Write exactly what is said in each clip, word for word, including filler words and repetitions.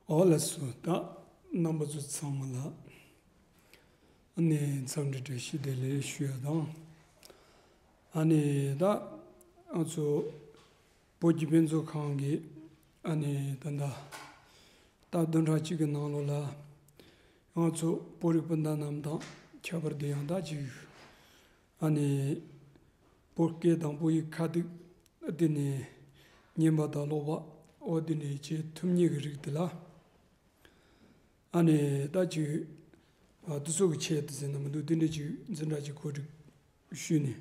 ཨོ་ལགས་སོ། ད་རྣམ་པ་ཚོ་ཚང་མ་ལ་ཨ་ནི་འཚམས་འདྲི་བཀྲ་ཤིས་བདེ་ལེགས་ཞུ་ཡ་དང་། ཨ་ནི་ད་ང་ཚོ་བོད་ཀྱི་དཔེ་མཛོད་ཁང་གི་ཨ་ནི་ད་ལྟ་ད་བདུན་ཕྲག་གཅིག་གི་ནང་ལོགས་ལ་ང་ཚོ་བོད་རིགས་སྤུན་ཟླ་རྣམས་དང་ཁྱད་པར་དུ་ཡང་ད་ཅིག་ཨ་ནི་བོད་སྐད་དང་བོད་ཡིག་ཁ་ཐུག་དེ་ནས་ཉན་པ་དང་ཀློག་པ་འོ་དེ་འདྲ་བྱེད་ཐུབ་མཁན་གྱི་རིགས་དེ་ལ་ཨ་ནི་ད་ཅིག་ཨ་དེ་ཚོ་གི་ཆེད་དུ་ཟེར་ན་མི་འདུག་དེ་འདྲ་ཅིག་འཛིན་གྲྭ་ཅིག་གོ་སྒྲིག་ཞུས་ནས་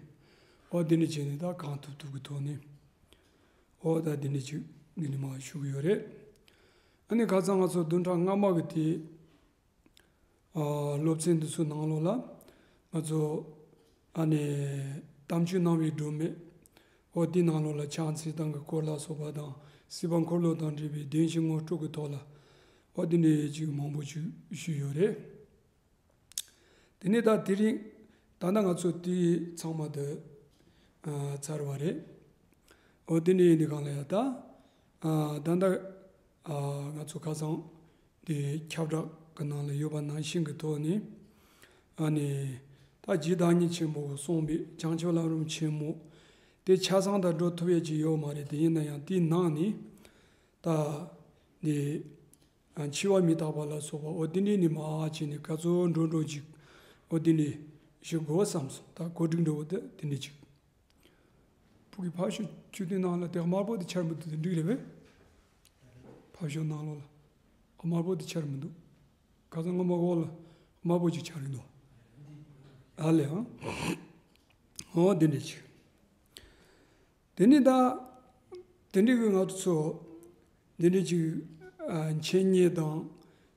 འོ་དེ་འདྲ་བྱས་ནས་ད་གང་ཐུབ་ཐུབ་ཀྱི་ཐོག་ནས་འོ་ད་དེ་འདྲ་ཅིག་འདི་ནས་མར་ཞུ་གི་ཡོད་རེད། ཨ་ནི་ཁ་སང་ང་ཚོ་བདུན་ཕྲག་སྔ་མ་གི་དེ། ཨ་སློབ་ཚན་འདི་ཚོའི་ནང་ལོགས་ལ་ང་ཚོ་ཨ་ནི་གཏམ་རྒྱུད་སྣང་བའི་སྒྲོན་མེ་འོ་དེའི་ནང་ལོགས་ལ་ཕྱག་འཚལ་སྟངས་ཀྱི་སྐོར་ལ་སོགས་པ་དང་སྲིད་པ་འཁོར་ལོ་དང་འབྲེལ་བའི་བདེན་བཞི་དངོས་གྲུབ་ཀྱི་ཐོག་ལ་འོ་དེ་འདྲའི་ཅིག་མང་པོ་ཅིག་ཞུས་ཡོད་རེད། དེ་ནས་ད་དེ་རིང་ད་ལྟ་ང་ཚོ་དེ་ཚང་མ་དེ་ཨ་ཚར་བ་རེད། འོ་དེ་འདྲ་ཡིན་དུས་སྒང་ལ་ཡ་ད་ཨ་ད་ལྟ་ཨ་ང་ཚོ་ཁ་སང་དེ་ཁྱབ་བསྒྲགས་ཀྱི་ནང་ལ་ཡོད་པ་ནང་བཞིན་གྱི་ཐོག་ནས་ཨ་ནི་ད་རྗེ་བདག་ཉིད་ཆེན་པོ་གིས་གསུངས་པའི་བྱང་ཆུབ་ལམ་རིམ་ཆེན་མོ་དེ་ཆ་ཚང་དང་འགྲོ་ཐུབ་ཡ་ཅིག་ཡོད་མ་རེད། དེ་ཡིན་ན་ཡང་དེའི་ནང་ནས་ད་འདི་འཆི་བ་མི་རྟག་པ་ལ་སོགས་པ་འོ་དེ་འདྲའི་ནས་མར་བྱས་ནས་ག་ཚོད་འགྲོ་འགྲོ་ཅིག་འོ་དེ་འདྲ་ཞིག་དགོས་བསམ་སོང་། ད་གོ་སྒྲིག་འགྲོ་བ་དེ་དེ་འདྲ་ཅིག་ཕུག་གི་ཕར་ཕྱོགས་ཆུ་དེ་ནང་ལ་དེ་དམར་པོ་དེ་འཆར་མི་འདུག་དེ་འགྲིག་རེད་པས། ཕར་ཕྱོགས་ནང་ལོགས་ལ་དམར་པོ་དེ་འཆར་མི་འདུག་ཁ་སང་སྔོན་མ་འོག་ལ་དམར་པོ་ཅིག་འཆར་གི་འདུག་ཨ་ལས་ཨང་། འོ་དེ་འདྲ་ཅིག་དེ་ནས་ད་དེ་འདྲའི་གི་ང་ཚོ་འདི་འདྲའི་ཅིག་ཨ་འཆད་ཉན་དང་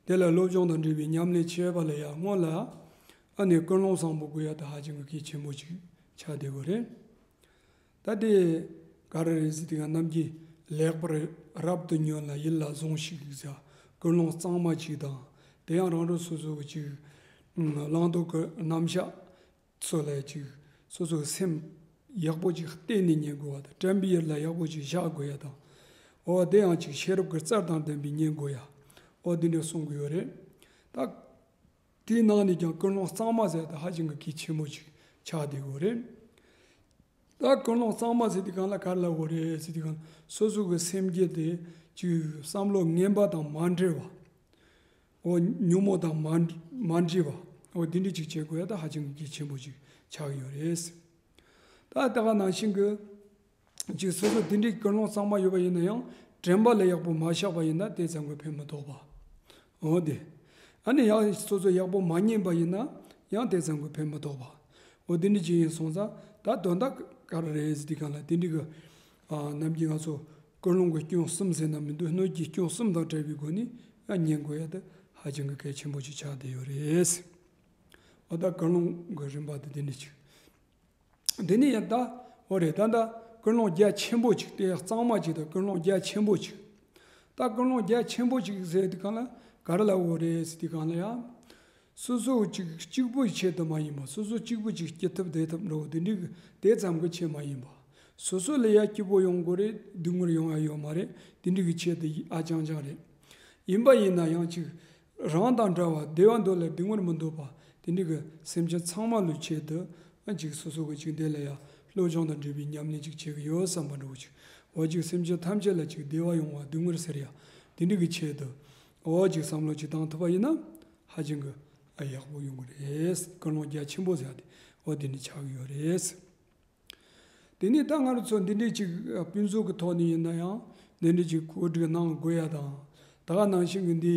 དེ་ལ་སློབ་སྦྱོང་དང་འབྲེལ་བའི་ཉམས་ལེན་བྱེད་པ་ལ་ཡ་སྔོན་ལ་ཨ་ནི་ཀུན་སློང་བཟང་པོ་དགོས་ཡ་ད་ཧ་ཅང་གི་གལ་ཆེན་པོ་ཅིག་ཆགས་བསྡད་ཡོད་རེད། ད་དེ་ག་རེ་རེད་ཟེར་དུས་ཀྱང་ནམ་རྒྱུན་ལེགས་པར་རབ་ཏུ་ཉོན་ལ་ཡིད་ལ་ཟུངས་ཤིག་ཟེར་ཀུན་སློང་གཙང་མ་ཅིག་དང་དེ་ཡང་རང་རང་སོ་སོ་གི་ཅིག་བླང་དོར་གི་རྣམ་གཞག་སོ་ལ་ཅིག་སོ་སོའི་སེམས་ཡག་པོ་ཅིག་གཏད་ནས་ཉན་དགོས་པ་དང་དྲན་པའི་ཡུལ་ལ་ཡག་པོ་ཅིག་བཞག་དགོས་ཡ་དང་། འོ་དེ་ཡང་ཅིག་ཤེས་རབ་ཀྱི་རྩལ་དང་ལྡན་པའི་ཉན་དགོས་ཡ། འོ་འདི་འདྲ་གསུང་གི་ཡོད་རེད། ད་དེའི་ནང་ནས་ཀྱང་ཀུན་སློང་གཙང་མ་ཟེར་ད་ཧ་ཅང་གི་གལ་ཆེན་པོ་ཅིག་ཆགས་བསྡད་ཡོད་རེད། ད་ཀུན་སློང་གཙང་མ་ཟེར་དུས་སྒང་ལ་ག་རེ་ལབ་དགོས་རེད་ཟེར་དུས་སྒང་སོ་སོ་གི་སེམས་རྒྱུད་དེ་ཅིག་བསམ་བློ་ངན་པ་དང་མ་འདྲེས་པ། འོ་ཉོན་མོངས་དང་མ་མ་འདྲེས་པ། འོ་འདི་འདྲ་ཅིག་བྱེད་དགོས་ཡ་ད་ཧ་ཅང་གི་གལ་ཆེན་པོ་ཅིག་ཆགས་ཀྱི་ཡོད་རེད། ད་ད་ག་ནང་བཞིན་གྱི་ཅིག་སོ་སོ་འདི་འདྲའི་ཀུན་སློང་གཙང་མ་ཡོད་པ་ཡིན་ན་ཡང་དྲན་པ་ལ་ཡག་པོ་མ་བཞག་པ་ཡིན་ན་དེ་ཙམ་གྱིས་ཕན་མི་ཐོགས་པ། འོ་དེ། ཨ་ནི་ཡང་སོ་སོ་ཡག་པོ་མ་ཉན་པ་ཡིན་ན་ཡང་དེ་ཙམ་གྱིས་ཕན་མི་ཐོགས་པ། འོ་དེ་འདྲ་ཅིག་ཡིན་སོང་ཙང་ད་དོན་དག་ག་རེ་རེད་ཟེར་དུས་སྒང་ལ་དེ་འདྲ་གི་ཨ་ནམ་རྒྱུན་ང་ཚོ་ཀུན་སློང་གི་སྐྱོན་གསུམ་ཟེར་ན་མི་འདུག་སྣོད་ཀྱི་སྐྱོན་གསུམ་དང་བྲལ་བའི་སྒོ་ནས་ཡང་ཉན་དགོས་ཡ་དེ་ཧ་ཅང་གི་གལ་ཆེན་པོ་ཅིག་ཆགས་བསྡད་ཡོད་རེད། འོ་ད་ཀུན་སློང་གི་རིམ་པ་དེ་དེ་འདྲ་ཅིག་དེ་ནས་ཡང་ད་འོ་རེད། ད་ད་ཀུན་སློང་རྒྱ་ཆེན་པོ་ཅིག་དེ་ཡང་གཙང་མ་ཅིག་དང་ཀུན་སློང་རྒྱ་ཆེན་པོ་ཅིག་ད་ཀུན་སློང་རྒྱ་ཆེན་པོ་ཅིག་ཟེར་དུས་སྒང་ལ་ག་རེ་ལབ་དགོས་རེད་ཟེར་དུས་སྒང་ལ་ཡང་། སོ་སོ་གཅིག་གཅིག་པུའི་ཆེད་དུ་མ་ཡིན་པ། སོ་སོ་གཅིག་པུ་ཅིག་སྐྱིད་ཐབས་བདེ་ཐབས་འགྲོ་དེ་འདྲའི་དེ་ཙམ་གྱི་ཆེད་མ་ཡིན་པ། སོ་སོ་ལ་ཡ་སྐྱིད་པོ་ཡོང་དགོས་རེད། སྡུག་བསྔལ་ཡོང་ཡ་ཡོད་མ་རེད། དེ་འདྲའི་ཆེད་དུ་ཨ་ཅང་ཅང་རེད། ཡིན་པ་ཡིན་ན་ཡང་ཅིག་རང་དང་འདྲ་བ་བདེ་བ་འདོད་ལ་སྡུག་བསྔལ་མི་འདོད་པ་དེ་འདྲའི་སེམས་ཅན་ཚང་མ་ལོའི་ཆེད་དུ་ཨ་ཅིག་སོ་སོ་གི་ཅིག་དེ་ལ་ཡ་སློབ་སྦྱོང་དང་འབྲེལ་བའི་ཉམས་ལེན་ཅིག་བྱེད་ཀྱི་ཡོད་བསམ་པ་འདྲ་བོ་ཅིག་འོ་ཅིག་སེམས་ཅན་ཐམས་ཅད་ལ་ཅིག་བདེ་བ་ཡོང་བ་སྡུག་བསྔལ་སེལ་ཡ་དེ་འདྲའི་ཆེད་དུ་འོ་ཅིག་བསམ་བློ་ཅིག་བཏང་ཐུབ་པ་ཡིན་ན། ཧ་ཅང་གི་ཨ་ཡག་པོ་ཡོང་གི་རེད། ཀུན་སློང་རྒྱ་ཆེན་པོ་ཟེར་ཡ་དེ་འོ་དེ་འདྲ་ཆགས་ཀྱི་ཡོད་རེད། དེ་ནས་ད་ང་རང་ཚོ་འདི་འདྲའི་ཅིག་ཨ་དཔེ་མཛོད་ཀྱི་ཐོག་ནས་ཡིན་ན་ཡང་འདི་འདྲའི་ཅིག་གོ་སྒྲིག་གནང་དགོས་ཡ་དང་། ད་ག་ནང་བཞིན་གྱི་འདི་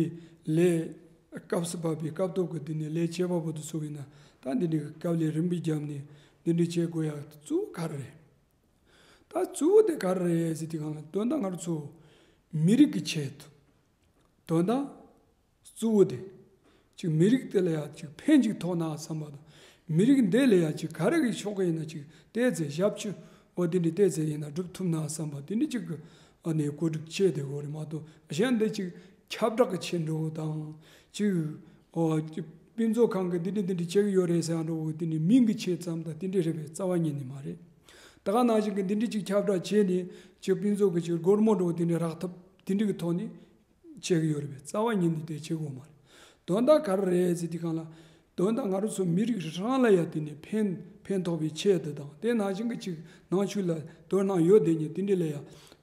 ལས་སྐབས་སུ་བབས་པའི་སྐབས་ཐོག་གི་འདི་ནས་ལས་བྱེད་པ་པོ་དེ་ཚོ་ཡིན་ན་ད་འདི་འདྲའི་གི་དཀའ་ལས་རིམ་པས་བརྒྱབ་ནས་འདི་འདྲའི་བྱེད་དགོས་ཡ་གཙོ་བོ་ག་རེ་རེད། ད་གཙོ་བོ་དེ་ག་རེ་རེད་ཟེར་དུས་སྒང་ལ་དོན་དག་ང་རང་ཚོ་མི་རིགས་ཀྱི་ཆེད་དུ། དོན་དག་གཙོ་བོ་དེ། ཅིག་མི་རིགས་དེ་ལ་ཡང་ཅིག་ཕན་ཅིག་ཐོགས་ན་བསམ་པ་དང་། མི་རིགས་འདི་ལ་ཡང་ཅིག་ག་རེ་གི་ཕྱོགས་གི་ཡིན་ན་ཅིག་ཏོག་ཙམ་ཞབས་ཕྱི་འོ་དེ་འདྲ་ཏོག་ཙམ་ཡིན་ན་སྒྲུབ་ཐུབ་ན་བསམ་པ་དེ་འདྲ་ཅིག་གི་ཨ་ནི་གོ་སྒྲིག་བྱས་བསྡད་ཡོད་རེད་མ་གཏོགས། གཞན་འདི་ཅིག་ཁྱབ་བསྒྲགས་ཀྱི་ཆེད་འགྲོ་དང་། ཅིག་འོ་ཅིག་དཔེ་མཛོད་ཁང་གི་འདི་འདྲ་འདི་འདྲ་བྱེད་ཀྱི་ཡོད་རེད་ཟེར་ཡང་འགྲོ་དེ་འདྲ་མིང་གི་ཆེད་ཙམ་དང་དེ་འདྲ་རེད་པས་རྩ་བ་ཉིད་ནས་མ་རེད། ད་ག་ནང་བཞིན་གྱི་འདི་འདྲ་ཅིག་ཁྱབ་བསྒྲགས་བྱས་ནས་ཅིག་དཔེ་མཛོད་ཀྱི་ཅིག་སྒོར་མོ་འགྲོ་དེ་འདྲ་རག་ཐབས་དེ་འདྲ་གི་ཐོག་ནས། བྱེད་ཀྱི་ཡོད་རེད་པས། རྩ་བ་ཉིད་ནས་དེ་བྱེད་དགོས་མ་རེད། དོན་དག་ག་རེ་རེད་ཟེར་དུས་སྒང་ལ། དོན་དག་ང་རང་ཚོ་མི་རིགས་རང་ལ་ཡ་དེ་ནས་ཕན་ཕན་ཐོགས་པའི་ཆེད་དུ་དང་། དེ་ནང་བཞིན་གྱི་ཅིག་ནང་ཆོས་ལ་དོ་སྣང་ཡོད་དེ་ཉིད་དེ་འདྲ་ལ་ཡ་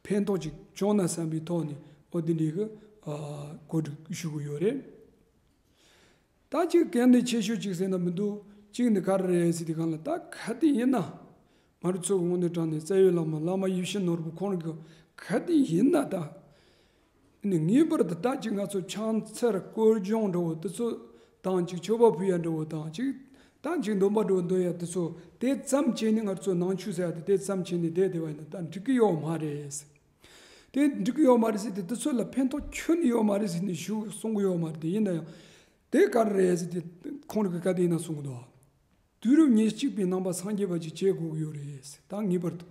ཕན་ཐོགས་ཅིག་བྱུང་ན་བསམ་པའི་ཐོག་ནས། འོ་དེ་འདྲའི་གི་ཨ་གོ་སྒྲིག་ཞུ་གི་ཡོད་རེད། ད་ཅིག་གལ་གནད་ཆེ་ཤོས་ཅིག་ཟེར་ན་མི་འདུག་ཅིག་ནི་ག་རེ་རེད་ཟེར་དུས་སྒང་ལ། ད་ག་དུས་ཡིན་ན་ང་རང་ཚོ་གི་དངོས་གནས་དྲང་ནས་རྩ་བའི་བླ་མ་བླ་མ་ཡིད་བཞིན་ནོར་བུ་ཁོང་གི་ག་དུས་ཡིན་ན་ད་ནི་ངེས་པར་དུ་ད་ཅིག་ང་ཚོ་ཕྱག་འཚལ་སྐོར་སྦྱོང་འདྲ་བོ་དེ་ཚོ་དང་། ཅིག་མཆོད་པ་ཕུལ་ཡ་འདྲ་བོ་དང་། ཅིག་ད་ཅིག་འདོན་པ་འདྲ་བོ་འདོན་ཡ་དེ་ཚོ་དེ་ཙམ་བྱས་ནས། ང་ཚོ་ནང་ཆོས་ཟེར་ཡ་དེ་དེ་ཙམ་བྱས་ནས་བསྡད་བསྡད་པ་ཡིན་ན་ད་འགྲིག་གི་ཡོད་མ་རེད། དེ་འགྲིག་གི་ཡོད་མ་རེད་ཟེར་ཏེ། དེ་ཚོ་ལ་ཕན་ཐོགས་ཁྱོན་ནས་ཡོད་མ་རེད་ཟེར་ནས་ཞུ་གསུང་གི་ཡོད་མ་རེད། དེ་ཡིན་ན་ཡང་དེ་ག་རེ་རེད་ཟེར་ཏེ་ཁོང་རང་གི་ག་དུས་ཡིན་ན་གསུང་གི་འདུག་དུས་རབས་ཉེར་གཅིག་པའི་ནང་པ་སངས་རྒྱས་པ་ཅིག་བྱེད་དགོས་ཀྱི་ཡོད་རེད། ད་ངེས་པར་དུ་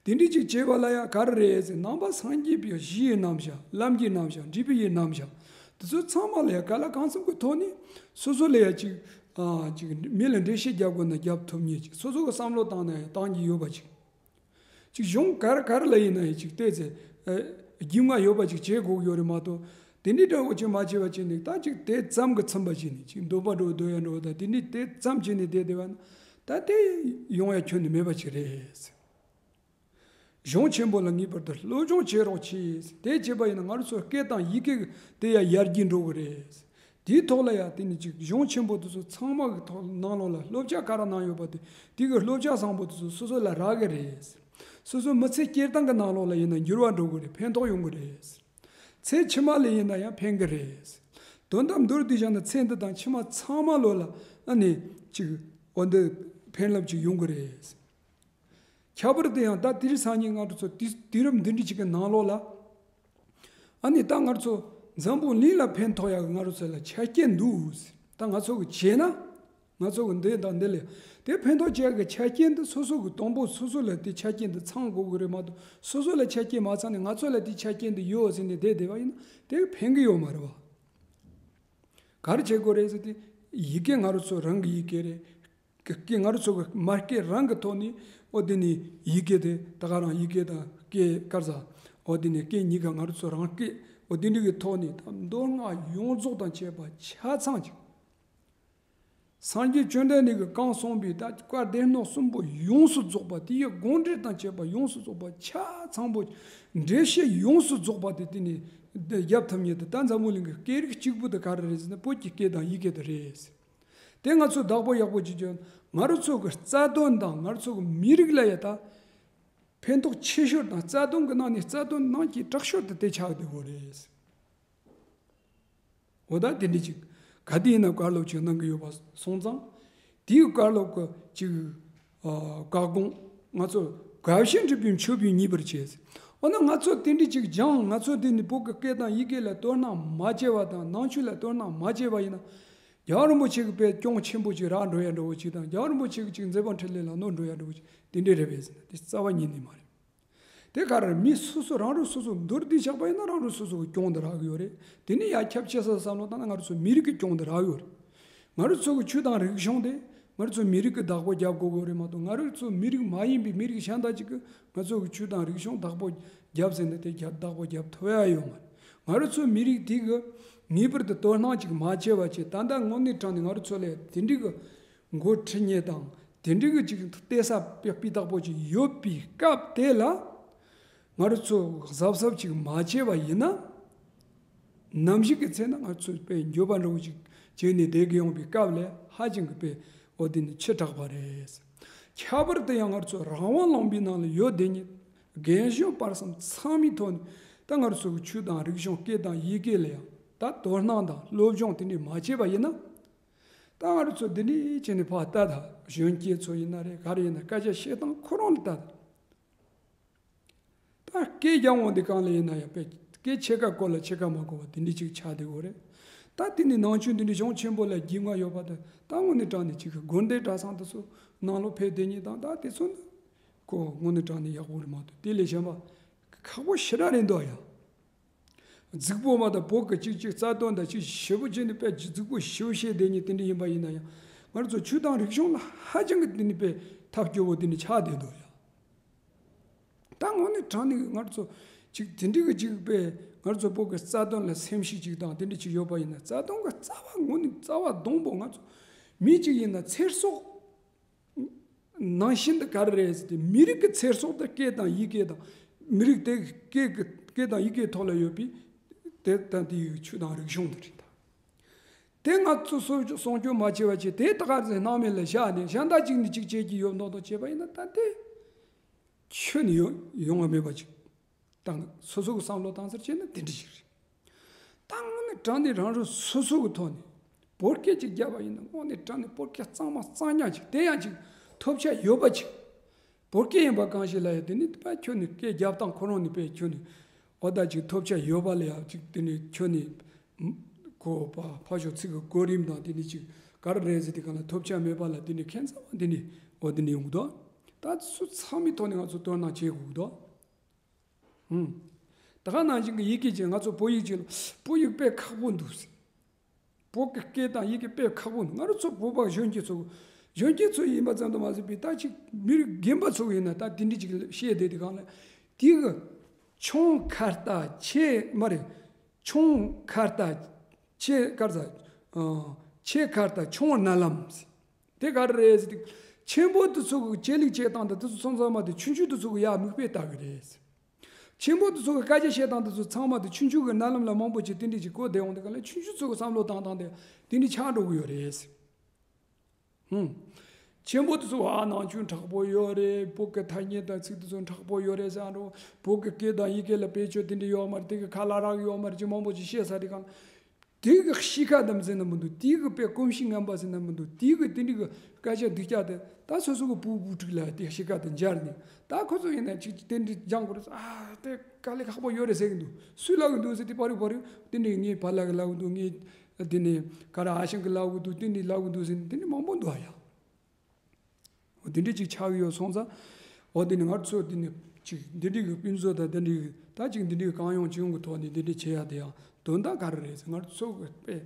དེ་འདྲ་ཅིག་བྱེད་པ་ལ་ཡང་ག་རེ་རེད་ཟེར། ནང་པ་སངས་རྒྱས་པའི་གཞི་ཡི་རྣམ་གཞག། ལམ་གྱི་རྣམ་གཞག། འབྲས་བུ་ཡི་རྣམ་གཞག། དེ་ཚོ་ཚང་མ་ལ་ཡང་གང་ལ་གང་འཚམ་གྱི་ཐོག་ནས་སོ་སོ་ལ་ཡང་ཅིག་ཨ་ཅིག་མི་ལ་འགྲེལ་བཤད་རྒྱབ་དགོས་ན་རྒྱབ་ཐུབ་མཁན་ཅིག་སོ་སོ་གི་བསམ་བློ་བཏང་ན་ཡང་བཏང་རྒྱུ་ཡོད་པ་ཅིག་ཅིག་གཞུང་ག་རེ་ག་རེ་ལ་ཡིན་ན་ཡང་ཅིག་བལྟས་ཚེ། ཨ་རྒྱུས་མངའ་ཡོད་པ་ཅིག་བྱེད་དགོས་ཀྱི་ཡོད་རེད་མ་གཏོགས། དེ་འདྲའི་འདྲ་བོ་ཅིག་མ་བྱས་པ་བྱས་ནས། ད་ཅིག་དེ་ཙམ་གྱིས་ཚིམ་པ་བྱས་ནས། ཅིག་འདོན་པ་འདྲ་བོ་འདོན་ཡ་འདྲ་བོ་དང་། དེ་འདྲའི་དེ་ཙམ་བྱས་ནས་བསྡད་བསྡད་པ་ན། ད་དེ་ཡོང་ཡ་ཁྱོན་ནས་མེད་པ་ཅིག་རེད། གཞུང་ཆེན་པོ་ལ་ངེས་པར་དུ་སློབ་སྦྱོང་བྱེད་རོགས་གྱིས། དེ་བྱས་པ་ཡིན་ན་ང་རང་ཚོ་སྐད་དང་ཡི་གེ་དེ་ཡང་ཡར་རྒྱས་འགྲོ་གི་རེད། དེའི་ཐོག་ལ་ཡང་དེ་ནི་ཅིག་གཞུང་ཆེན་པོ་དེ་ཚོ་ཚང་མ་གི་ཐོག་ནང་ལོགས་ལ་བསླབ་བྱ་ག་རེ་གནང་ཡོད་པ་དེ། དེ་གི་བསླབ་བྱ་བཟང་པོ་དེ་ཚོ་སོ་སོ་ལ་རག་གི་རེད། སོ་སོ་མི་ཚེ་སྐྱེལ་སྟངས་ཀྱི་ནང་ལོགས་ལ་ཡིན་ན་འགྱུར་བ་འགྲོ་གི་རེད། ཕན་ཐོགས་ཡོང་གི་རེད། ཚེ་ཕྱི་མ་ལ་ཡིན་ན་ཡང་ཕན་གི་རེད། དོན་དམ་མདོར་བསྡུས་བཞག་ན་ཚེ་འདི་དང་ཕྱི་མ་ཚང་མ་ལོགས་ལ་ཨ་ནི་ཅིག་འོ་འདི་ཕན་རླབས་ཅིག་ཡོང་གི་རེད། ཁྱད་པར་དུ་ཡང་ད་དེ་རིང་སང་ཉིན་ང་ཚོ་དུས་དུས་རབས་འདི་འདྲ་ཅིག་གི་ནང་ལོགས་ལ། ཨ་ནི་ད་ང་ཚོ་འཛམ་བུ་གླིང་ལ་ཕན་ཐོགས་ཡག་གི་ང་ཚོ་ལ་ཆ་རྐྱེན་འདུག་ད་ང་ཚོ་གི་བྱས་ན། ང་ཚོ་གི་འདི་དང་འདི་ལས་དེ་ཕན་ཐོགས་བྱེད་ཡག་གི་ཆ་རྐྱེན་འདི་སོ་སོ་གི་དང་པོ་སོ་སོ་ལ་དེ་ཆ་རྐྱེན་འདི་ཚང་དགོས་གི་རེད་མ་གཏོགས། སོ་སོ་ལ་ཆ་རྐྱེན་མ་ཚང་ནས་ང་ཚོ་ལ་དེ་ཆ་རྐྱེན་འདི་ཡོད་ཟེར་ནས་བསྡད་བསྡད་པ་ཡིན་ན་དེ་ཕན་གི་ཡོད་མ་རེད་བ། ག་རེ་བྱེད་དགོས་རེད་ཟེར་དུས། ཡི་གེ་ང་རང་ཚོ་རང་གི་ཡི་གེ་རེད། སྐད། ང་རང་ཚོ་གི་མ་སྐད་རང་གི་ཐོག་ནས། འོ་དེ་ནས་ཡི་གེ་དེ་ད་ག་རང་ཡི་གེ་དང་སྐད། ག་རེ་ཟ། འོ་དེ་ནས་སྐད་གཉིས་ཀ་ང་རང་ཚོ་རང་སྐད། འོ་དེ་འདྲ་གི་ཐོག་ནས་ད་མདོ་སྔགས་ཡོངས་རྫོགས་དང་བཅས་པ་ཆ་ཚང་ཅིག་སངས་རྒྱས་བཅོམ་ལྡན་འདས་ཀྱིས་གང་གསུངས་པའི་ད་བཀའ་སྡེ་སྣོད་གསུམ་པོ་ཡོངས་སུ་རྫོགས་པ། དེ་ཡི་དགོངས་འགྲེལ་དང་བཅས་པ་ཡོངས་སུ་རྫོགས་པ་ཆ་ཚང་པོ། འགྲེལ་བཤད་ཡོངས་སུ་རྫོགས་པ་དེ་དེ་ནས་རྒྱབ་ཐུབ་མཁན་དེ་ད་འཛམ་བུ་གླིང་གི་སྐད་རིགས་གཅིག་པུ་དེ་ག་རེ་རེད་ཟེར་ན། བོད་ཀྱི་སྐད་དང་ཡི་གེ་དེ་རེད། དེ་ང་ཚོས་བདག་པོ་ཡག་པོ་བྱེད་རྒྱུ། ང་རང་ཚོ་གི་རྩ་དོན་དང་ང་རང་ཚོ་གི་མི་རིགས་ལ་ཡ་ད་ཕན་ཐོགས་ཆེ་ཤོས་དང་། རྩ་དོན་གི་ནང་ནས་རྩ་དོན་ནང་གི་དྲག་ཤོས་དེ་དེ་ཆགས་བསྡད་ཡོད་རེད། འོ་ད་དེ་འདྲ་ཅིག་ག་དུས་ཡིན་ན་བཀའ་སློབ་ཅིག་གནང་གི་ཡོད་པ་སོང་ཙང་། དེའི་བཀའ་སློབ་ཀྱི་ཅིག་ཨ་བཀའ་དགོངས་ང་ཚོ་དགའ་བཞིན་སྒྲུབ་པའི་མཆོད་པས་མཉེས་པར་བྱས། འོ་ན་ང་ཚོ་དེ་འདྲ་ཅིག་སྦྱངས། ང་ཚོ་དེ་ནི་བོད་ཀྱི་སྐད་དང་ཡི་གེ་ལ་དོ་སྣང་མ་བྱས་པ་དང་། ནང་ཆོས་ལ་དོ་སྣང་མ་བྱས་པ་ཡིན་ན། རྒྱལ་བ་རིན་པོ་ཆེ་གི་དཔེ་སྐྱོན་ཆེན་པོ་ཅིག་རག་འགྲོ་ཡ་འདྲ་བོ་ཅིག་དང་། རྒྱལ་བ་རིན་པོ་ཆེ་གི་ཅིག་མཛད་པ་འཕྲིན་ལས་ལ་གནོད་འགྲོ་ཡ་འདྲ་བོ་ཅིག་དེ་འདྲ་རེད་པས་ཟེར་ན། དེ་རྩ་བ་ཉིད་ནས་མ་རེད། དེ་ག་རེ། མི་སོ་སོ་རང་རང་སོ་སོ་མདོར་བསྡུས་བཞག་པ་ཡིན་ན་རང་རང་སོ་སོ་གི་སྐྱོན་དེ་རག་གི་ཡོད་རེད། དེ་ནས་ཡར་ཁྱབ་ཆེ་ས་བསམ་བློ་བཏང་ན་ང་རང་ཚོ་མི་རིགས་ཀྱི་སྐྱོན་དེ་རག་གི་ཡོད་རེད། ང་རང་ཚོ་གི་ཆོས་དང་རིག་གཞུང་དེ་ང་རང་ཚོ་མི་རིགས་ཀྱིས་བདག་པོ་རྒྱབ་དགོས་ཀྱི་ཡོད་རེད་མ་གཏོགས། ང་རང་ཚོ་མི་རིགས་མ་ཡིན་པའི་མི་རིགས་གཞན་དག་ཅིག་གིས་ང་ཚོ་གི་ཆོས་དང་རིག་གཞུང་བདག་པོ་རྒྱབ་ཟེར་ན་དེ་རྒྱབ། བདག་པོ་རྒྱབ་ཐུབ་ཡ་ཡོད་མ་རེད། ང་རང་ཚོ་མི་རིགས་དེ་གིས་ངེས་པར་དུ་དོ་སྣང་ཅིག་མ་བྱས་པ་བྱས། ད་ལྟ་དངོས་གནས་དྲང་ནས་ང་རང་ཚོ་ལ་དེ་འདྲའི་གི་འགོ་ཁྲིད་མཁན་དང་། དེ་འདྲའི་གི་ཅིག་བལྟ་ས་སྤུས་དག་པོ་ཅིག་ཡོད་པའི་སྐབས་དེ་ལ། ང་རང་ཚོ་གཟབ་གཟབ་ཅིག་མ་བྱས་པ་ཡིན་ན། ནམ་ཞིག་གི་ཚེ་ན་ང་ཚོ་དཔེ་འགྱོད་པ་འདྲ་བོ་ཅིག་བྱས་ནས་བསྡད་ཀྱི་ཡོང་པའི་སྐབས་ལ་ཧ་ཅང་གི་དཔེ་འོ་དེ་ནི་ཆེ་དྲགས་པ་རེད། ཁྱད་པར་དུ་ཡང་ང་ཚོ་རང་དབང་ལུང་པའི་ནང་ལ་ཡོད་དེ་ཉིད། རྒན་གཞོན་བར་གསུམ་ཚང་མའི་ཐོག་ནས་ད་ང་ཚོ་གི་ཆོས་དང་རིག་གཞུང་། སྐད་དང་ཡི་གེ་ལ་ཡང་ད་དོ་སྣང་དང་སློབ་སྦྱོང་དེ་འདྲས་མ་བྱས་པ་ཡིན་ན། ད་ང་རང་ཚོ་འདི་འདྲས་བྱས་ནས་ཕར་ལྟ་ད། གཞོན་སྐྱེས་ཚོ་ཡིན་ན་རེད། ག་རེ་ཡིན་ན་སྐད་ཆ་བཤད་སྟངས་ཁོ་རང་ལ་ལྟ་ད། ད་སྐད་རྒྱག་འོང་དུས་སྒང་ལ་ཡིན་ན་ཡང་དཔེ་སྐད་ཕྱེད་ཀ་གོ་ལ་ཕྱེད་ཀ་མ་གོ་བ་དེ་འདྲ་ཅིག་ཆགས་བསྡད་ཡོད་རེད། ད་དེ་ནི་ནང་ཆོས་འདི་འདྲ་གཞུང་ཆེན་པོ་ལ་རྒྱུས་མངའ་ཡོད་པ་དེ། ད་དངོས་གནས་དྲང་ནས་ཅིག་གི་དགོན་སྡེ་གྲྭ་ཚང་དེ་ཚོ་ནང་ལོགས་ཕེབས་བསྡད་མཁན་དང་། ད་དེ་ཚོ་ནི་ཁོ་དངོས་གནས་དྲང་ནས་ཡག་པོ་རེད་མ་གཏོགས། དེ་ལས་གཞན་པ་ཁག་པོ་ཞེ་དྲག་རེད་འདུག་ཡ། རྫིག་པོ་མ་གཏོགས། བོད་ཀྱི་ཅིག་ཅིག་རྩ་དོན་དང་ཅིག་ཞེ་པོ་བྱས་ནས་དཔེ་རྫིག་པོ་ཞེ་པོ་བཤད་བསྡད་མཁན་དེ་འདྲ་ཡིན་པ་ཡིན་ན་ཡང་། ང་ཚོ་ཆོས་དང་རིག་གཞུང་ལ་ཧ་ཅང་གི་དེ་ནི་དཔེ་ཐབས་སྐྱོ་བོ་དེ་ནི་ཆགས་བསྡད་འདུག་ཡ། ད་དངོས་གནས་དྲང་ནས་ང་ཚོ་ ཅིག་དེ་འདྲའི་གི་ཅིག་པས་ང་ཚོ་བོད་ཀྱི་རྩ་དོན་ལ་སེམས་ཤུགས་ཅིག་དང་དེ་འདྲ་ཅིག་ཡོད་པ་ཡིན་ན། རྩ་དོན་གྱི་རྩ་བ་ངོས་ནས་རྩ་བ་དང་པོ་ང་ཚོ་མི་གཅིག་ཡིན་ན་ཚེ་སྲོག་ནང་བཞིན་དུ་ག་རེ་རེད་ཟེར་ཏེ། མི་རིགས་ཀྱི་ཚེ་སྲོག་དེ་སྐད་དང་ཡི་གེ་དང་། མི་རིགས་དེ་སྐད་ཀྱི་སྐད་དང་ཡི་གེའི་ཐོག་ལ་ཡོད་པའི་དེ་དང་དེ་ཡི་ཆོས་དང་རིག་གཞུང་དེ་རེད་ད། དེ་ང་ཚོ་སྲུང་སྐྱོབ་མ་བྱས་པ་བྱས། དེ་ད་ག་ཚོད་སྣང་མེད་ལ་བཞག་ནས་གཞན་དག་ཅིག་ནས་ཅིག་བྱེད་ཀྱི་ཡོད་མདོག་མདོག་བྱས་པ་ཡིན་ན། ད་དེ་ཁྱོན་ནས་ཡོང་ཡོང་བ་མེད་པ་ཅིག་བཏང་། སོ་སོ་གི་བསམ་བློ་བཏང་ས་བྱས་ན་དེ་འདྲ་ཞིག་རེད། ད་དངོས་གནས་དྲང་གནས་རང་རང་སོ་སོ་གི་ཐོག་ནས་བོད་སྐད་ཅིག་རྒྱབ་པ་ཡིན་ན། དངོས་གནས་དྲང་གནས་བོད་སྐད་གཙང་མ་གཙང་རྐྱང་ཅིག་དེ་ཡང་ཅིག་ཐོབ་ཆ་ཡོད་པ་ཅིག་བོད་སྐད་ཡིན་པ་གང་ཞིག་ལ་ཡང་དེ་ནི་ཕར་ཁྱོན་ནས་སྐད་རྒྱབ་སྟངས་ཁོ་རང་ནས་ཕར་ཁྱོན་ནས་འོ་ད་ཅིག་ཐོབ་ཆ་ཡོད་པ་ལ་ཡང་ཅིག་དེ་ནས་ཁྱོན་ནས་ཁོ་ཕ་ཕར་ཕྱོགས་ཚིག་གི་གོ་རིམ་དང་དེ་ནས་ཅིག་ག་རེ་རེད་ཟེར་དེ་གང་ལ་ཐོབ་ཆ་མེད་པ་ལ་དེ་ནས་ཁྱད་མཚར་བ་དེ་ནས་འོ་དེ་ནས་ཡོང་གི་འདུག་ད་སུ་ཚང་མའི་ཐོག་ནས་ང་ཚོ་དོ་སྣང་བྱེད་དགོས་ཀྱི་འདུག་ཧུམ། ད་ག་ནང་བཞིན་གྱི་ཡི་གེ་ཅིག་ང་ཚོ་བོད་ཡིག་ཅིག་ལ་བོད་ཡིག་དཔེ་ཁག་པོ་འདུག་ཟེར། བོད་ཀྱི་སྐད་དང་ཡི་གེ་དཔེ་ཁག་པོ་འདུག་ང་རང་ཚོ་བོད་པ་གཞོན་སྐྱེས་ཚོ། གཞོན་སྐྱེས་ཚོ་ཡིན་པ་ཙམ་དུ་མ་ཟད་པའི་ད་ཅིག་མི་རིགས་རྒན་པ་ཚོ་ཡིན་ན་ད་དེ་འདྲ་ཅིག་བཤད་བསྡད་དེ་གང་ལ། དེ་གི་ཆུང་ཁ་ལྟ་ཆེ་མ་རེད། ཆུང་ཁ་ལྟ་ཆེ་ཁར་ས། ཆེ་ཁ་ལྟ་ཆུང་རྣ་ལམ། དེ་ག་རེ་རེད་ཟེར་དུས། ཆེན་པོ་དེ་ཚོ་གི་ཆེ་ལུགས་བྱེད་སྟངས་དང་དེ་ཚོ་ཚང་ཚང་མ་དེ་ཆུང་ཆུང་དེ་ཚོ་གི་ཡར་མིག་དཔེ་ལྟ་གི་རེད། ཆེན་པོ་དེ་ཚོ་གི་སྐད་ཆ་བཤད་སྟངས་དེ་ཚོ་ཚང་མ་དེ་ཆུང་ཆུང་གི་རྣ་ལམ་ལ་མང་པོ་ཅིག་དེ་འདྲ་ཅིག་གོ་བསྡད་ཡོང་དུས་ག་ལ། ཆུང་ཆུང་ཚོ་གི་བསམ་བློ་བཏང་སྟངས་དེ་དེ་འདྲ་ཆགས་འགྲོ་གི་ཡོད་རེད། ཧུམ། ཆེན་པོ་དེ་ཚོ་ཨ་ནང་ཆོས་མཁྲེགས་པོ་ཡོད་རེད། བོད་ཀྱི་ཐ་སྙད་དང་ཚིག་དེ་ཚོ་མཁྲེགས་པོ་ཡོད་རེད་ཟེར་འགྲོ། བོད་ཀྱི་སྐད་དང་ཡི་གེ་ལ་བེད་སྤྱོད་དེ་འདྲ་ཡོད་མ་རེད། དེ་གི་ཁ་ལག་རག་ཡོད་མ་རེད་ཅེས་མང་པོ་ཅིག་བཤད་ས་དེ་གང་། དེ་གི་གཤིས་ཀ་དེ་ཟེར་ན་མི་འདུག་དེ་གི་དཔེ་གོམས་གཤིས་ངན་པ་ཟེར་ན་མི་འདུག་དེ་གི་དེ་འདྲ་གི་སྐད་ཆ་སྡུག་ཅག་དེ་ད་སོ་སོ་གི་བུ་བུ་ཕྲུག་ལ་དེ་གཤིས་ཀ་དེ་འབྱར་ནས། ད་ཁོ་ཚོ་ཡིན་ན་ཅིག་དེ་འདྲ་སྦྱང་དགོས་རེད། ཨ་དེ་དཀའ་ལས་ཁག་པོ་ཡོད་རེད་ཟེར་གི་འདུག་སུས་ལབ་གི་འདུག་ཟེར་དུས། ཕ་རུ་ཕ་རུ་དེ་འདྲ་ངའི་བ་ལགས་ལབ་གི་འདུག་ངའི་དེ་ནས་ག་རེ་ཨ་ཞང་གིས་ལབ་གི་འདུག་དེ་འདྲ་ལབ་གི་འདུག་ཟེར་ནས་དེ་འདྲ་མང་པོ་འདུག་ཨ་ཡ། འོ་དེ་འདྲ་ཅིག་ཆགས་ཡོད་སོང་ཙང་། འོ་དེ་ནི་ང་ཚོ་དེ་ནི་ཅིག་འདི་འདྲའི་གི་དཔེ་མཛོད་དང་དེ་འདྲའི་གི་ད་ཅིག་འདི་འདྲའི་གི་གང་ཡོང་ཅི་ཡོང་གི་ཐོག་ནས་འདི་འདྲ་བྱེད་ཡ་དེ་ཡང་དོན་དག་ག་རེ་རེད་ཟེར། ང་ཚོ་གི་དཔེ་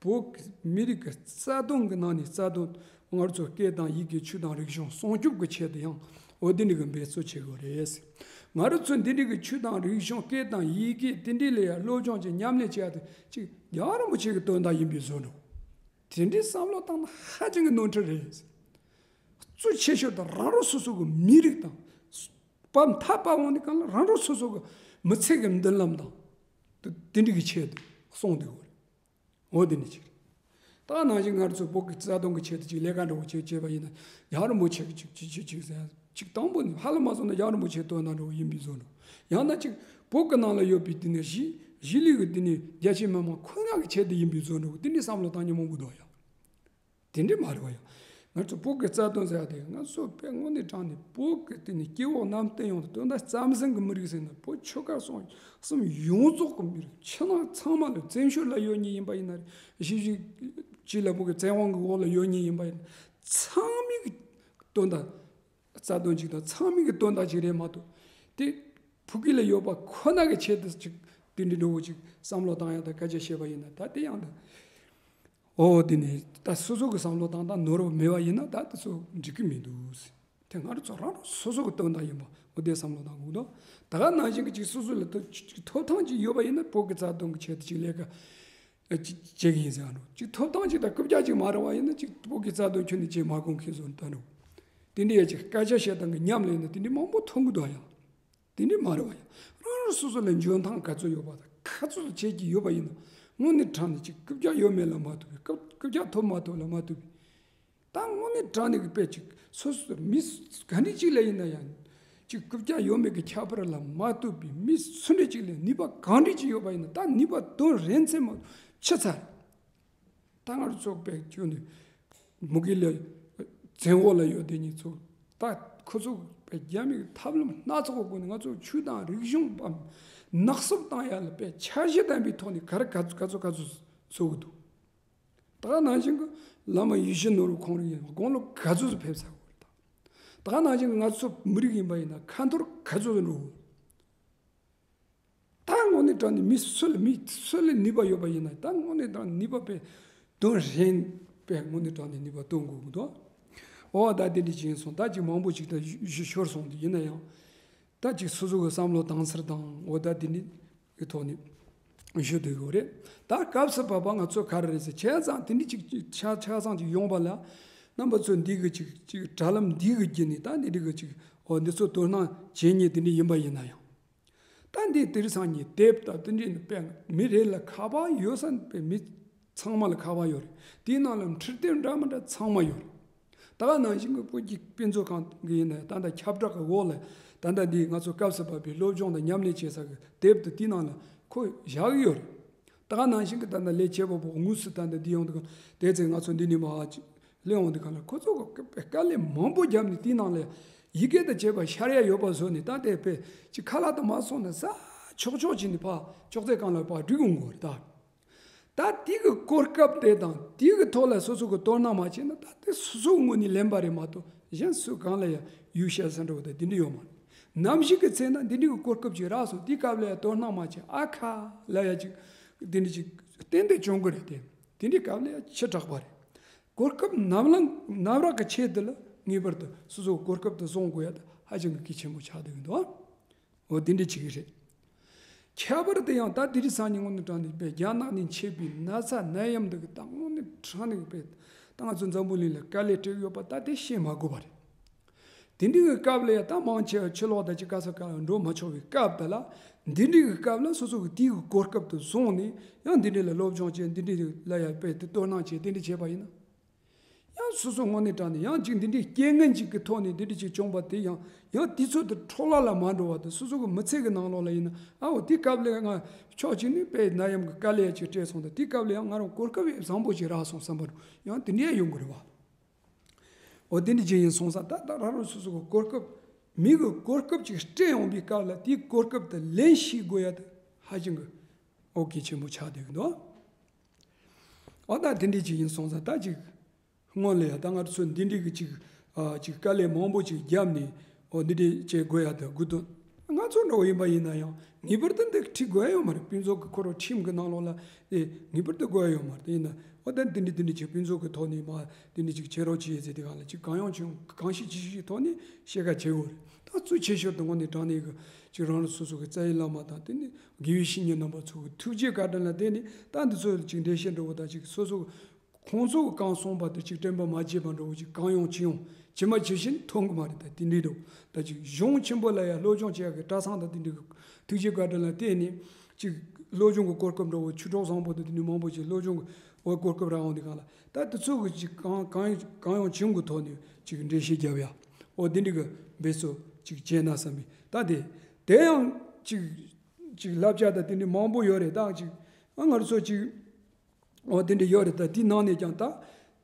བོད་ཀྱི་མི་རིགས་ཀྱི་རྩ་དོན་གྱི་ནང་ནས་རྩ་དོན། ང་ཚོ་སྐད་དང་ཡི་གེ་ཆོས་དང་རིག་གཞུང་སྲུང་སྐྱོབ་ཀྱི་ཆེད་དུ་ཡང་འོ་དེ་འདྲའི་གི་འབད་རྩོལ་བྱེད་དགོས་རེད། ང་རང་ཚོ་འདི་འདྲའི་གི་ཆོས་དང་རིག་གཞུང་སྐད་དང་ཡི་གེ་དེ་འདྲའི་ལ་ཡང་སློབ་སྦྱོང་བྱེད་མཉམ་ལས་བྱེད་ཡ་དེ་ཅིག་རྒྱལ་བ་རིན་པོ་ཆེ་གི་དོན་དག་ཡིན་པའི་བཟོ་འདྲ། དེ་འདྲའི་བསམ་བློ་བཏང་ན་ཧ་ཅང་གི་ནོར་འཁྲུལ་རེད། གཙོ་ཆེ་ཤོས་དེ་རང་རང་སོ་སོ་གི་མི་རིགས་དང་། བབ་མཐའ་བབ་འོང་དུས་གང་ལ་རང་རང་སོ་སོ་གི་མི་ཚེ་གི་མདུན་ལམ་དང་། དེ་དེ་འདྲ་གི་ཆེད་དུ་གསུངས་བསྡད་ཡོད་རེད། འོ་དེ་ནི་ཅིག་ད་ནང་བཞིན་ང་ཚོ་བོད་ཀྱི་རྩ་དོན་གྱི་ཆེད་དུ་ཅིག་ལས་ཀ་འདྲ་བོ་བྱེད་བྱེད་པ་ཡིན་ན། རྒྱལ་བ་རིན་པོ་ཆེ་གི་ཅིག་ཅིག་ཅིག་ཅིག་ཟེར་ཅིག་དང་པོ་ནས་ཧ་ལམ་མ་སོང་ན་རྒྱལ་བ་རིན་པོ་ཆེའི་དོན་དག་འདྲ་བོ་ཡིན་པའི་བཟོ་འདྲ། ཡང་ན་ཅིག་བོད་ཀྱི་ནང་ལ་ཡོད་པའི་དེ་ནས་གཞིས་གཞིས་ལུས་ཀྱི་དེ་ནས་རྒྱ་ཆེ་མི་མང་ཁོ་ན་གི་ཆེད་དུ་ཡིན་པའི་བཟོ་འདྲ་བོ་དེ་འདྲའི་བསམ་བློ་བཏང་མཁན་མང་པོ་འདུག་ཡ། དེ་འདྲ་མ་རེད་བ་ཡ། ང་ཚོ་བོད་ཀྱི་རྩ་དོན་ཟེར་ཡ་དེ་ང་ཚོ་དཔེ་དངོས་གནས་དྲང་གནས་བོད་ཀྱི་དེ་ནས་སྐྱེ་བོ་རྣམས་བསྟན་ཡོང་དུས་དོན་དག་རྩ་གསུམ་གྱི་མི་རིགས་ཟེར་ན་བོད་ཆོལ་ཁ་གསུམ་གསུམ་ཡོངས་རྫོགས་ཀྱི་མི་རིགས་ཕྱི་ནང་ཚང་མ་ལ། བཙན་བྱོལ་ལ་ཡོད་མཁན་ཡིན་པ་ཡིན་ན་རེད། གཞིས་བྱེས་སྤྱི་ལ་བོད་ཀྱི་བཙན་དབང་གི་འོག་ལ་ཡོད་མཁན་ཡིན་པ་ཡིན་ན་ཚང་མའི་གི་དོན་དག་རྩ་དོན་ཅིག་དང་ཚང་མའི་གི་དོན་དག་ཅིག་རེད་མ་གཏོགས། དེ་ཕ་གི་ལ་ཡོད་པ་ཁོ་ན་གི་ཆེད་དུ་ཅིག་དེ་འདྲའི་འདྲ་བོ་ཅིག་བསམ་བློ་བཏང་ཡ་དང་སྐད་ཆ་བཤད་པ་ཡིན་ན་ད་དེ་ཡང་དུ། འོ་དེ་ནས་ད་སོ་སོ་གི་བསམ་བློ་བཏང་སྟངས་ནོར་བ་མེད་པ་ཡིན་ན་ད་དེ་ཚོ་འགྲིག་གི་མི་འདུག་དེ་ང་རང་ཚོ་རང་རང་སོ་སོ་གི་དོན་དག་ཡིན་པ་འོ་དེ་བསམ་བློ་བཏང་དགོས་འདུག་ད་ག་ནང་བཞིན་གྱི་ཅིག་སོ་སོ་ལ་ཐོབ་ཅིག་ཐོབ་ཐང་ཅིག་ཡོད་པ་ཡིན་ན་བོད་ཀྱི་རྩ་དོན་གྱི་ཆེད་དུ་ཅིག་ལས་ཀ་ཅིག་བྱེད་ཀྱི་ཡིན་ཟེར་ཡ་འགྲོ། ཅིག་ཐོབ་ཐང་ཅིག་དང་རྐུབ་བཀྱག་ཅིག་མ་རེད་བ་ཡིན་ན་ཅིག་བོད་ཀྱི་རྩ་དོན་ཁྱོན་ནས་བྱེད་མ་དགོས་མཁན་བཟོ་འདྲ་འདུག་དེ་འདྲའི་ཡ་ཅིག་སྐད་ཆ་བཤད་སྟངས་ཀྱི་ཉམས་ལེན་ན་དེ་འདྲའི་མང་པོ་མཐོང་གི་འདུག་ཡ། དེ་འདྲའི་མ་རེད་བ་ཡ། རང་རང་སོ་སོ་ལ་འཇོན་ཐང་ག་ཚོད་ཡོད་པ་དང་ག་ཚོད་བྱེད་ཀྱི་ཡོད་པ་ཡིན་ན་དངོས་གནས་དྲང་གནས་ཅིག་རྐུབ་བཀྱག་ཡོད་མེད་ལ་མ་ལྟོས་པའི་རྐུབ་རྐུབ་བཀྱག་ཐོབ་མ་ཐོབ་ལ་མ་ལྟོས་པའི། ད་དངོས་གནས་དྲང་གནས་ཀྱི་དཔེ་ཅིག་སོ་སོ་མི་ག་འདྲ་ཅིག་ལ་ཡིན་ན་ཡང་ཅིག་རྐུབ་བཀྱག་ཡོད་མེད་ཀྱི་ཁྱད་པར་ལ་མ་ལྟོས་པའི་མི་སུ་འདྲ་ཅིག་ལ་ནུས་པ་གང་འདྲ་ཅིག་ཡོད་པ་ཡིན་ན་ད་ནུས་པ་དོན་རན་ཚད་མ་ཆི་ཚར། ད་ང་ཚོ་པའི་ཁྱོན་ནས་མུ་གེ་ལ་བཙན་འོག་ལ་ཡོད་དེ་ཉིད་ཚོ་ད་ཁོ་ཚོ་པའི་རྒྱ་མིའི་ཐབས་ལམ་སྣ་ཚོགས་སྒོ་ནས་ང་ཚོ་ཆོས་དང་རིག་གཞུང་པ་ནག་སུབ་བཏང་ཡ་ལ་པའི་འཆར་གཞི་ལྡན་པའི་ཐོག་ནས་ག་རེ་ག་ཚོད་ག་ཚོད་ག་ཚོད་བཟོ་གི་འདུག་ད་ནང་བཞིན་གྱི་བླ་མ་ཡིད་བཞིན་ནོར་བུ་ཁོང་རང་ཡིན་དགུང་ལོ་ག་ཚོད་ཙམ་ཕེབས་ཚར་གི་རེད་ད། ད་ནང་བཞིན་གྱི་ང་ཚོ་མི་རིགས་ཡིན་པ་ཡིན་ན་ཁ་འཐོར་ག་ཚོད་ཙམ་འགྲོ་གི་རེད། ད་དངོས་གནས་དྲང་གནས་མི་སུ་ལ་མི་སུ་ལ་ནུས་པ་ཡོད་པ་ཡིན་ན་ད་དངོས་གནས་དྲང་ནུས་པ་དཔེ་དོན་རན་པའི་དངོས་གནས་དྲང་གནས་ནུས་པ་སྟོན་དགོས་ཀྱི་འདུག་འོ་ད་དེ་འདྲ་ཅིག་ཡིན་སོང་ད་ཅིག་མང་པོ་ཅིག་ད་ཞུ་ཞུ་ཤོར་སོང་དུ་ཡིན་ན་ཡང་ ད་ཅིག་སོ་སོ་གི་བསམ་བློ་དྭངས་གསལ་དང་འོ་ད་དེ་འདྲའི་གི་ཐོག་ནས་ཞུ་འདོད་ཡོད་རེད། ད་སྐབས་སུ་བབ་པ་ང་ཚོ་ག་རེ་རེད་ཟེར་བྱས་ཙང་དེ་འདྲའི་ཅིག་ཆ་ཆ་ཚང་ཅིག་ཡོང་བ་ལ་རྣམ་པ་ཚོས་འདི་གི་ཅིག་ཅིག་དྲ་ལམ་འདི་གི་བརྒྱུད་ནས་ད་འདི་འདྲའི་གི་ཅིག་འོ་འདི་ཚོ་དོ་སྣང་བྱེད་མཁན་དེ་འདྲ་ཡིན་པ་ཡིན་ན་ཡང་། ད་འདི་དེང་སང་གི་དེབ་དང་དེ་འདྲའི་ནི་དཔེ་མི་རེ་ལ་ཁ་པར་ཡོད་ས་དཔེ་མི་ཚང་མ་ལ་ཁ་པར་ཡོད་རེད། དེའི་ནང་ལ་འཕྲུལ་དེབ་འདྲ་མི་འདྲ་ཚང་མ་ཡོད་རེད། ད་ག་ནང་བཞིན་གྱི་བོད་ཀྱི་དཔེ་མཛོད་ཁང་གི་ཡིན་ན་ད་ལྟ་ཁྱབ་བསྒྲགས་ཀྱི་འོག་ལ་ད་ལྟ་འདི་ང་ཚོ་སྐབས་སུ་བབས་པའི་སློབ་སྦྱོང་དང་ཉམས་ལེན་བྱེད་ས་གི་དེབ་དེ་དེའི་ནང་ལ་ཁོ་བཞག་གི་ཡོད་རེད། ད་ག་ནང་བཞིན་གྱི་ད་ལྟ་ལས་བྱེད་པ་པོ་དངོས་སུ་ད་ལྟ་འདི་ཡོང་དུས་གང་དེ་ཚེ་ང་ཚོ་འདི་ནས་མར་ཅིག་སླེབས་འོང་དུས་གང་ལ་ཁོ་ཚོ་གི་དཀའ་ལས་མང་པོ་བརྒྱབ་ནས་དེའི་ནང་ལ་ཡི་གེ་དང་བཅས་པ་ཤར་ཡ་ཡོད་པ་བཟོས་ནས་ད་དེ་དཔེ་ཅིག་ཁ་ལག་དང་མ་སོང་ན་ས་ཆོག་ཆོག་བྱས་ནས་ཕར་ཅོག་ཙེ་སྒང་ལ་ཕར་བསྒྲིགས་འོང་གི་རེད་ད། ད་དེ་གི་གོ་སྐབས་དེ་དང་དེ་གི་ཐོག་ལ་སོ་སོ་གི་དོ་སྣང་མ་བྱས་ན་ད་དེ་སོ་སོའི་ངོས་ནས་ལེན་པ་རེད་མ་གཏོགས་གཞན་སུ་གང་ལ་ཡང་ཡུལ་ཤ་ཟ་འགྲོ་བ་དང་དེ་འདྲ་ཡོད་མ་རེད། ནམ་ཞིག་གི་ཚེ་ན་འདི་འདྲའི་གི་གོ་སྐབས་ཅིག་རག་སོང་དེའི་སྐབས་ལ་ཡང་དོ་སྣང་མ་བྱས་ཨ་ཁ་ལ་ཡང་ཅིག་དེ་འདྲ་ཅིག་ཏན་ཏན་བྱུང་གི་རེད་དེ། དེ་འདྲའི་སྐབས་ལ་ཡང་ཕྱི་དྲགས་པ་རེད། གོ་སྐབས་ནམ་ལངས་ནམ་རག་གི་ཆེད་དུ་ལ་ངེས་པར་དུ་སོ་སོའི་གོ་སྐབས་དེ་བཟུང་དགོས་ཡ་དེ་ཧ་ཅང་གི་གལ་ཆེན་པོ་ཆགས་བསྡད་ཀྱི་འདུག་འོ་དེ་འདྲ་བྱེད་ཀྱི་རེད། ཁྱད་པར་དུ་ཡང་ད་དེ་རིང་སང་ཉིན་དངོས་གནས་དྲང་གནས་པའི་རྒྱ་ནག་ནས་མཆེད་པའི་ན་ཚ་ནད་ཡམས་འདི་གི་ད་དངོས་གནས་དྲང་གནས་པའི་ད་ང་ཚོ་འཛམ་བུ་གླིང་ལ་དཀའ་ལས་སྤྲད་ཡོད་པ་ད་དེ་བཤད་མ་དགོས་པ་རེད། དེ་འདྲའི་གི་སྐབས་ལ་ཡང་ད་མང་ཆེ་བ་ཕྱི་ལོགས་དང་ཅིག་ག་ས་ག་ལ་འགྲོ་མ་ཆོག་པའི་སྐབས་དེ་ལ་འདི་འདྲའི་གི་སྐབས་ལ་སོ་སོ་གི་དེའི་གི་གོ་སྐབས་དེ་བཟུང་ནས་ཡང་འདི་འདྲའི་ལ་སློབ་སྦྱོང་བྱས་འདི་འདྲའི་ལ་ཡང་དཔེ་དེ་དོ་སྣང་བྱས་དེ་འདྲ་བྱས་པ་ཡིན་ན། ཡང་སོ་སོ་དངོས་གནས་དྲང་ནས་ཡང་ཅིག་འདི་འདྲའི་རྐྱེན་ངན་ཅིག་གི་ཐོག་ནས་འདི་འདྲ་ཅིག་བྱུང་བ་དེ་ཡང་ཡང་དུས་ཚོད་དེ་འཕྲོ་བརླག་ལ་མ་འགྲོ་བ་དང་སོ་སོ་གི་མི་ཚེ་གི་ནང་ལོགས་ལ་ཡིན་ན་ཨ་འོ་དེ་སྐབས་ལ་ང་ཕྱོགས་གཅིག་ནས་དཔེ་ནད་ཡམས་ཀྱི་དཀའ་ལས་ཅིག་སྤྲད་སོང་དང་དེ་སྐབས་ལ་ཡང་ང་རང་གོ་སྐབས་ཡང་བཟང་པོ་ཅིག་རག་སོང་བསམ་པ་རུ་ཡང་དེ་འདྲ་ཡང་ཡོང་གི་རེད་བ། འོ་དེ་འདྲ་ཅིག་ཡིན་སོང་ཙང་ད་ལྟ་རང་རང་སོ་སོ་གི་གོ་སྐབས་མི་གི་གོ་སྐབས་ཅིག་སྤྲད་ཡོང་པའི་སྐབས་ལ་དེའི་གོ་སྐབས་དེ་ལེན་ཤེས་དགོས་ཡ་དེ་ཧ་ཅང་གི་འོ་གལ་ཆེན་པོ་ཆགས་བསྡད་ཀྱི་འདུག་འོ་ད་དེ་འདྲ་ཅིག་ཡིན་སོང་ཙང་ད་ཅིག་སྔོན་ལ་ཡང་ད་ང་ཚོ་འདི་འདྲའི་གི་ཅིག་ཨ་ཅིག་དཀའ་ལས་མང་པོ་ཅིག་བརྒྱབ་ནས་འོ་འདི་འདྲའི་བྱེད་དགོས་ཡ་དེ་དགོས་དོན་ང་ཚོ་འདྲ་བོ་ཡིན་པ་ཡིན་ན་ཡང་ངེས་པར་དུ་འདི་ཁྲིད་དགོས་ཡ་ཡོད་མ་རེད། དཔེ་མཛོད་ཀྱི་ཁོ་རང་ཁྲིམས་ཀྱི་ནང་ལོགས་ལ་ཨེ་ངེས་པར་དུ་དགོས་ཡ་ཡོད་མ་རེད། དེ་ཡིན་ན་འོ་ད་འདི་འདྲའི་འདི་འདྲའི་ཅིག་དཔེ་མཛོད་ཀྱི་ཐོག་ནས་མ་འདི་འདྲའི་ཅིག་བྱེད་རོགས་བྱེད་ཟེར་དེ་གང་ལ་ཅིག་གང་ཡོང་ཅིག་ཡོང་གང་ཤེས་ཅི་ཤེས་ཐོག་ནས་བཤད་ཁ་བྱེད་དགོས་རེད། ད་གཙོ་ཆེ་ཤོས་དུ་དངོས་གནས་དྲང་གནས་གི་ཅིག་རང་རང་སོ་སོ་གི་རྩ་བའི་བླ་མ་དང་དེ་ནས་དགེ་བའི་བཤེས་གཉེན་རྣམ་པ་ཚོ་གི་ཐུགས་རྗེ་བཀའ་དྲིན་ལ་བརྟེན་ནས་ད་འདི་ཚོ་ཅིག་འགྲེལ་བཤད་འདྲ་བོ་དང་ཅིག་སོ་སོ་ཁོང་ཚོ་གིས་གང་གསུངས་པ་དེ་ཅིག་དྲན་པ་མ་བརྗེད་པ་འདྲ་བོ་ཅིག་གང་ཡོང་ཅི་ཡོང་ཇི་མ་ཇི་བཞིན་ཐོན་གི་མ་རེད། ད་དེ་འདྲའི་འདྲ་བོ་ད་ཅིག་གཞུང་ཆེན་པོ་ལ་ཡང་སློབ་སྦྱོང་བྱེད་ཡག་གི་གྲྭ་ཚང་དང་དེ་འདྲའི་གི་ཐུགས་རྗེ་བཀའ་དྲིན་ལ་བརྟེན་ནས་ཅིག་སློབ་སྦྱོང་གི་གོ་སྐབས་འདྲ་བོ་ཆོས་གྲོགས་བཟང་པོ་དང་དེ་འདྲའི་མང་པོ་ཅིག་སློབ་སྦྱོང་གི་འོ་གོ་སྐབས་རག་འོང་དུས་གང་ལ་ད་དེ་ཚོ་གི་ཅིག་གང་གང་ཡོང་གང་ཡོང་ཇི་ཡོང་གི་ཐོག་ནས་ཅིག་འགྲེལ་བཤད་རྒྱབ་ཡ་འོ་དེ་འདྲའི་གི་འབད་རྩོལ་ཅིག་བྱས་ན་བསམ་པའི་ད་དེ་དེ་ཡང་ཅིག་ཅིག་བསླབ་བྱ་དང་དེ་འདྲའི་མང་པོ་ཡོད་རེད། ད་ཅིག་ང་ང་རང་ཚོ་ཅིག་འོ་དེ་འདྲ་ཡོད་རེད། ད་དེའི་ནང་ནས་ཀྱང་ད་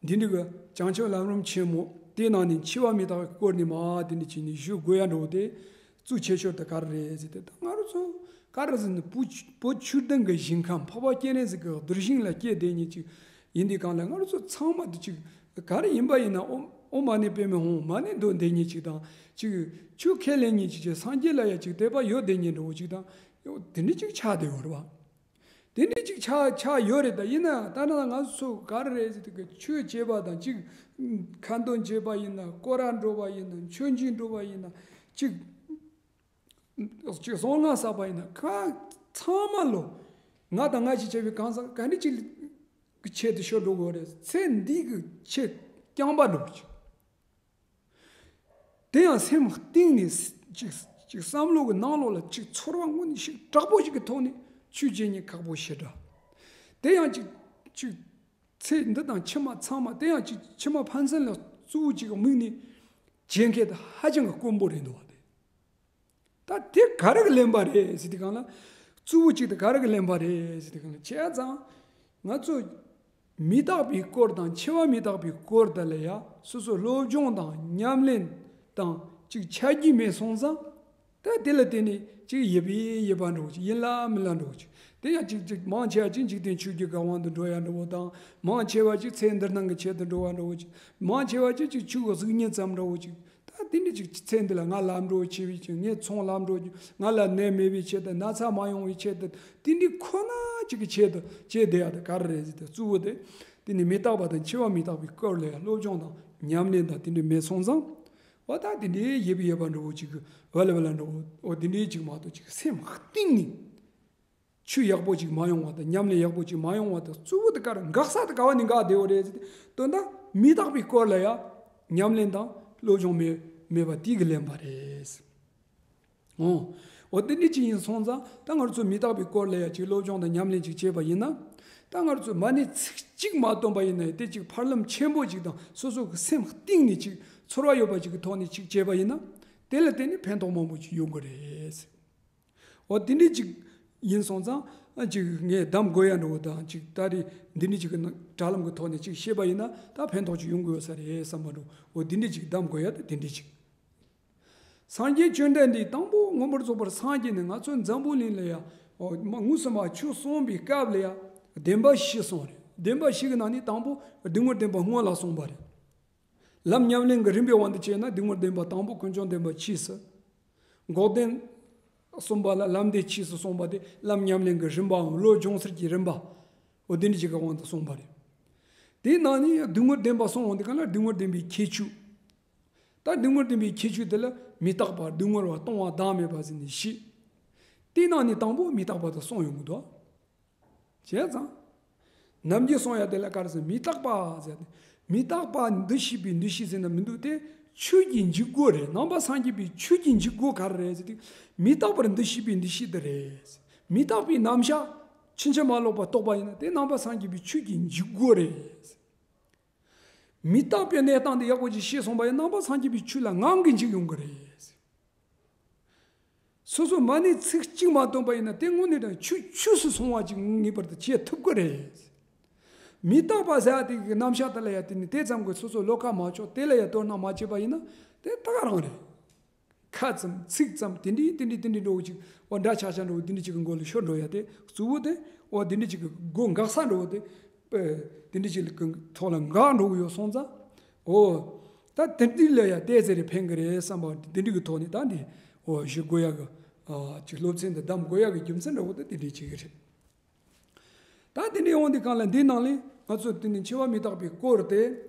འདི་འདྲ་གི་བྱང་ཆུབ་ལམ་རིམ་ཆེན་མོ་དེའི་ནང་ནས་འཆི་བ་མི་རྟག་པའི་སྐོར་ནས་མ་དེ་འདྲ་བྱས་ནས་ཞུ་དགོས་ཡ་འདྲ་བོ་དེ་གཙོ་ཆེ་ཤོས་དེ་ག་རེ་རེད་ཟེར་ཏེ་ད་ང་རང་ཚོ་ག་རེ་ཟེར་ན་བོད་བོད་ཆོས་ལྡན་གྱི་ཞིང་ཁམས་འཕགས་པ་སྤྱན་རས་གཟིགས་ཀྱི་གདུལ་ཞིང་ལ་སྐྱེས་བསྡད་མཁན་ཅིག་ཡིན་དུས་གང་ལ་ང་རང་ཚོ་ཚང་མ་དེ་ཅིག་ག་རེ་ཡིན་པ་ཡིན་ན་ཨོཾ་ཨོཾ་མ་ཎི་པདྨེ་ཧཱུྃ་མ་ཎི་འདོན་བསྡད་མཁན་ཅིག་དང་ཅིག་ཆོས་ཁས་ལེན་མཁན་ཅིག་ཅིག་སངས་རྒྱས་ལ་ཡ་ཅིག་དད་པ་ཡོད་བསྡད་མཁན་འདྲ་བོ་ཅིག་དང་དེ་འདྲ་ཅིག་ཆགས་བསྡད་ཡོད་རེད་བ། དེ་འདྲ་ཅིག་ཆགས་ཆགས་ཡོད་རེད། ད་ཡིན་ན་ད་ནང་ང་ཚོ་ག་རེ་རེད་ཟེར་དུས་ཆོས་བྱེད་པ་དང་ཅིག་ཁ་འདོན་བྱེད་པ་ཡིན་ན་སྐོར་ར་འགྲོ་བ་ཡིན་ན་མཆོད་མཇལ་འགྲོ་བ་ཡིན་ན་ཅིག་ཅིག་གསང་སྔགས་བསགས་པ་ཡིན་ན་གང་ཚང་མ་ལོ་ང་དང་ང་ཞིག་བྱས་པའི་གང་ཟག་ག་འདྲ་ཅིག་གི་ཆེད་དུ་ཤོར་འགྲོ་དགོས་རེད། ཚེ་འདི་གི་ཆེད་རྐྱང་པ་འགྲོ་གི་ཅིག་དེ་ཡང་སེམས་གཏིང་ནས་ཅིག་ཅིག་བསམ་བློ་གི་ནང་ལོགས་ལ་ཅིག་ཚོར་བ་དངོས་གནས་ཤིག་དྲག་པོ་ཞིག་གི་ཐོག་ནས་ཆོས་བྱེད་ཉིན་ཁག་པོ་ཞེ་དྲག་དེ་ཡང་ཅིག་ཅིག་ཚེ་འདི་དང་ཕྱི་མ་ཚང་མ་དེ་ཡང་ཅིག་ཕྱི་མ་ཕན་ཚུན་ལ་གཙོ་བོ་ཅིག་གི་དམིགས་ནས་བྱེད་མཁན་དེ་ཧ་ཅང་གི་དཀོན་པོ་རེད་འདུག་བ་དེ། ད་དེ་ག་རེ་གི་ལེན་པ་རེད་ཟེར་དུས་གང་ལ། གཙོ་བོ་གཅིག་དེ་ག་རེ་གི་ལེན་པ་རེད་ཟེར་དུས་གང་ལ། བྱས་ཙང་ང་ཚོ་མི་རྟག་པའི་སྐོར་དང་འཆི་བ་མི་རྟག་པའི་སྐོར་དེ་ལ་ཡ་སོ་སོ་སློབ་སྦྱོང་དང་ཉམས་ལེན་དང་ཅིག་ཆ་རྒྱུས་མེད་སོང་ཙང་། ད་དེ་ལ་བརྟེན་ནས་ཅིག་ཡིད་པའི་ཡིད་པ་འགྲོ་ཅིག་ཡིན་ལ་མིན་ལ་འགྲོ་ཅིག་དེ་ཡང་ཅིག་ཅིག་མང་ཆེ་བ་ཅིག་འཇིག་རྟེན་ཆོས་བརྒྱད་ཀྱི་དབང་དུ་འགྲོ་ཡ་འགྲོ་བོ་དང་། མང་ཆེ་བ་ཅིག་ཚེ་འདིར་སྣང་གི་ཆེད་དུ་འགྲོ་བ་འགྲོ་བོ་ཅིག་མང་ཆེ་བ་ཅིག་ཅིག་ཆོས་གཟུགས་བརྙན་ཙམ་འགྲོ་བོ་ཅིག་ད་དེ་འདྲ་ཅིག་ཚེ་འདི་ལ་ང་ལམ་འགྲོ་ཆེ་བའི་ཆེད། ངའི་ཚོང་ལམ་འགྲོ་རྒྱུ། ང་ལ་ནད་མེད་པའི་ཆེད་དུ། ན་ཚ་མ་ཡོང་བའི་ཆེད་དུ། དེ་འདྲའི་ཁོ་ན་ཅིག་གི་ཆེད་དུ་བྱས་བསྡད་ཡ་དེ་ག་རེ་རེད་ཟེར་ཏེ། གཙོ་བོ་དེ་དེ་ནི་མི་རྟག་པ་དང་འཆི་བ་མི་རྟག་པའི་སྐོར་ལ་ཡང་སློབ་སྦྱོང་དང་ཉམས་ལེན་དང་དེ་འདྲ་མེད་སོང་ཙང་། འོ་ད་དེ་འདྲའི་ཡེ་བི་ཡེ་བ་འདྲ་བོ་ཅིག་གི་ཝ་ལ་ཝ་ལ་འདྲ་བོ་འོ་དེ་འདྲའི་ཅིག་མ་གཏོགས་ཅིག་སེམས་གཏིང་ནས་ཆོས་ཡག་པོ་ཅིག་མ་ཡོང་བ་དང་ཉམས་ལེན་ཡག་པོ་ཅིག་མ་ཡོང་བ་དང་གཙོ་བོ་དེ་ག་རེ་འགག་ས་དེ་ག་བ་ནས་འགག་བསྡད་ཡོད་རེད་ཟེར་ཏེ། དོན་དག་མི་རྟག་པའི་སྐོར་ལ་ཡང་ཉམས་ལེན་དང་སློབ་སྦྱོང་མེད་མེད་པ་དེ་གིས་ལན་པ་རེད། འོ། འོ་དེ་འདྲ་ཅིག་ཡིན་སོང་ཙང་ད་ང་ཚོ་མི་རྟག་པའི་སྐོར་ལ་ཡང་ཅིག་སློབ་སྦྱོང་དང་ཉམས་ལེན་ཅིག་བྱས་པ་ཡིན་ན། ད་ང་ཚོ་མ་ཎི་ཚིག་གཅིག་མ་བཏོན་པ་ཡིན་ན་དེ་ཅིག་ཕར་ལམ་ཆེན་པོ་ཅིག་དང་སོ་སོ་གི་སེམས་གཏིང་ནས་ཅིག་ཚོར་བ་ཡོད་པ་ཅིག་གི་ཐོག་ནས་ཅིག་བྱས་པ་ཡིན་ན། དེ་ལ་བརྟེན་ནས་ཕན་ཐོགས་མང་པོ་ཅིག་ཡོང་གི་རེད། འོ་དེ་འདྲ་ཅིག་ཡིན་སོང་ཙང་ཅིག་ངས་གདམས་དགོས་ཡ་འདྲ་བོ་དང་ཅིག་ད་རེས་འདི་འདྲ་ཅིག་གི་དྲ་ལམ་གི་ཐོག་ནས་ཅིག་བཤད་པ་ཡིན་ན་ད་ཕན་ཐོགས་ཅིག་ཡོང་གི་ཡོད་ས་རེད་བསམ་པ་འདྲ་བོ། འོ་དེ་འདྲ་ཅིག་གདམས་དགོས་ཡ་ད་དེ་འདྲ་ཅིག་སངས་རྒྱས་བཅོམ་ལྡན་འདས་དང་པོ་མངོན་པར་རྫོགས་པར་སངས་རྒྱས་ནས་ང་ཚོ་འཛམ་བུ་གླིང་ལ་ཡ། འོ་མ་དངོས་སུ་མ་ཆོས་གསུངས་པའི་སྐབས་ལ་ཡ། བདེན་པ་བཞི་གསུངས་རེད། བདེན་པ་བཞི་གི་ནང་ནས་དང་པོ་སྡུག་བསྔལ་བདེན་པ་སྔོན་ལ་གསུངས་པ་རེད། ལམ་ཉམས་ལེན་གྱི་རིམ་པའི་དབང་དུ་བྱས་ན་སྡུག་བསྔལ་བདེན་པ་དང་པོ་ཀུན་འབྱུང་བདེན་པ་ཕྱིས་སུ། འགོག་བདེན་གསུངས་པ་ལ་ལམ་བདེན་ཕྱིས་སུ་གསུངས་པ་དེ་ལམ་ཉམས་ལེན་གྱི་རིམ་པའམ་བློ་སྦྱོང་ཚུལ་གྱི་རིམ་པ། འོ་དེ་འདྲ་ཅིག་གི་དབང་དུ་གསུངས་པ་རེད། དེའི་ནང་ནས་སྡུག་བསྔལ་བདེན་པ་གསུངས་འོང་དུས་གང་ལ་སྡུག་བསྔལ་བདེན་པའི་ཁྱད་ཆོས། ད་སྡུག་བསྔལ་བདེན་པའི་ཁྱད་ཆོས་དེ་ལ་མི་རྟག་པ་སྡུག་བསྔལ་བ་སྟོང་བ་བདག་མེད་པ་ཟེར་ནས་བཞི། དེའི་ནང་ནས་དང་པོ་མི་རྟག་པ་དེ་གསུངས་ཡོང་གི་འདུག་བྱས་ཙང་། ནམ་རྒྱུན་གསུངས་ཡ་དེ་ལ་ག་རེ་ཟེར་མི་རྟག་པ་ཟེར་ཏེ། མི་རྟག་པ་འདུ་ཤེས་པའི་འདུ་ཤེས་ཟེར་ན་མི་འདུག་སྟེ། ཆོས་ཀྱི་འཇུག་སྒོ་རེད། ནང་པ་སངས་རྒྱས་པའི་ཆོས་ཀྱི་འཇུག་སྒོ་ག་རེ་རེད་ཟེར་ཏེ། མི་རྟག་པར་འདུ་ཤེས་པའི་འདུ་ཤེས་དེ་རེད། མི་རྟག་པའི་རྣམ་གཞག་ཕྱིན་ཅི་མ་ལོག་པ་རྟོགས་པ་ཡིན་ན་དེ་ནང་པ་སངས་རྒྱས་པའི་ཆོས་ཀྱི་འཇུག་སྒོ་རེད། མི་རྟག་པའི་གནས་སྟངས་དེ་ཡག་པོ་ཅིག་ཤེས་སོང་བ་ཡིན་ན་ནང་པ་སངས་རྒྱས་པའི་ཆོས་ལ་ངང་གིས་འཇུག་ཡོང་གི་རེད། སོ་སོ་མ་ཎི་ཚིག་གཅིག་མ་བཏོན་པ་ཡིན་ན་དེ་དངོས་གནས་དྲང་ཆོས་ཆོས་སུ་སོང་བ་ཅིག་ངེས་པར་དུ་བྱེད་ཐུབ་ཀྱི་རེད། མི་རྟག་པ་ཟེར་ཡ་དེ་གི་རྣམ་གཞག་དེ་ལ་ཡ་དེ་ནི་དེ་ཙམ་གྱིས་སོ་སོ་བློ་ཁ་མ་ཕྱོགས་དེ་ལ་ཡ་དོ་སྣང་མ་བྱས་པ་ཡིན་ན་དེ་ད་ག་རང་རེད། ཁ་ཙམ་ཚིག་ཙམ་དེ་འདྲའི་དེ་འདྲའི་དེ་འདྲའི་འགྲོ་བ་ཅིག་འོ་འདྲ་ཆགས་ཆགས་འགྲོ་བ་དེ་འདྲའི་ཅིག་གི་མགོ་ལ་ཤོར་འགྲོ་ཡ་དེ་གཙོ་བོ་དེ་འོ་དེ་འདྲའི་ཅིག་གི་སྒོ་འགག་ས་འགྲོ་བ་དེ་དེ་འདྲའི་ཅིག་གི་ཐོག་ལ་འགག་འགྲོ་གི་ཡོད་སོང་ཙང་། འོ། ད་དེ་འདྲའི་ལ་ཡ་བལྟས་ཚེ་རེ་ཕན་གི་རེད་བསམ་པ་དེ་འདྲའི་གི་ཐོག་ནས་ད་འདི་འོ་ཞུ་དགོས་ཡ་གི་ཅིག་སློབ་ཚན་འདི་གདམ་དགོས་ཡ་གི་རྒྱུ་མཚན་འདྲ་བོ་ད་དེ་འདྲའི་ཅིག་གི་རེད། ད་དེ་འདྲའི་འོང་དུས་གང་ལ་འདི་ནང་ལས་ང་ཚོ་དེ་ནི་འཆི་བ་མི་རྟག་པའི་སྐོར་དེ་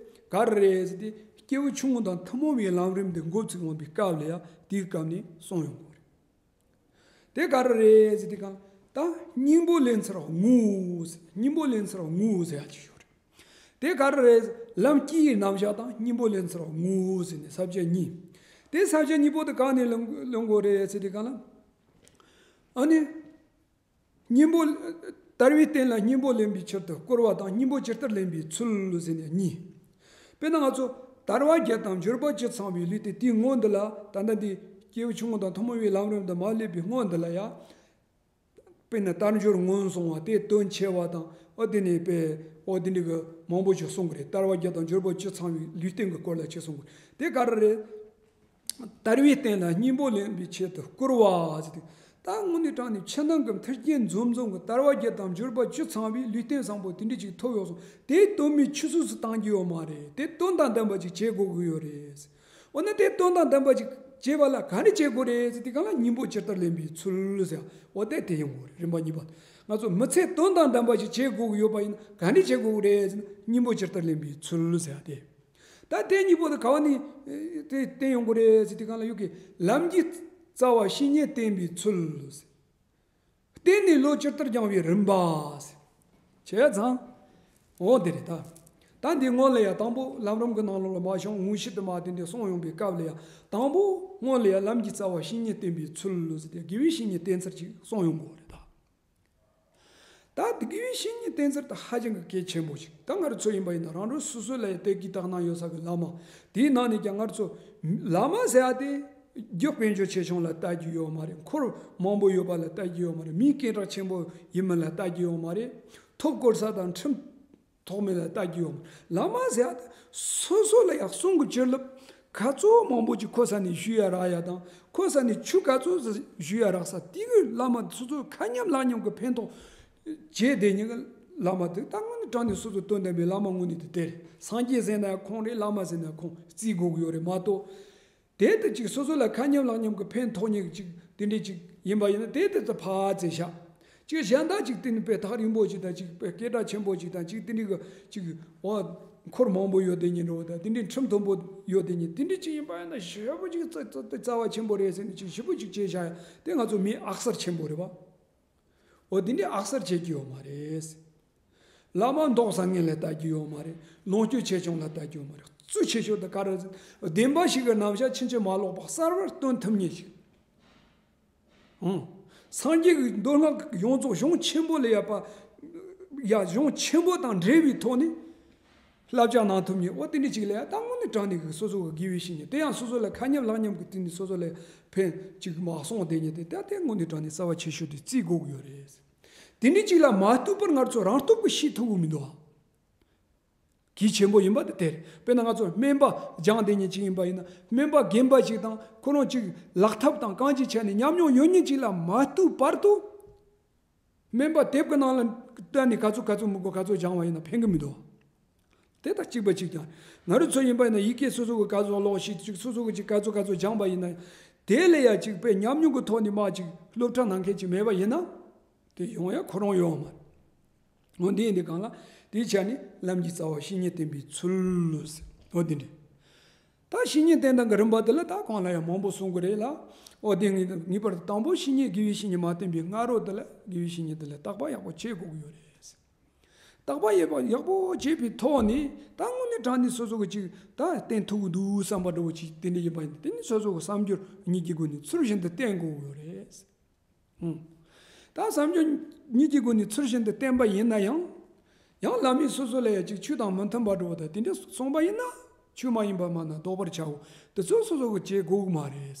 ག་རེ་རེད་ཟེར་ཏེ་སྐྱེས་བུ་ཆུང་ངུ་དང་ཐུན་མོང་བའི་ལམ་རིམ་འདི་འགོ་ཚུགས་འོང་པའི་སྐབས་ལ་ཡ་དེའི་སྐབས་ནས་གསུངས་ཡོང་གི་རེད། དེ་ག་རེ་རེད་ཟེར་དུས་གང་ད་སྙིང་པོ་ལེན་ཚུལ་ངོ་། སྙིང་པོ་ལེན་ཚུལ་ངོ་ཟེར་ཡ་ཅིག་ཡོད་རེད། དེ་ག་རེ་རེད། ལམ་གྱི་རྣམ་གཞག་དང་སྙིང་པོ་ལེན་ཚུལ་ངོ་ཟེར་ནས་ས་བཅད་གཉིས། དེ་ས་བཅད་གཉིས་པོ་དེ་གང་ནས་ལེན་ལེན་དགོས་རེད་ཟེར་དུས་གང་ལ། ཨ་ནི། སྙིང་པོ། དལ་བའི་རྟེན་ལ་སྙིང་པོ་ལེན་པའི་ཕྱིར་དུ་བསྐུར་བ་དང་སྙིང་པོ་ཇི་ལྟར་ལེན་པའི་ཚུལ་ཟེར་ནས་གཉིས། དཔེར་ན་ང་ཚོ་དལ་བ་བརྒྱད་དང་འབྱོར་པ་བཅུ་ཚང་བའི་ལུས་རྟེན་དེའི་སྔོན་འདི་ལ་ད་ལྟ་འདི་སྐྱེས་བུ་ཆུང་ངུ་དང་ཐུན་མོང་བའི་ལམ་རིམ་དུ་མ་སླེབས་པའི་སྔོན་འདི་ལ་ཡང་། དཔེར་ན་དལ་འབྱོར་སྔོན་སོང་བ་དེ་དོན་ཆེ་བ་དང་འོ་དེ་ནས་དཔེ་འོ་དེ་འདྲ་གི་མང་པོ་ཞིག་གསུང་གི་རེད། དལ་བ་བརྒྱད་དང་འབྱོར་པ་བཅུ་ཚང་བའི་ལུས་རྟེན་གྱི་སྐོར་ལ་ཅིག་གསུང་གི་རེད། དེ་ག་རེ་རེད། དལ་བའི་རྟེན་ལ་སྙིང་པོ་ལེན་པའི་ཆེད་དུ་བསྐུར་བ་ཟེར་ཏེ། ད་དངོས་གནས་དྲང་ནས་ཕྱི་ནང་གི་མཐུན་རྐྱེན་འཛོམས་འཛོམས་ཀྱི་དལ་བ་བརྒྱད་དང་འབྱོར་པ་བཅུ་ཚང་བའི་ལུས་རྟེན་བཟང་པོ་དེ་འདྲ་ཅིག་ཐོབ་ཡོད་སོང་། དེ་དོན་མེད་ཆུད་ཟོས་སུ་བཏང་རྒྱུ་ཡོད་མ་རེད། དེ་དོན་དང་ལྡན་པ་ཅིག་བྱེད་དགོས་ཀྱི་ཡོད་རེད། འོ་ན་དེ་དོན་དང་ལྡན་པ་ཅིག་བྱེད་པ་ལ་ག་འདྲ་བྱེད་དགོས་རེད་ཟེར་དུས་གང་ལ་སྙིང་པོ་ཇི་ལྟར་ལེན་པའི་ཚུལ་ཟེར། འོ་དེ་དེ་ཡོང་དགོས་རེད། རིམ་པ་གཉིས་པ། ང་ཚོ་མི་ཚེ་དོན་དང་ལྡན་པ་ཅིག་བྱེད་དགོས་ཀྱི་ཡོད་པ་ཡིན་ན་ག་འདྲ་བྱེད་དགོས་རེད་ཟེར་ན་སྙིང་པོ་ཇི་ལྟར་ལེན་པའི་ཚུལ་ཟེར་དེ། ད་དེ་གཉིས་པོ་དེ་ག་བ་ནས་དེ་བསྟན་ཡོང་གི་རེད་ཟེར་དུས་གང་ལ་ཡོད་ཀི། ལམ་གྱི་རྩ་བ་བཤེས་གཉེན་བསྟེན་པའི་ཚུལ། བསྟེན་ནས་བློ་ཇི་ལྟར་སྦྱང་བའི་རིམ་པ། བྱས་ཙང་། འོ་དེ་རེད་ད། ད་འདི་སྔོན་ལ་ཡང་དང་པོ་ལམ་རིམ་གྱི་ནང་ལོགས་ལ་མ་བྱུང་དངོས་གཞི་དུ་མ་དེ་འདྲ་གསུངས་ཡོང་པའི་སྐབས་ལ་ཡང་དང་པོ་སྔོན་ལ་ཡང་ལམ་གྱི་རྩ་བ་བཤེས་གཉེན་བསྟེན་པའི་ཚུལ་ཟེར་ཏེ་དགེ་བའི་བཤེས་གཉེན་བསྟེན་ཚུལ་ཅིག་གསུངས་ཡོང་གི་རེད་ད། ད་དགེ་བའི་བཤེས་གཉེན་བསྟེན་ཚུལ་དེ་ཧ་ཅང་གི་གལ་ཆེན་པོ་ཞིག་ད་ང་རང་ཚོ་ཡིན་པ་ཡིན་ན་རང་རང་སོ་སོ་ལ་ཡང་དད་གུས་དག་སྣང་ཡོད་ས་གི་བླ་མ། དེའི་ནང་ནས་ཀྱང་ང་རང་ཚོ་བླ་མ་ཟེར་ཡ་དེ་རྒྱུ་དཔལ་འབྱོར་ཆེ་ཆུང་ལ་ལྟ་རྒྱུ་ཡོད་མ་རེད། འཁོར་མང་པོ་ཡོད་པ་ལ་ལྟ་རྒྱུ་ཡོད་མ་རེད། མིའི་སྐད་གྲགས་ཆེན་པོ་ཡིན་མིན་ལ་ལྟ་རྒྱུ་ཡོད་མ་རེད། ཐོབ་དཀོན་ས་དང་ཁྲིམས་ཐོགས་མེད་ལ་ལྟ་རྒྱུ་ཡོད་མ་རེད། བླ་མ་ཟེར་ཡ་དེ་སོ་སོ་ལ་ཡང་གསུང་གི་བཅུད་ལ་ཁ་ཚོ་མང་པོ་ཅིག་ཁོ་ས་ནས་ཞུ་ཡ་རག་ཡ་དང་ཁོ་ས་ནས་ཆོས་ཁ་ཚོ་ཞུ་ཡ་རག་ས་དེ་གི་བླ་མ་སོ་སོ་ཁ་མཉམ་ལག་མཉམ་གི་ཕན་ཐོགས་བྱས་བསྡད་མཁན་གི་བླ་མ་དེ་ད་དངོས་གནས་དྲང་གནས་སོ་སོ་དོན་ལྡན་པའི་བླ་མ་དངོས་གནས་དེ་དེ་རེད། སངས་རྒྱས་ཟེར་ན་ཁོང་རེད། བླ་མ་ཟེར་ན་ཁོང་རྩིས་དགོས་ཀྱི་ཡོད་རེད་མ་གཏོགས། དེ་ལྟར་ཅིག་སོ་སོ་ལ་ཁ་མཉམ་ལག་མཉམ་གྱི་ཕན་ཐོགས་མཁན་ཅིག་དེ་འདྲས་ཅིག་ཡིན་པ་ཡིན་ན་དེ་ལྟར་དུ་ཕར་བཙལ་བཞག་ཅིག་གཞན་དག་ཅིག་དེ་ནི་དཔེ་ཐག་རིང་པོ་ཅིག་དང་ཅིག་དཔེ་སྐད་གྲགས་ཆེན་པོ་ཅིག་དང་ཅིག་དེ་འདྲས་གི་ཅིག་འོ་ འཁོར་མང་པོ་ཡོད་དེ་ཉིད་འགྲོ་བ་དང་དེ་འདྲའི་ཁྲིམས་མཐོན་པོ་ཡོད་དེ་ཉིད་དེ་འདྲའི་ཅིག་ཡིན་པ་ཡིན་ན་ཞེ་པོ་ཅིག་རྩ་རྩ་རྩ་བ་ཆེན་པོ་རེད་ཟེར་ནས་ཅིག་ཞེ་པོ་ཅིག་བྱས་བཞག་ཡ་དེ་ང་ཚོ་མི་ཨག་གསར་ཆེན་པོ་རེད་བ། འོ་དེ་འདྲའི་ཨག་གསར་བྱེད་ཀྱི་ཡོད་མ་རེད། བླ་མ་མདོག་བཟང་ངན་ལ་ལྟ་རྒྱུ་ཡོད་མ་རེད། ལོངས་སྤྱོད་ཆེ་ཆུང་ལ་ལྟ་རྒྱུ་ཡོད་མ་རེད། གཙོ་ཆེ་ཤོས་དེ་ག་རེ་རེད། བདེན་པ་ཞིག་གི་རྣམ་གཞག་ཕྱིན་ཅི་མ་ལོག་པ་གསར་བར་སྟོན་ཐུབ་མཁན་ཞིག་ཨང་། སངས་རྒྱས་ཀྱི་མདོ་སྔགས་ཡོངས་རྫོགས་གཞུང་ཆེན་པོ་ལ་ཡ་པ། ཡ་གཞུང་ཆེན་པོ་དང་འབྲེལ་བའི་ཐོག་ནས། བསླབ་བྱ་གནང་ཐུབ་མཁན་འོ་དེ་འདྲ་ཅིག་ལ་ཡ་ད་དངོས་གནས་དྲང་གནས་ཀྱི་སོ་སོ་གི་དགེ་བའི་བཤེས་གཉེན་དེ་ཡང་སོ་སོ་ལ་ཁ་ཉམས་ལག་ཉམས་ཀྱི་སྟེང་ནས་སོ་སོ་ལ་ཕན་ཅིག་མ་སོང་དེ་ཉིད་དེ་ད་དེ་དངོས་གནས་དྲང་གནས་རྩ་བ་ཆེ་ཤོས་དེ་བརྩི་དགོས་ཀྱི་ཡོད་རེད། དེ་འདྲ་ཅིག་ལ་མ་ལྟོས་པར་ང་ཚོ་རང་སྟོབས་ཀྱིས་ཤེས་ཐུབ་ཀྱི་མི་འདུག་ཨ། གལ་ཆེན་པོ་ཡིན་པ་དེ་དེ་རེད། དཔེར་ན་ང་ཚོ་སྨན་པ་སྦྱངས་བསྡད་མཁན་ཅིག་ཡིན་པ་ཡིན་ན་སྨན་པ་རྒན་པ་ཅིག་དང་ཁོ་རང་ཅིག་ལག་ཐབས་དང་གང་ཅིའི་ཆ་ནས་ཉམས་མྱོང་ཡོད་མཁན་ཅིག་ལ་མ་ལྟོས་པར་དུ། སྨན་པ་དེབ་ཀྱི་ནང་ལ་བལྟས་ནས་ག་ཚོད་ག་ཚོད་མི་དགོས་ག་ཚོད་སྦྱངས་པ་ཡིན་ན་ཕན་གི་མི་འདུག་དེ་དང་གཅིག་པ་གཅིག་རྐྱང་། ང་རང་ཚོ་ཡིན་པ་ཡིན་ན་ཡི་གེ་སོ་སོ་གི་ག་ཚོད་ཀློག་ཤེས་ཅིག་སོ་སོ་གི་ཅིག་ག་ཚོད་ག་ཚོད་སྦྱངས་པ་ཡིན་ན། དེ་ལས་ཡ་ཅིག་དཔེ་ཉམས་མྱོང་གི་ཐོག་ནས་མ་ཅིག་སློབ་ཁྲིད་གནང་མཁན་ཅིག་མེད་པ་ཡིན་ན། དེ་ཡོང་ཡ་ཁོ་རང་ཡོད་མ་རེད། འོ་འདི་ཡིན་དུས་གང་ལ་དེའི་ཆ་ནས་ལམ་གྱི་རྩ་བ་བཤེས་གཉེན་བསྟེན་པའི་ཚུལ་ཟེར། འོ་འདི་འདྲ། ད་བཤེས་གཉེན་བསྟེན་སྟངས་ཀྱི་རིམ་པ་དེ་ལ་ད་གོང་ལ་ཡང་མང་པོ་གསུང་གི་རེད་ལ། འོ་དེ་ངེས་ངེས་པར་དུ་དང་པོ་བཤེས་གཉེན་དགེ་བའི་བཤེས་གཉེན་མ་བསྟེན་པའི་སྔ་རོལ་དེ་ལ་དགེ་བའི་བཤེས་གཉེན་དེ་ལ་བརྟག་པ་ཡག་པོ་བྱེད་དགོས་ཀྱི་ཡོད་རེད། བརྟག་པ་ཡག་པོ་ཡག་པོ་བྱས་པའི་ཐོག་ནས་ད་དངོས་གནས་དྲང་གནས་སོ་སོ་གི་ཅིག་ད་བསྟེན་ཐུབ་ཀྱི་འདུག་བསམ་པ་འདྲ་བོ་ཅིག་དེ་འདྲ་ཡིན་པ་ཡིན་ན་དེ་ནི་སོ་སོ་གི་བསམ་སྦྱོར་གཉིས་ཀྱི་སྒོ་ནས་ཚུལ་བཞིན་དུ་བསྟེན་དགོས་ཀྱི་ཡོད་རེད། ཧུམ། ད་བསམ་སྦྱོར་གཉིས་ཀྱི་སྒོ་ནས་ཚུལ་བཞིན་དུ་བསྟེན་པ་ཡིན་ན་ཡང་། ཡང་བླ་མས་སོ་སོ་ལ་ཡང་ཅིག་ཆོས་དང་མི་མཐུན་པ་འདྲ་བོ་དང་དེ་འདྲ་གསུངས་པ་ཡིན་ན་ཆོས་མ་ཡིན་པ་མ་ན་ལྡོག་པར་བྱའོ། དེ་ཚོ་སོ་སོ་གི་བྱེད་དགོས་ཀྱི་མ་རེད།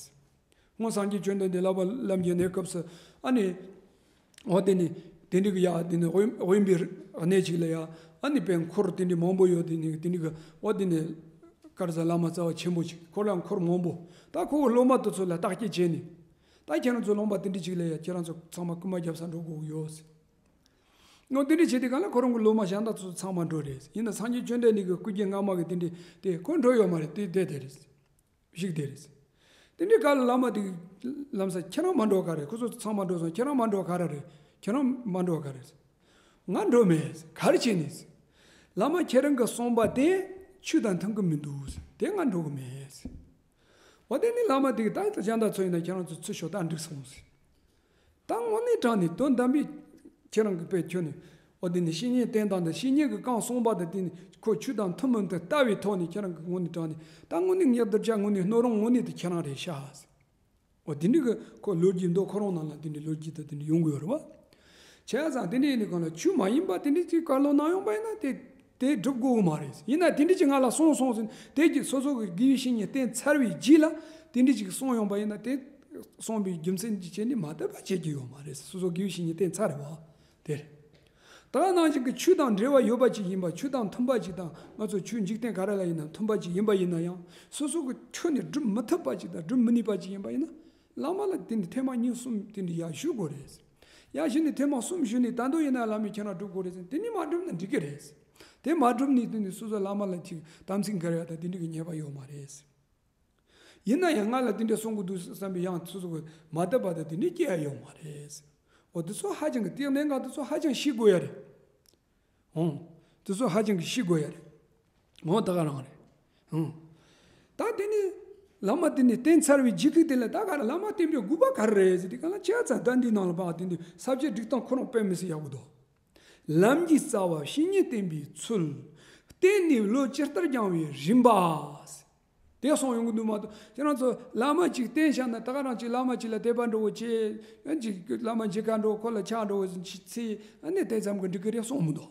སྔོན་སངས་རྒྱས་བཅོམ་ལྡན་འདས་བསླབ་པ་ལམ་གྱི་གནས་སྐབས་སུ་ཨ་ནི། འོ་དེ་ནི་དེ་འདྲ་གི་ཡ་དེ་ནི་དབེན་དབེན་པའི་གནས་ཅིག་ལ་ཡ་ཨ་ནི་དཔེ་འཁོར་དེ་འདྲ་མང་པོ་ཡོད་དེ་ནི་དེ་འདྲ་གི་འོ་དེ་ནི་དཀར་ཟ་བླ་མ་རྩ་བ་ཆེན་པོ་ཅིག་ཁོ་ལ་འཁོར་མང་པོ་ད་ཁོ་བོ་སློབ་མ་དེ་ཚོ་ལ་བརྟག་དཔྱད་བྱས་ནས། ད་ཁྱེད་རང་ཚོ་སློབ་མ་དེ་འདྲ་ཅིག་ལ་ཡ་ཁྱེད་རང་ཚོ་ཚང་མ་རྐུན་མ་རྒྱབ་ས་འགྲོ་དགོས་ཀྱི་ཡོད་ཟེར། ངོ་དེ་འདྲ་བྱེད་དུས་གང་ལ་ཁོ་རང་གི་སློབ་མ་གཞན་དག་ཚོ་ཚང་མ་འགྲོ་རེད། ཡིན་ན་སངས་རྒྱས་བཅོམ་ལྡན་འདས་ཀྱི་སྐུ་སྐྱེ་སྔ་མ་གི་དེ་འདྲ་དེ་ཁོ་འགྲོ་ཡོད་མ་རེད། དེ་དེ་དེ་རེད། བཞུགས་དེ་རེད། དེ་འདྲའི་སྐབས་ལ་བླ་མ་དེ་ལམ་སང་ཁྱེད་རང་མ་འགྲོ་ག་རེད། ཁོ་ཚོ་ཚང་མ་འགྲོ་སོང་། ཁྱེད་རང་མ་འགྲོ་ག་རེ་རེད། ཁྱེད་རང་མ་འགྲོ་ག་རེད། ང་འགྲོ་མེད། ག་རེ་བྱས་ནས། བླ་མ་ཁྱེད་རང་གི་གསུངས་པ་དེ་ཆོས་དང་མཐུན་གི་མི་འདུག་དེ་ང་འགྲོ་གི་མེད། འོ་དེ་ནི་བླ་མ་དེ་གི་ད་གཞན་དག་ཚོ་ཡིན་ན་ཁྱེད་རང་ཚོ་ཚུར་ཤོག་ད་འགྲིག་སོང་ཟེར། ད་དངོས་གནས་དྲང་ནས་དོན་དམ་པའི་ཁྱེད་རང་གི་དཔེ་ཁྱོད་ནི་འོ་དེ་ནི་བཤེས་གཉེན་བསྟེན་སྟངས་དང་བཤེས་གཉེན་གི་གང་གསུངས་པ་དང་དེ་ནི་ཁོ་ཆོས་དང་མཐུན་མི་མཐུན་ལྟ་བའི་ཐོག་ནས་ཁྱེད་རང་གི་དངོས་གནས་དྲང་ནས་ད་དངོས་གནས་ངེས་སྡུར་བྱ་དངོས་གནས་སྣོད་རུང་དངོས་གནས་དེ་ཁྱེད་རང་རེད་ཤག་འོ་དེ་འདྲ་གི་ཁོ་ལོ་རྒྱུས་མདོ་ཁོ་རང་ནང་ལ་དེ་འདྲའི་ལོ་རྒྱུས་དང་དེ་འདྲ་ཡོང་གི་ཡོད་རེད་བ། བྱས་ཙང་དེ་འདྲ་ཡིན་དུས་གང་ལ་ཆོས་མ་ཡིན་པ་དེ་འདྲ་ཅིག་བཀའ་སློབ་གནང་ཡོང་པ་ཡིན་ན་དེ་དེ་སྒྲུབ་དགོས་གི་མ་རེད། ཡིན་ན་དེ་འདྲ་ཅིག་ང་ལ་གསུངས་སོང་ཟེར་དེ་གི་སོ་སོ་གི་དགེ་བའི་བཤེས་གཉེན་བསྟེན་ཚར་བའི་རྗེས་ལ་དེ་འདྲ་ཅིག་གསུངས་ཡོང་པ་ཡིན་ན་དེ་གསུངས་པའི་རྒྱུ་མཚན་གྱི་ཆེད་ནས་མ་དད་པ་བྱེད་ཀྱི་ཡོད་མ་རེད། སོ་སོ་དགེ་བའི་བཤེས་གཉེན་བསྟེན་ཚར་རེད་བ། དེ་རེད། ད་ག་ནང་བཞིན་གྱི་ཆོས་དང་འབྲེལ་བ་ཡོད་པ་ཅིག་ཡིན་པ་ཆོས་དང་མཐུན་པ་ཅིག་དང་ང་ཚོ་ཆོས་འཇིག་རྟེན་ག་རེ་ལ་ཡིན་ན་མཐུན་པ་ཅིག་ཡིན་པ་ཡིན་ན་ཡང་སོ་སོ་གི་ཁྱོན་ནས་སྒྲུབ་མི་ཐུབ་པ་ཅིག་དང་སྒྲུབ་མི་ནུས་པ་ཅིག་ཡིན་པ་ཡིན་ན་བླ་མ་ལ་དེ་ནི་ཐེངས་མ་གཉིས་གསུམ་དེ་འདྲ་ཡར་ཞུ་དགོས་རེད། ཡར་ཞུས་ནས་ཐེངས་མ་གསུམ་ཞུས་ནས་ད་དུང་ཡིན་ན་བླ་མས་ཁྱེད་རང་སྒྲུབ་དགོས་རེད་ཟེར་དེ་ནི་མ་སྒྲུབ་ན་འགྲིག་གི་རེད། དེ་མ་སྒྲུབ་ནས་དེ་ནི་སོ་སོ་བླ་མ་ལ་ཅིག་དམ་ཚིག་འགལ་ཡ་དང་དེ་འདྲ་གི་ཉེས་པ་ཡོད་མ་རེད། ཡིན་ན་ཡང་ང་ལ་དེ་འདྲ་གསུང་གི་འདུག་བསམ་པའི་ཡང་སོ་སོ་གི་མ་དད་པ་དང་དེ་འདྲ་སྐྱེ་ཡ་ཡོད་མ་རེད། འོ་དེ་ཚོ་ཧ་ཅང་གི་ཏིག་གནད་འགག་དེ་ཚོ་ཧ་ཅང་ཤེས་དགོས་ཡ་རེད། འོང་། དེ་ཚོ་ཧ་ཅང་གི་ཤེས་དགོས་ཡ་རེད། འོང་ད་ག་རང་རེད། འོང་། ད་དེ་ནི་བླ་མ་དེ་ནི་བསྟེན་ཚར་བའི་རྗེས་ཀྱི་དེ་ལ་ད་ག་རང་བླ་མ་བསྟེན་པའི་དགོས་པ་ག་རེ་རེད་ཟེར་དུས་ག་ལ་ཆ་ཚང་ད་འདིའི་ནང་ལ་བག་དེ་འདི་ས་བཅད་སྒྲིག་སྟངས་ཁོ་རང་དཔེ་མི་སྲིད་ཡག་པོ་འདུག་ལམ་གྱི་རྩ་བ་བཤེས་གཉེན་བསྟེན་པའི་ཚུལ། བསྟེན་ནས་བློ་ཇི་ལྟར་སྦྱང་བའི་རིམ་པ། དེ་གསུངས་ཡོང་གི་འདུག་མ་གཏོགས་ཁྱེད་རང་ཚོ་བླ་མ་གཅིག་བསྟེན་བཞག་ན་ད་ག་རང་གཅིག་བླ་མ་གཅིག་ལ་དད་པ་འདྲ་བོ་བྱེད། ཡང་གཅིག་བླ་མ་མཇལ་ཁ་འགྲོ་ཁོ་ལ་ཕྱག་འགྲོ་བོ་ཚིག་ཨ་ནི་དེ་ཙམ་གྱི་འགྲིག་གི་རེད་གསུངས་མི་འདུག་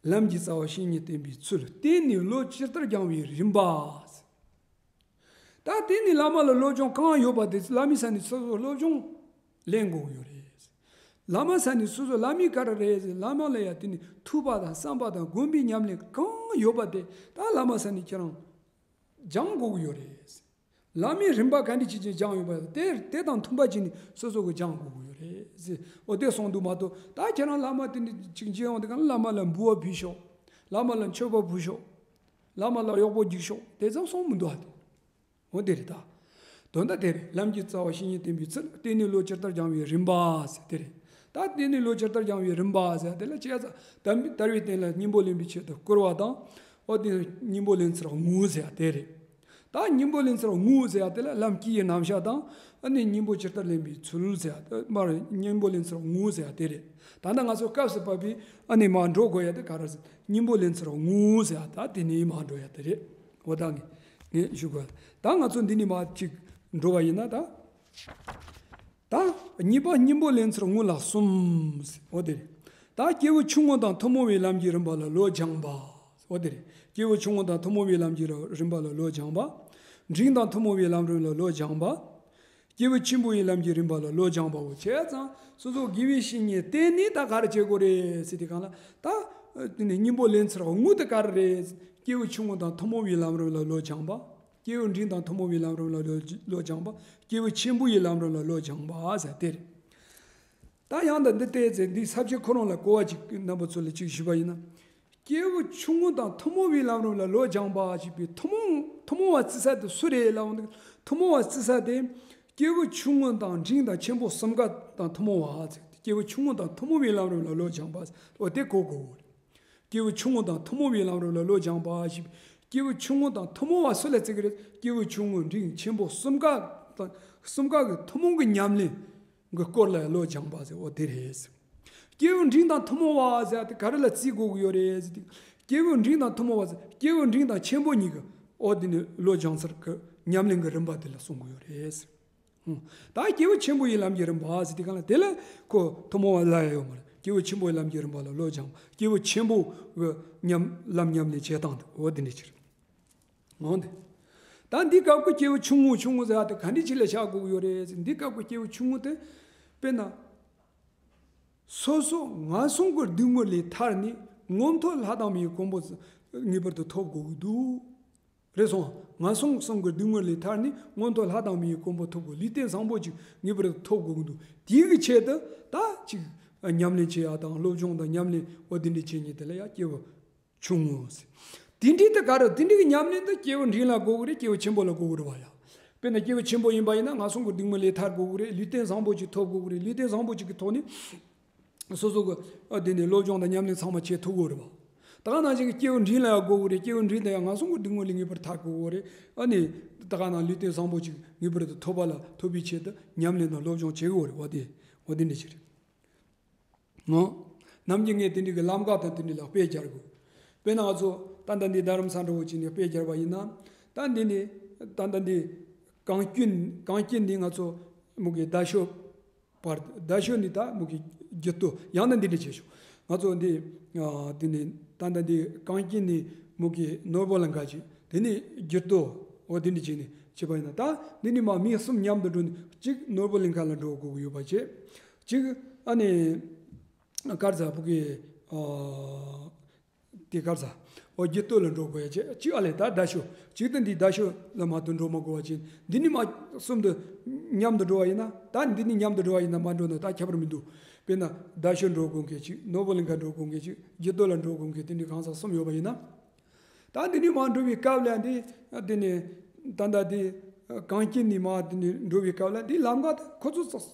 ལམ་གྱི་རྩ་བ་བཤེས་གཉེན་བསྟེན་པའི་ཚུལ། བསྟེན་ནས་བློ་ཇི་ལྟར་སྦྱང་བའི་རིམ་པ། ད་དེ་ནི་བླ་མ་ལ་སློབ་སྦྱོང་གང་ཡོད་པ་དེ་བླ་མའི་ས་ནས་སོ་སོ་སློབ་སྦྱོང་ལེན་དགོས་ཀྱི་ཡོད་རེད། བླ་མ་ས་ནས་སོ་སོ་བླ་མའི་བཀའ་རེ་རེད་ཟེར་བླ་མ་ལ་ཡ་དེ་ནི་ཐུགས་པ་དང་བསམ་པ་དང་སྒོམ་པའི་ཉམས་ལེན་གང་ཡོད་པ་དེ་ད་བླ་མ་ས་ནས་ཁྱེད་རང་སྦྱང་དགོས་ཀྱི་ཡོད་རེད། བླ་མའི་རིམ་པ་ག་འདྲ་ཅིག་ཅིག་སྦྱང་ཡོད་པ་དེ་དེ་དང་མཐུན་པ་ཅིག་ནི་སོ་སོ་གི་སྦྱང་དགོས་ཀྱི་ཡོད་རེད་ཟེར། འོ་དེ་གསུངས་འདུག་མ་གཏོགས་ད་ཁྱེད་རང་བླ་མ་དེ་འདྲ་ཅིག་མཇལ་ཡོང་དུས་གང་བླ་མ་ལ་འབུལ་བ་ཕུལ་ཤོག་བླ་མ་ལ་མཆོད་པ་ཕུལ་ཤོག་བླ་མ་ལ་གཡོག་པོ་རྒྱུགས་ཤོག་དེ་ཙམ་གསུངས་མི་འདུག་ཨ་དེ། འོ་དེ་རེད་ད། དོན་དག་དེ་རེད། ལམ་གྱི་རྩ་བ་བཤེས་གཉེན་བསྟེན་པའི་ཚུལ། བསྟེན་ནས་བློ་ཇི་ལྟར་སྦྱང་བའི་རིམ་པ་ཟེར་དེ་རེད། ད་བསྟེན་ནས་བློ་ཇི་ལྟར་སྦྱང་བའི་རིམ་པ་ཟེར་དེ་ལ་བྱས་ཙང་དམ་པའི་དར་བའི་སྟེང་ལ་སྙིང་པོ་ལེན་པའི་ཆེད་དུ་བསྐུལ་བ་དང་ ཨོ་དེ་སྙིང་པོ་ལེན་ཚུལ་དངོས་ཟེར་ཡ་དེ་རེད། ད་སྙིང་པོ་ལེན་ཚུལ་དངོས་ཟེར་ཡ་དེ་ལ་ལམ་དཀྱིལ་གྱི་རྣམ་གཞག་དང་། ཨ་ནི་སྙིང་པོ་ཇི་ལྟར་ལེན་པའི་ཚུལ་ཟེར་ཡ་དེ་མར་སྙིང་པོ་ལེན་ཚུལ་དངོས་ཟེར་ཡ་དེ་རེད། ད་ལྟ་ང་ཚོ་སྐབས་སུ་བབས་པའི་ཨ་ནི་མར་འགྲོ་དགོས་ཡ་དེ་ག་རེ་ཟེར། སྙིང་པོ་ལེན་ཚུལ་དངོས་ཟེར་ཡ་ད་དེ་ནས་མར་འགྲོ་ཡ་དེ་རེད། འོ་ད་ངས་ངས་ཞུ་དགོས་ཡ། ད་ང་ཚོ་འདི་ནས་མར་ཅིག་འགྲོ་བ་ཡིན་ན་ད། ད་གཉིས་པ་སྙིང་པོ་ལེན་ཚུལ་དངོས་ལ་གསུམ། འོ་དེ་རེད། ད་སྐྱེས་བུ་ཆུང་ངུ་དང་ཐུན་མོང་བའི་ལམ་གྱི་རིམ་པ་ལ་བློ་སྦྱང་བ། འོ་དེ་རེད། སྐྱེས་བུ་ཆུང་ངུ་དང་ཐུན་མོང་བའི་ལམ་གྱི་རིམ་པ་ལ་བློ་སྦྱང་བ། འབྲིང་དང་ཐུན་མོང་བའི་ལམ་རིམ་ལ་བློ་སྦྱང་བ། སྐྱེས་བུ་ཆེན་པོ་ཡི་ལམ་གྱི་རིམ་པ་ལ་བློ་སྦྱང་བའོ། བྱས་ཙང་སོ་སོ་དགེ་བའི་བཤེས་གཉེན་བསྟེན་ནས་ད་ག་རེ་བྱེད་དགོས་རེད་ཟེར་དུས་སྒང་ལ། ད་དེ་ནས་སྙིང་པོ་ལེན་ཚུལ་དངོས་དེ་ག་རེ་རེད། སྐྱེས་བུ་ཆུང་ངུ་དང་ཐུན་མོང་བའི་ལམ་རིམ་ལ་བློ་སྦྱང་བ། སྐྱེས་བུ་འབྲིང་དང་ཐུན་མོང་བའི་ལམ་རིམ་ལ་བློ་སྦྱང་བ། སྐྱེས་བུ་ཆེན་པོ་ཡི་ལམ་རིམ་ལ་བློ་སྦྱང་བ་ཟེར་དེ་རེད། ད་ཡང་ད་འདི་ལྟས་ཚེ་འདིའི་ས་བཅད་ཁོ་རང་ལ་གོ་བ་ཅིག་རྣམ་པ་ཚོ་ལ་ཅིག་ཞུས་པ་ཡིན་ན། སྐྱེས་བུ་ཆུང་ངུ་དང་ཐུན་མོང་བའི་ལམ་རིམ་ལ་བློ་སྦྱང་བ་ཞེས་པའི་ཐུན་མོང་ཐུན་མོང་བ་བརྩི་ས་དེ་སུ་རེད་ལབ་འོང་དུས། ཐུན་མོང་བ་བརྩི་ས་དེ། སྐྱེས་བུ་ཆུང་ངུ་དང་འབྲིང་དང་ཆེན་པོ་གསུམ་ཀ་དང་ཐུན་མོང་བ་ཟེར། སྐྱེས་བུ་ཆུང་ངུ་དང་ཐུན་མོང་བའི་ལམ་རིམ་ལ་བློ་སྦྱང་བ་ཟེར། འོ་དེ་གོ་དགོས། སྐྱེས་བུ་ཆུང་ངུ་དང་ཐུན་མོང་བའི་ལམ་རིམ་ལ་བློ་སྦྱང་བ་ཞེས། སྐྱེས་བུ་ཆུང་ངུ་དང་ཐུན་མོང་བ་སུ་ལ་བརྩི་གི་རེད། སྐྱེས་བུ་ཆུང་ངུ་འབྲིང་ཆེན་པོ་གསུམ་ཀ་དང་གསུམ་ཀ་གི་ཐུན་མོང་གི་ཉམས་ལེན་གྱི་སྐོར་ལ་བློ་སྦྱང་བ་ཟེར། འོ་དེ་རེད། སྐྱེས་བུ་འབྲིང་དང་ཐུན་མོང་བ་ཟེར་དེ་ག་རེ་ལ་བརྩི་དགོས་ཀྱི་ཡོད་རེད་ཟེར་དུས། སྐྱེས་བུ་འབྲིང་དང་ཐུན་མོང་བ་ཟེར། སྐྱེས་བུ་འབྲིང་དང་ཆེན་པོ་གཉིས་ཀྱི་འོ་དེ་ནི་བློ་སྦྱང་ཚུལ་གྱི་ཉམས་ལེན་གྱི་རིམ་པ་དེ་ལ་གསུང་གི་ཡོད་རེད། ད་སྐྱེས་བུ་ཆེན་པོ་ཡི་ལམ་གྱི་རིམ་པ་ཟེར་དུས་སྒང་ལ་དེ་ལ་ཁོ་ཐུན་མོང་བ་ལ་ཡ་ཡོད་མ་རེད། སྐྱེས་བུ་ཆེན་པོའི་ལམ་གྱི་རིམ་པ་ལ་བློ་སྦྱང་། སྐྱེས་བུ་ཆེན་པོ་གི་ཉམས་ལམ་ཉམས་ལེན་བྱེད་སྟངས་དེ་འོ་དེ་འདྲ་ཅིག་རེད། འོང་དེ། ད་འདི་སྐབས་ཀྱི་སྐྱེས་བུ་ཆུང་ངུ་ཆུང་ངུ་ཟེར་བ་དེ་ག་འདྲ་ཅིག་ལ་བཞག་དགོས་ཀྱི་ཡོད་རེད་ཟེར། འདི་སྐབས་ཀྱི་སྐྱེས་བུ་ཆུང་ངུ་དེ། དཔེར་ན། སོ་སོ་ངན་སོང་གི་སྡུག་བསྔལ་ལས་ཐར་ནས་མངོན་མཐོ་ལྷ་དང་མིའི་གོ་འཕང་ངེས་པར་དུ་ཐོབ་དགོས་ཀྱི་འདུག་རེད་སོང་། ངན་སོང་གསུམ་གྱི་སྡུག་བསྔལ་ལས་ཐར་ནས་མངོན་མཐོ་ལྷ་དང་མིའི་གོ་འཕང་ཐོབ་དགོས། ལུས་རྟེན་བཟང་པོ་ཅིག་ངེས་པར་དུ་ཐོབ་དགོས་ཀྱི་འདུག་དེའི་གི་ཆེད་དུ་ད་ཅིག་ཉམས་ལེན་བྱེད་ཡ་དང་སློབ་སྦྱོང་དང་ཉམས་ལེན་འོ་དེ་འདྲ་བྱེད་མཁན་དེ་ལ་ཡ་སྐྱེས་བུ་ཆུང་ངུ་ཟེར། དེ་འདྲའི་དེ་ག་རེ། དེ་འདྲའི་གི་ཉམས་ལེན་དེ་སྐྱེས་བུ་འབྲིང་ལ་དགོས་ཀྱི་རེད། སྐྱེས་བུ་ཆེན་པོ་ལ་དགོས་ཀྱི་རེད་བ་ཡ། དཔེར་ན་སྐྱེས་བུ་ཆེན་པོ་ཡིན་པ་ཡིན་ན་ངན་སོང་གི་སྡུག་བསྔལ་ལས་ཐར་དགོས་ཀྱི་རེད། ལུས་རྟེན་བཟང་པོ་ཅིག་ཐོབ་དགོས་ཀྱི་རེད། ལུས་རྟེན་བཟང་པོ་ཅིག་གི་ཐོག་ནས་སོ་སོ་གི་ཨ་དེ་ནས་སློབ་སྦྱོང་དང་ཉམས་ལེན་ཚང་མ་བྱེད་ཐུབ་དགོས་རེད་བ། ད་ག་ནང་བཞིན་གྱི་སྐྱེས་བུ་འབྲིང་ལ་ཡང་དགོས་ཀྱི་རེད། སྐྱེས་བུ་འབྲིང་དེ་ཡང་ངན་སོང་གི་སྡུག་བསྔལ་ལས་ངེས་པར་ཐར་དགོས་ཀྱི་རེད། ཨ་ནི་ད་ག་ནང་ལུས་རྟེན་བཟང་པོ་ཅིག་ངེས་པར་དུ་ཐོབ་པ་ལ་ཐོབ་པའི་ཆེད་དུ་ཉམས་ལེན་དང་སློབ་སྦྱོང་བྱེད་དགོས་རེད་བ། དེ་འོ་དེ་འདྲ་ཞིག་རེད། ངོ་། ནམ་རྒྱུན་ངས་དེ་འདྲའི་གི་ལམ་ཁ་དང་དེ་འདྲ་ལ་དཔེ་སྦྱར་དགོས། དཔེར་ན་ང་ཚོ་ད་ལྟ་འདི་རྡ་རམ་ས་འདྲ་བོ་ཅིག་ནས་དཔེ་སྦྱར་བ་ཡིན་ན། ད་འདི་ནས་ད་ལྟ་འདི་གངས་སྐྱིད་གངས་སྐྱིད་འདི་ང་ཚོ་མུ་གེ་རྡ་ཤོད་བར། རྡ་ཤོད་ནས་ད་མུ་གེ་འགྱུར་རྡོ་ཡང་ན་འདི་འདྲ་བྱས་ཤོག་ང་ཚོ་འདི་ཨ་འདི་ནས་ད་ལྟ་འདི་གངས་སྐྱིད་ནས་མུ་གེ་ནོར་བུ་གླིང་ཁ་ཅིག་དེ་ནས་འགྱུར་རྡོ་འོ་དེ་འདྲ་བྱས་ནས་བྱས་པ་ཡིན་ན། ད་འདི་ནས་མར་མི་གསུམ་མཉམ་དུ་འགྲོ་ནས་གཅིག་ནོར་བུ་གླིང་ཁ་ལ་འགྲོ་དགོས་ཀྱི་ཡོད་པ་བྱས། གཅིག་ཨ་ནི། གར་ཟ་བུ་གི་ཨ་དེ་གར་ཟ། འོ་འགྱུར་རྡོ་ལ་འགྲོ་དགོས་ཡ་བྱས། གཅིག་ཨ་ལས་ད་རྡ་ཤོད། གཅིག་ཏུ་འདི་རྡ་ཤོད་ལ་མ་གཏོགས་འགྲོ་མ་དགོས་པ་བྱས། འདི་ནི་མ་གསུམ་དུ་མཉམ་དུ་འགྲོ་བ་ཡིན་ན། ད་འདི་ནི་མཉམ་དུ་འགྲོ་བ་ཡིན་ན་མ་འགྲོ་ན་ད་ཁྱད་པར་མི་འདུག་དཔེར་ན་རྡ་ཤོད་འགྲོ་དགོས་མཁན་གཅིག་ནོར་བུ་གླིང་ཁ་འགྲོ་དགོས་མཁན་གཅིག་འགྱུར་རྡོ་ལ་འགྲོ་དགོས་མཁན་དེ་འདྲའི་གང་ཟག་གསུམ་ཡོད་པ་ཡིན་ན། ད་འདི་ནི་མ་འགྲོ་བའི་སྐབས་ལ་འདི་འདི་ནི་ད་ལྟ་འདི་གངས་སྐྱིད་ནི་མ་འདི་ནི་འགྲོ་བའི་སྐབས་ལ་འདི་ལམ་ཁ་ད་ཁོ་ཚོ་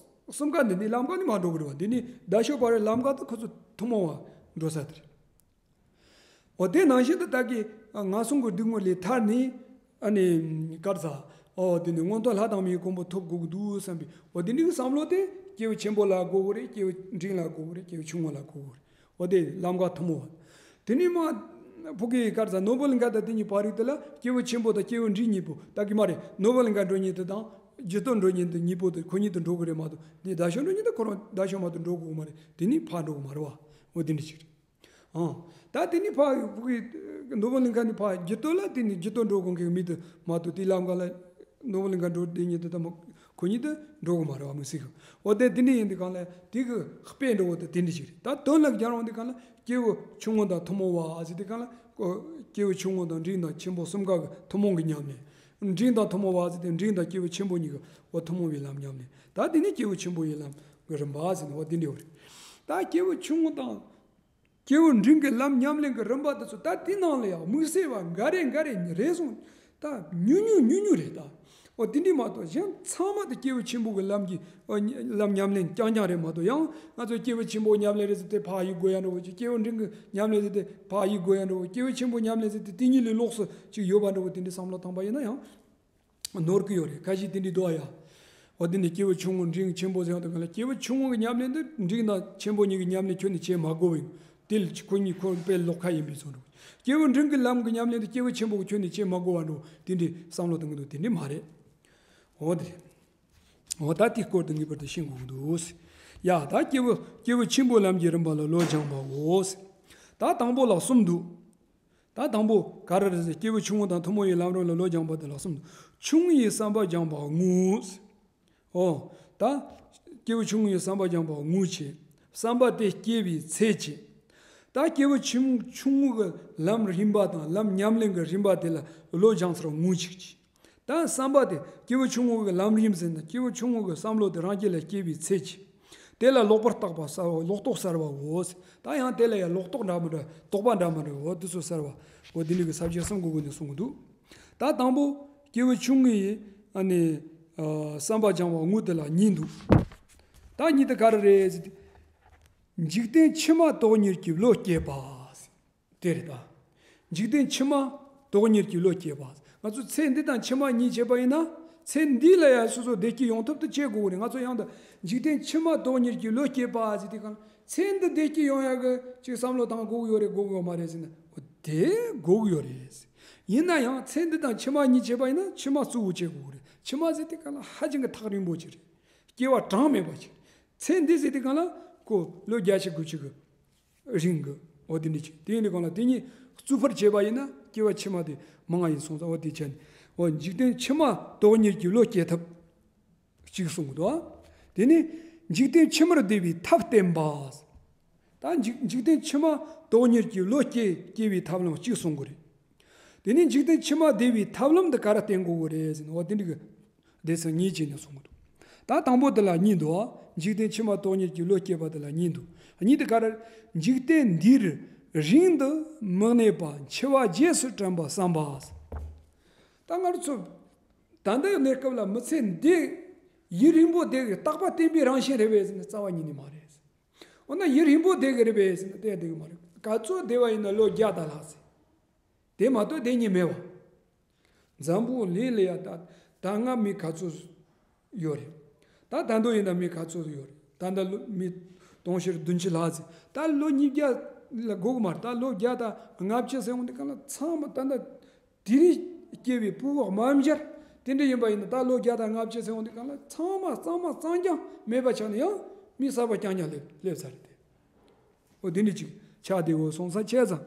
གསུམ་ཀ་འདི་ནི་ལམ་ཁ་ནི་མ་འགྲོ་གི་རེད་བ། འདི་ནི་རྡ་ཤོད་བར་ལམ་ཁ་ད་ཁོ་ཚོ་ཐུན་མོང་བ་འགྲོ་ས་དེ་རེད། འོ་དེ་ནང་བཞིན་དུ་ད་གི་ངན་སོང་གི་སྡུག་བསྔལ་ལས་ཐར་ནས་ཨ་ནི་གར་ཟ། འོ་དེ་ནི་མངོན་མཐོ་ལྷ་དང་མིའི་གོ་འཕང་ཐོབ་དགོས་ཀྱི་འདུག་བསམ་པའི་འོ་དེ་འདྲའི་བསམ་བློ་དེ་སྐྱེས་བུ་ཆེན་པོ་ལ་དགོས་ཀྱི་རེད། སྐྱེས་བུ་འབྲིང་ལ་དགོས་ཀྱི་རེད། སྐྱེས་བུ་ཆུང་ངུ་ལ་དགོས་ཀྱི་རེད། འོ་དེ་ལམ་ཁ་ཐུན་མོང་བ། དེ་ནས་མ་ཕུག་གི་གར་ཟ་ནོར་བུ་གླིང་ཁ་དང་དེ་གཉིས་བར་རིགས་དེ་ལ་སྐྱེས་བུ་ཆེན་པོ་དང་སྐྱེས་བུ་འབྲིང་གཉིས་པོ་ད་གི་མ་རེད། ནོར་བུ་གླིང་ཁ་འགྲོ་མཁན་དེ་དང་འགྱུར་རྡོ་འགྲོ་མཁན་དེ་གཉིས་པོ་དེ་ཁོ་གཉིས་དེ་འགྲོ་གི་རེད་མ་གཏོགས་དེ་རྡ་ཤོད་འགྲོ་མཁན་དེ་ཁོ་རང་རྡ་ཤོད་མ་གཏོགས་འགྲོ་དགོས་མ་རེད། དེ་ནས་ཕར་འགྲོ་གི་མ་རེད་བ། འོ་དེ་འདྲ་ཞིག་རེད། ཨང་། ད་དེ་ནས་ཕར་ཕུག་གི་ནོར་བུ་གླིང་ཁ་ནས་ཕར་འགྱུར་རྡོ་ལ་དེ་ནས་འགྱུར་རྡོ་འགྲོ་དགོས་མཁན་མི་དེ་མ་གཏོགས་དེ་ལམ་ཁ་ལ་ནོར་བུ་གླིང་ཁ་འགྲོ་བསྡད་མཁན་དེ་ད་མ་ཁོ་གཉིས་དེ་འགྲོ་གི་མ་རེད་བ། མི་སྲིད་གི། འོ་དེ་དེ་འདྲ་ཡིན་དུས་སྒང་ལ་དེ་གི་དཔེ་འགྲོ་བ་དེ་དེ་འདྲ་ཞིག་རེད། ད་དོན་ལ་སྦྱར་འོང་དུས་སྒང་ལ་སྐྱེས་བུ་ཆུང་ངུ་དང་ཐུན་མོང་བ་ཟེར་དུས་སྒང་ལ་ཁོ་སྐྱེས་བུ་ཆུང་ངུ་དང་འབྲིང་དང་ཆེན་པོ་གསུམ་ཀ་གི་ཐུན་མོང་གི་ཉམས་ལེན། འབྲིང་དང་ཐུན་མོང་བ་ཟེར་དུས་འབྲིང་དང་སྐྱེས་བུ་ཆེན་པོ་གཉིས་ཀྱི་འོ་ཐུན་མོང་བའི་ལམ་ཉམས་ལེན། ད་དེ་ནི་སྐྱེས་བུ་ཆེན་པོ་ཡི་ལམ་གི་རིམ་པ་ཟེར་ནས་འོ་དེ་འདྲ་བ་རེད། ད་སྐྱེས་བུ་ཆུང་ངུ་དང་སྐྱེས་བུ་འབྲིང་གི་ལམ་ཉམས་ལེན་གྱི་རིམ་པ་དེ་ཚོ་ད་དེ་ནང་ལ་ཡང་དམིགས་བསལ་བ་འགའ་རེ་འགའ་རེ་རེ་ཟུང་ ད་ཉུང་ཉུང་ཉུང་ཉུང་རེད་ད། འོ་དེ་འདྲས་མ་གཏོགས་གཞན་ཚང་མ་དེ་སྐྱེས་བུ་ཆེན་པོ་གི་ལམ་གྱི་འོ་ཉ- ལམ་ཉམས་ལེན་རྐྱང་རྐྱང་རེད་མ་གཏོགས། ཡང་ང་ཚོ་སྐྱེས་བུ་ཆེན་པོ་ཉམས་ལེན་རེད་ཟེར་ཏེ་ཕར་གཡུག་དགོས་ཡ་འདྲ་བོ་ཅིག་སྐྱེས་བུ་འབྲིང་གི་ཉམས་ལེན་ཟེར་ཏེ་ཕར་གཡུག་དགོས་ཡ་འདྲ་བོ། སྐྱེས་བུ་ཆེན་པོ་ཉམས་ལེན་ཟེར་ཏེ་དེ་གཉིས་ལས་ལོགས་སུ་ཅིག་ཡོད་པ་འདྲ་བོ་དེ་འདྲས་བསམ་བློ་བཏང་པ་ཡིན་ན་ཡང་ནོར་གི་ཡོད་རེད། ཁ་ཤས་དེ་འདྲས་འདུག་ཨ་ཡ། འོ་དེ་ནས་སྐྱེས་བུ་ཆུང་ངུ་འབྲིང་ཆེན་པོ་ཟེར་ཡང་དུ་གང་ལ། སྐྱེས་བུ་ཆུང་ངུ་གི་ཉམས་ལེན་དེ་འབྲིང་དང་ཆེན་པོ་གཉིས་ཀྱི་ཉམས་ལེན་ཁྱོན་ནས་བྱེད་མ་དགོས་པའི། དེ་ལ་ཁོ་གཉིས་ཁོ་དཔེ་ལོགས་ཁ་ཡིན་པའི་བཟོ་འདྲ། སྐྱེས་བུ་འབྲིང་གི་ལམ་གྱི་ཉམས་ལེན་དེ་སྐྱེས་བུ་ཆེན་པོ་གི་ཁྱོན་ནས་བྱེད་མ་དགོས་པ་འདྲ་དེ་འདྲའི་བསམ་བློ་གཏོང་གི་འདུག་དེ་འདྲའི་མ་རེད། འོ་དེ་རེད། འོ་ད་དེའི་སྐོར་དུ་ངེས་པར་དུ་ཤེས་དགོས་ཀྱི་འདུག་ཡ་ད་སྐྱེས་བུ་སྐྱེས་བུ་ཆེན་པོའི་ལམ་གྱི་རིམ་པ་ལ་བློ་སྦྱང་བའོ། ད་དང་པོ་ལ་གསུམ་འདུག་ད་དང་པོ་ག་རེ་རེད་ཟེར། སྐྱེས་བུ་ཆུང་ངུ་དང་ཐུན་མོང་བའི་ལམ་རིམ་ལ་བློ་སྦྱང་བ་དེ་ལ་གསུམ། ཆུང་ངུའི་བསམ་པ་སྦྱང་བ་དངོས། ཨོ། ད་སྐྱེས་བུ་ཆུང་ངུའི་བསམ་པ་སྦྱང་བ་དངོས་བྱེད། བསམ་པ་དེ་སྐྱེ་བའི་ཚད་བྱེད། ད་སྐྱེས་བུ་ཆུང་ཆུང་ངུ་གི་ལམ་རིམ་པ་དང་ལམ་ཉམས་ལེན་གྱི་རིམ་པ་དེ་ལ་བློ་སྦྱང་ཚར་དངོས་གཅིག་བྱེད། ད་བསམ་པ་དེ་སྐྱེས་བུ་ཆུང་ངུ་གི་ལམ་རིམ་ཟེར་ན་སྐྱེས་བུ་ཆུང་ངུ་གི་བསམ་བློ་དེ་རང་རྒྱུད་ལ་སྐྱེ་བའི་ཚད་ཀྱི། དེ་ལ་ལོག་པར་བརྟག་པ་གསར་བ་ལོག་རྟོག་གསར་བའོ། ད་ཡང་དེ་ལ་ཡང་ལོག་རྟོག་འདྲ་མི་འདྲ་རྟོག་པ་འདྲ་མི་འདྲ་འོ་དེ་ཚོ་གསར་བ། འོ་དེ་འདྲ་གི་ས་བཅད་གསུམ་གྱི་སྒོ་ནས་གསུང་གི་འདུག་ད་དང་པོ་སྐྱེས་བུ་ཆུང་ངུ་ཡི་ཨ་ནི་ཨ་བསམ་པ་སྦྱང་བ་དངོས་དེ་ལ་གཉིས་འདུག་ད་གཉིས་དེ་ག་རེ་རེད་ཟེར་ཏེ། འཇིག་རྟེན་ཕྱི་མ་དོགས་གཉེར་གྱི་བློ་སྐྱེས་པ། དེ་རེད་ད། འཇིག་རྟེན་ཕྱི་མ་དོགས་གཉེར་གྱི་བློ་སྐྱེས་པ། ང་ཚོ་ཚེ་འདི་དང་ཕྱི་མ་གཉིས་བྱེད་པ་ཡིན་ན། ཚེ་འདི་ལ་ཡང་སོ་སོ་བདེ་སྐྱིད་ཡོང་ཐབས་དེ་བྱེད་དགོས་རེད། ང་ཚོ་ཡང་དུ་འཇིག་རྟེན་ཕྱི་མ་དོགས་གཉེར་གྱི་བློ་སྐྱེས་པ་ཟེར་དུས་གང་ཚེ་འདི་བདེ་སྐྱིད་ཡོང་ཡག་གི་ཅིག་བསམ་བློ་བཏང་དགོས་ཀྱི་ཡོད་རེད་དགོས་ཀྱི་ཡོད་མ་རེད་ཟེར་ན། འོ་དེ་དགོས་ཀྱི་ཡོད་རེད། ཡིན་ན་ཡང་ཚེ་འདི་དང་ཕྱི་མ་གཉིས་བྱེད་པ་ཡིན་ན་ཕྱི་མ་གཙོ་བོ་བྱེད་དགོས་རེད། ཕྱི་མ་ཟེར་དུས་གང་ལ་ཧ་ཅང་གི་ཐག་རིང་པོ་ཅིག་རེད། སྐྱེ་བ་གྲངས་མེད་པ་ཅིག་ཚེ་འདི་ཟེར་དུས་གང་ལ་ཁོ་ལོ་བརྒྱད་ཅུ་དགུ་བཅུ་གི་རིང་གི། འོ་དེ་འདྲ་ཅིག་དེ་ཡིན་དུས་གང་ལ་དེ་གཉིས་རྩིས་འཕེན་བྱས་པ་ཡིན་ན་སྐྱེ་བ་ཕྱི་མ་དེ་མང་ང་ཡིན་སོང་ཙང་། འོ་དེ་བྱས་ནས་འོ་འཇིག་རྟེན་ཕྱི་མ་དོགས་གཉེར་གྱི་བློ་སྐྱེ་ཐབས་གཅིག་གསུངས་འདུག་དེ་ནས་འཇིག་རྟེན་ཕྱི་མར་བདེ་བའི་ཐབས་བསྟན་པ། ད་འཇིག་འཇིག་རྟེན་ཕྱི་མ་དོགས་གཉེར་གྱི་བློ་སྐྱེ་སྐྱེ་བའི་ཐབས་ལམ་གཅིག་གསུང་གི་རེད། དེ་ནས་འཇིག་རྟེན་ཕྱི་མ་བདེ་བའི་ཐབས་ལམ་དེ་ག་རེ་བསྟན་དགོས་ཀྱི་རེད་ཟེར་ན། འོ་དེ་འདྲ་གི་སྡེ་ཚན་གཉིས་བྱས་ནས་གསུང་གི་འདུག་ད་དང་པོ་དེ་ལ་གཉིས་འདུག་འཇིག་རྟེན་ཕྱི་མ་དོགས་གཉེར་གྱི་བློ་སྐྱེས་པ་དེ་ལ་གཉིས་འདུག་གཉིས་དེ་ག་རེ། འཇིག་རྟེན་འདིར་རིང་དུ་མི་གནས་པ་འཆི་བ་རྗེས་སུ་དྲན་པ་བསམ་པ། ད་ང་ཚོ་ད་ལྟའི་གནས་སྐབས་ལ་མི་ཚེ་འདི་ཡུན་རིང་པོ་བསྡད་ཀྱི་རྟག་པ་བརྟན་པའི་རང་བཞིན་རེད་པས་ཟེར་ན་རྩ་བ་ཉིད་ནས་མ་རེད། འོ་ན་ཡུན་རིང་པོ་བསྡད་ཀྱི་རེད་པས་ཟེར་ན་བསྡད་བསྡད་ཀྱི་མ་རེད། ག་ཚོད་བསྡད་པ་ཡིན་ན་ལོ་བརྒྱ་དང་ལྷག་ཙམ། དེ་མ་གཏོགས་བསྡད་མཁན་མེད་པ། འཛམ་བུ་གླིང་ལ་ཡ་ད་ད་སྔ་མི་ག་ཚོད་ཡོད་རེད། ད་ད་དུང་ཡིན་ན་མི་ག་ཚོད་ཡོད་རེད། ད་ད་ལོ་མི་སྟོང་ཕྲག་བདུན་ཅུ་ལྷག་ཙམ། ད་ལོ་ཉིས་བརྒྱ་ལ་འགོར་གི་མ་རེད། ད་ལོ་བརྒྱ་དང་ལྔ་བཅུ་ཟེར་འོང་དུས་གང་ལ་ཚང་མ་ད་ད་དེ་རིང་སྐྱེས་པའི་ཕྲུ་གུ་དམར་འབྱར་དེ་འདྲ་ཡིན་པ་ཡིན་ན། ད་ལོ་བརྒྱ་དང་ལྔ་བཅུ་ཟེར་འོང་དུས་གང་ལ་ཚང་མ་གཙང་མ་གཙང་རྐྱང་མེད་པ་ཆགས་ནས་ཡང་མི་གསར་པ་རྐྱང་རྐྱང་སླེབས་སླེབས་ཚར་རེད་དེ། འོ་དེ་འདྲ་ཅིག་ཆགས་བསྡད་ཡོད་སོང་ཙང་བྱས་ཙང་།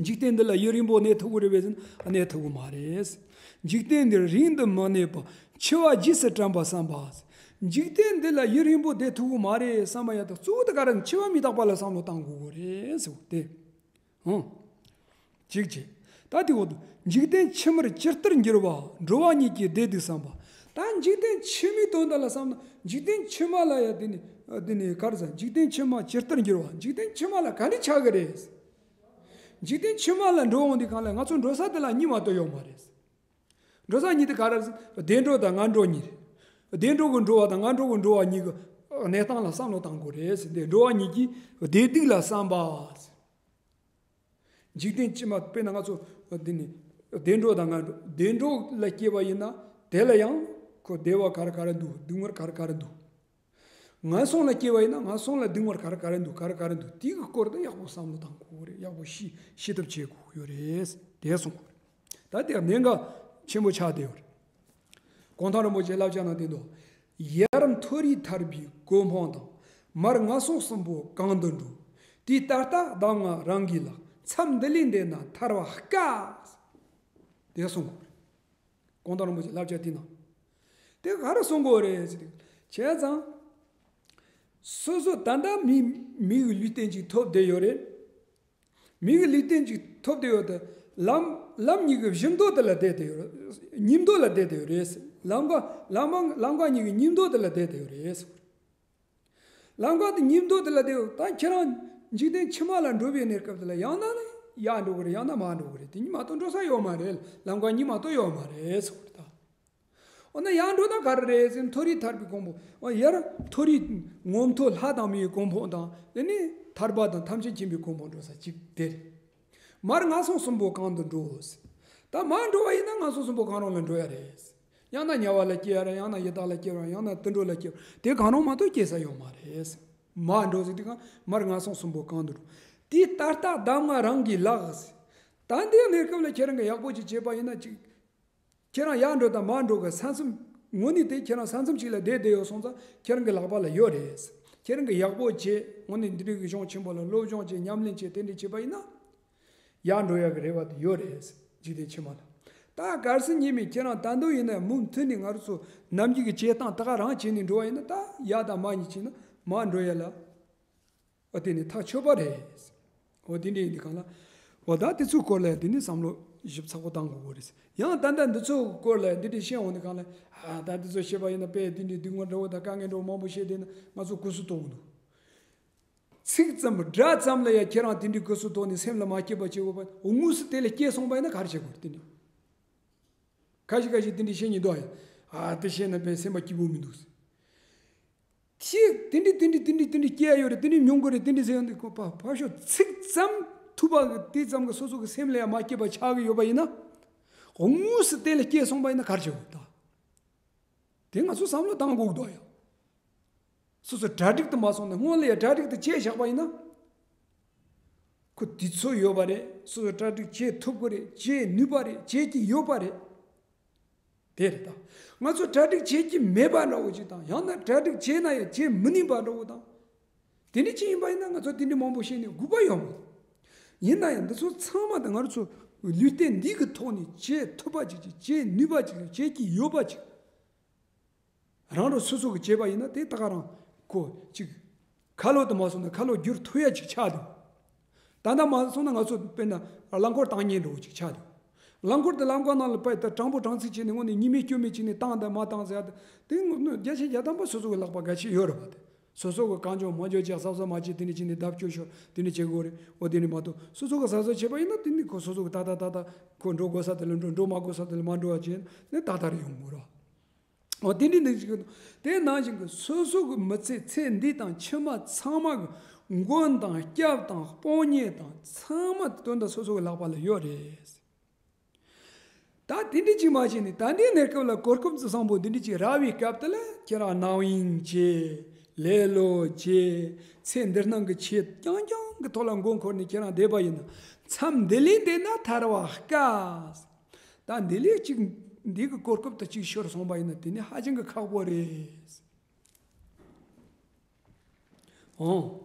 འཇིག་རྟེན་འདི་ལ་ཡུན་རིང་པོ་གནས་ཐུབ་ཀྱི་རེད་པས་ཟེར་ན་གནས་ཐུབ་ཀྱི་མ་རེད། འཇིག་རྟེན་འདིར་རིང་དུ་མི་གནས་པ་འཆི་བ་རྗེས་སུ་དྲན་པ་བསམ་པ། འཇིག་རྟེན་འདི་ལ་ཡུན་རིང་པོ་བསྡད་ཐུབ་ཀྱི་མ་རེད་བསམ་པ་ཡང་དག་གཙོ་བོ་དེ་ག་རེ་ན་འཆི་བ་མི་རྟག་པ་ལ་བསམ་བློ་བཏང་དགོས་ཀྱི་རེད་ཟེར་བ་དེ། ཧང་། གཅིག་བྱས། ད་དེ་འོག་ཏུ་འཇིག་རྟེན་ཕྱི་མར་ཇི་ལྟར་འགྱུར་བ་འགྲོ་བ་ཉིད་ཀྱི་བདེ་སྡུག་བསམ་པ། ད་འཇིག་རྟེན་ཕྱི་མའི་དོན་དག་ལ་བསམ་ན་འཇིག་རྟེན་ཕྱི་མ་ལ་ཡ་དེ་ནི་དེ་ནི་ག་རེ་ཟེར། འཇིག་རྟེན་ཕྱི་མ་ཇི་ལྟར་འགྱུར་བ། འཇིག་རྟེན་ཕྱི་མ་ལ་ག་འདྲ་ཆགས་ཀྱི་རེད། འཇིག་རྟེན་ཕྱི་མ་ལ་འགྲོ་འོང་དུས་གང་ལ་ང་ཚོ་འགྲོ་ས་དེ་ལ་གཉིས་མ་གཏོགས་ཡོད་མ་རེད། འགྲོ་ས་གཉིས་དེ་ག་རེ་ཟེར། བདེ་འགྲོ་དང་ངན་འགྲོ་གཉིས་རེད། བདེ་འགྲོ་གི་འགྲོ་བ་དང་ངན་འགྲོ་གི་འགྲོ་བ་གཉིས་ཀྱི་གནས་སྟངས་ལ་བསམ་བློ་བཏང་དགོས་རེད་ཟེར་ཏེ། འགྲོ་བ་ཉིད་ཀྱི་བདེ་སྡུག་ལ་བསམ་པ། འཇིག་རྟེན་ཕྱི་མ་དཔེར་ན་ང་ཚོ་འདི་ནི་བདེ་འགྲོ་དང་ངན་འགྲོ། བདེ་འགྲོ་ལ་སྐྱེས་པ་ཡིན་ན་དེ་ལ་ཡང་ཁོ་བདེ་བ་ག་རེ་ག་རེ་འདུག་སྡུག་བསྔལ་ག་རེ་ག་རེ་འདུག་ངན་སོང་ལ་སྐྱེས་པ་ཡིན་ན་ངན་སོང་ལ་སྡུག་བསྔལ་ག་རེ་ག་རེ་འདུག་ག་རེ་ག་རེ་འདུག་དེའི་སྐོར་དུ་ཡག་པོ་བསམ་བློ་བཏང་དགོས་རེད། ཡག་པོ་ཤེས་ཤེས་ཐབས་བྱེད་དགོས་ཡོད་རེད། དེ་གསུངས་པ་རེད། ད་དེ་གནད་འགག་ཆེན་པོ་ཆགས་བསྡད་ཡོད་རེད། གུང་ཐང་རིན་པོ་ཆེ་བསླབ་བྱ་ནང་བསྟན་དུ། ཡར་མཐོ་རིས་ཐར་པའི་གོ་འཕང་དང་། མར་མངའ་གསུམ་གསུམ་པོ་གང་དུ་འགྲོ། དེ་ལྟར་ལྟ་གདམས་ངག་རང་གིས་ལགས། མཚམས་འདི་ལས་འདས་ན་ཐར་བ་དཀའ། དེ་གསུངས་པ་རེད། གུང་ཐང་རིན་པོ་ཆེ་བསླབ་བྱ་དེ་ནང་། དེ་ག་རེ་གསུང་གི་ཡོད་རེད་ཟེར་དུས། བྱས་ཙང་། སོ་སོ་ད་ལྟ་མི་མི་གི་ལུས་རྟེན་ཅིག་ཐོབ་བསྡད་ཡོད་རེད། མི་གི་ལུས་རྟེན་ཅིག་ཐོབ་བསྡད་ཡོད་དེ། ལམ་ལམ་གཉིས་ཀྱི་བཞི་མདོ་དེ་ལ་བསྡད་བསྡད་ཡོད་རེད། ཉིས་མདོ་ལ་བསྡད་བསྡད་ཡོད་རེད། ལམ་ཀ་ལམ་ཀ་ལམ་ཀ་གཉིས་ཀྱི་ཉིས་མདོ་དེ་ལ་བསྡད་བསྡད་ཡོད་རེད། ལམ་ཀ་དེ་ཉིས་མདོ་དེ་ལ་བསྡད་ཡོད། ད་ཁྱེད་རང་འཇིག་རྟེན་ཕྱི་མ་ལ་འགྲོ་བའི་གནས་སྐབས་དེ་ལ་ཡང་ན་ནི་ ཡར་འགྲོ་གི་རེད། ཡང་ན་མར་འགྲོ་གི་རེད། དེ་གཉིས་མ་གཏོགས་འགྲོ་ས་ཡོད་མ་རེད། ལམ་ཁ་གཉིས་མ་གཏོགས་ཡོད་མ་རེད་ཟེར་གི་རེད་ད། འོ་ན་ཡར་འགྲོ་ན་ག་རེ་རེད་ཟེར་ན། མཐོ་རིས་ཐར་པའི་གོ་འཕང་། འོ་ཡར་མཐོ་རིས་ངོ་མཐོ་ལྷ་དང་མིའི་གོ་འཕང་དང་། དེ་ནས་ཐར་པ་དང་ཐམས་ཅད་མཁྱེན་པའི་གོ་འཕང་འགྲོ་ས་གཅིག་དེ་རེད། མར་ངན་སོང་གསུམ་པོ་གང་དུ་འགྲོ་ཟེར། ད་མར་འགྲོ་བ་ཡིན་ན་ངན་སོང་གསུམ་པོ་གང་རུང་ལ་འགྲོ་ཡ་རེད། ཡང་ན་དམྱལ་བ་ལ་སྐྱེ་ཡ་རེད། ཡང་ན་ཡི་དྭགས་ལ་སྐྱེ་བ་རེད། ཡང་ན་དུད་འགྲོ་ལ་སྐྱེ་བ་རེད། དེ་གང་རུང་མ་གཏོགས་སྐྱེ་ས་ཡོད་མ་རེད། མར་འགྲོ་ཟེར་དུས་གང་མར་ངན་སོང་གསུམ་པོ་གང་དུ་འགྲོ། དེ་ལྟར་རྟགས་གདམས་ངག་རང་གིས་ལགས་ཟེར། ད་འདི་གནས་སྐབས་ལ་ཁྱེད་རང་གིས་ཡག་པོ་ཅིག་བྱས་པ་ཡིན་ན་ཅིག་ཁྱེད་རང་ཡར་འགྲོ་དང་མར་འགྲོ་གི་ས་མཚམས། དངོས་གནས་དེ་ཁྱེད་རང་ས་མཚམས་གཅིག་ལ་བསྡད་བསྡད་ཡོད་སོང་ཙང་ཁྱེད་རང་གི་ལག་པ་ལ་ཡོད་རེད། ཁྱེད་རང་གིས་ཡག་པོ་བྱས། དངོས་གནས་འདི་འདྲའི་གི་གཞུང་ཆེན་པོ་ལ་སློབ་སྦྱོང་བྱས། ཉམས་ལེན་བྱས། དེ་འདྲ་བྱས་པ་ཡིན་ན། ཡར་འགྲོ་ཡག་གི་རེ་བ་དེ་ཡོད་རེད། འཇིག་རྟེན་ཕྱི་མ་ལ། ད་གལ་སྲིད་ཉིན་མོ་ཁྱེད་རང་ད་དུང་ཡིན་ན་མུ་མཐུད་ནས་ང་རང་ཚོ་ནམ་རྒྱུན་གྱི་བྱེད་སྟངས་ད་ག་རང་བྱས་ནས་འགྲོ་བ་ཡིན་ན། ད་ཡར་དང་མར་གཉིས་བྱས་ན་མར་འགྲོ་ཡག་ལ། འོ་དེ་ནི་ཐག་ཆོད་པ་རེད། འོ་དེ་འདྲ་ཡིན་དུས་གང་ལ། འོ་ད་དེ་ཚོའི་སྐོར་ལ་དེ་ནི་བསམ་བློ་ཞིབ་ཚགས་པོ་བཏང་དགོས་ཀྱི་རེད། ཡང་ད་ལྟ་འདི་ཚོའི་སྐོར་ལ་འདི་འདྲ་བཤད་འོང་དུས་གང་ལ། ཨ་ད་འདི་ཚོ་བཤད་པ་ཡིན་ན་དཔེ་དེ་འདྲའི་སྡུག་བསྔལ་འདྲ་བོ་དང་དཀའ་ངལ་འདྲ་བོ་མང་པོ་བཤད་བསྡད་ན་ང་ཚོ་གུས་སུ་གཏོང་གི་འདུག་ཚིག་ཙམ་སྒྲ་ཙམ་ལ་ཡང་ཁྱེད་རང་དེ་འདྲའི་གུས་སུ་གཏོང་ནས་སེམས་ལ་མ་སྐྱིད་པ་བྱེད་དགོས་པ། དངོས་སུ་དེ་ལ་སྐྱེས་སོང་པ་ཡིན་ན་ག་རེ་བྱེད་དགོས་རེད། དེ་འདྲ་ཁ་ཤས་ཁ་ཤས་དེ་འདྲ་བཤད་མཁན་འདུག་ཨ། ཨ་དེ་བཤད་ན་དཔེ་སེམས་པ་སྐྱིད་པོ་མི་འདུག་ཁྱེད་དེ་འདྲ་དེ་འདྲ་དེ་འདྲ་དེ་འདྲ་སྐྱེ་ཡ་ཡོད་རེད། དེ་འདྲ་མྱོང་གི་རེད། དེ་འདྲ་ཟེར་ཡོང་དུས་ཁོ་པ་ཕར་ཞོག་ཚིག་ཙམ། ཐུབ་པ་གི་དེ་ཙམ་གྱིས་སོ་སོ་གི་སེམས་ལ་ཡང་མ་སྐྱིད་པ་ཆགས་ཀྱི་ཡོད་པ་ཡིན་ན། དངོས་སུ་དེ་ལ་སྐྱེས་སོང་པ་ཡིན་ན་ག་རེ་བྱེད་དགོས་ད། དེ་ང་ཚོ་བསམ་བློ་བཏང་དགོས་འདུག་ཡ། སོ་སོ་གྲ་སྒྲིག་ཏུ་མ་སོང་ན། སྔོན་ལ་ཡ་གྲ་སྒྲིག་ཏུ་བྱས་བཞག་པ་ཡིན་ན། ཁོ་དུས་ཚོད་ཡོད་པ་རེད། སོ་སོ་གྲ་སྒྲིག་བྱེད་ཐུབ་ཀྱི་རེད། བྱེད་ནུས་པ་རེད། བྱེད་ཀྱི་ཡོད་པ་རེད། དེ་རེད་ད། ང་ཚོ་གྲ་སྒྲིག་བྱེད་ཀྱི་མེད་པ་འདྲ་བོ་ཅིག་དང་། ཡང་ན་གྲ་སྒྲིག་བྱས་ན་ཡང་བྱེད་མི་ནུས་པ་འདྲ་བོ་དང་། དེ་འདྲ་ཅིག་ཡིན་པ་ཡིན་ན་ང་ཚོ་དེ་འདྲ་མང་པོ་བཤད་ནས་དགོས་པ་ཡོད་མ་རེད། ཡིན་ན་ཡང་འདི་ཚོ་ཚང་མ་ད་ང་ཚོ་ལུས་རྟེན་འདི་གི་ཐོག་ནས་བྱེད་ཐུབ་པ་ཅིག་ཅིག་བྱེད་ནུས་པ་ཅིག་ཅིག་བྱེད་ཀྱི་ཡོད་པ་ཅིག་རང་རང་སོ་སོ་གི་བྱས་པ་ཡིན་ན་དེ་ད་ག་རང་ཁོ་ཅིག་ཁ་ལོ་དུ་མ་སོང་ན་ཁ་ལོ་བསྒྱུར་ཐུབ་ཡ་ཅིག་ཆགས་འདུག་ད་ལྟ་མ་སོང་ན་ང་ཚོ་དཔེར་ན་རླངས་འཁོར་བཏང་མཁན་འདྲ་བོ་ཅིག་ཆགས་འདུག་རླངས་འཁོར་དེ་ལམ་ཁ་ནང་ལ་ཕར་ད་དྲང་པོ་དྲང་ཚིག་བྱས་ནས་དངོས་ནས་ཉི་མའི་སྐྱོན་མེད་བྱས་ནས་བཏང་དང་མ་བཏང་ཟེར་ཡ་དེ། དེ་ངོ་བརྒྱ་ཆ་བརྒྱ་ཐམ་པ་སོ་སོ་གི་ལག་པ་ག་ཆེ་ཡོད་རེད་པ། དེ་སོ་སོ་གི་གང་བྱུང་མང་བྱུང་ཅིག་གཟབ་གཟབ་མ་བྱས། དེ་འདྲ་བྱས་ནས་བརྡབ་སྐྱོན་ཤོར། དེ་འདྲ་བྱེད་དགོས་རེད། འོ་དེ་འདྲ་མ་གཏོགས་སོ་སོ་གི་གཟབ་གཟབ་བྱས་པ་ཡིན་ན་དེ་ནི་ཁོ་སོ་སོ་གི་ད་ད་ད་ད་ཁོ་འགྲོ་དགོས་ས་དེ་ལ་འགྲོ། འགྲོ་མ་དགོས་ས་དེ་ལ་མ་འགྲོ་བ་བྱས་ནས་ད་ད་རེ་ཡོང་དགོས་རེད། འོ་དེ་འདྲའི་འདི་ཞིག་གི་དེ་ནང་བཞིན་གྱི་སོ་སོ་གི་མི་ཚེ་ཚེ་འདི་དང་ཕྱི་མ་ཚང་མ་གི་མགོན་དང་སྐྱབས་དང་དཔུང་གཉེན་དང་ཚང་མ་དོན་དག་སོ་སོ་གི་ལག་པ་ལ་ཡོད་རེད། ད་དེ་འདྲ་ཅིག་མ་བྱས་ནས་ད་ལྟའི་གནས་སྐབས་ལ་གོ་སྐབས་བཟང་པོ་འདི་འདྲ་ཅིག་རག་པའི་སྐབས་དེ་ལ་ཁྱེད་རང་རྣམ་གཡེང་བྱས། ལེ་ལོ་བྱས། ཚེ་འདི་སྣང་གི་ཆེད་རྐྱང་རྐྱང་གི་ཐོག་ལ་མགོ་འཁོར་ནས་ཁྱེད་རང་བསྡད་པ་ཡིན་ན། མཚམས་འདི་ལས་འདས་ན་ཐར་བ་དཀའ། ད་འདི་ལས་ཅིག་འདི་གི་གོ་སྐབས་དེ་ཅིག་ཤོར་སོང་པ་ཡིན་ན་དེ་ནི་ཧ་ཅང་གི་ཁག་པོ་རེད། འོང་།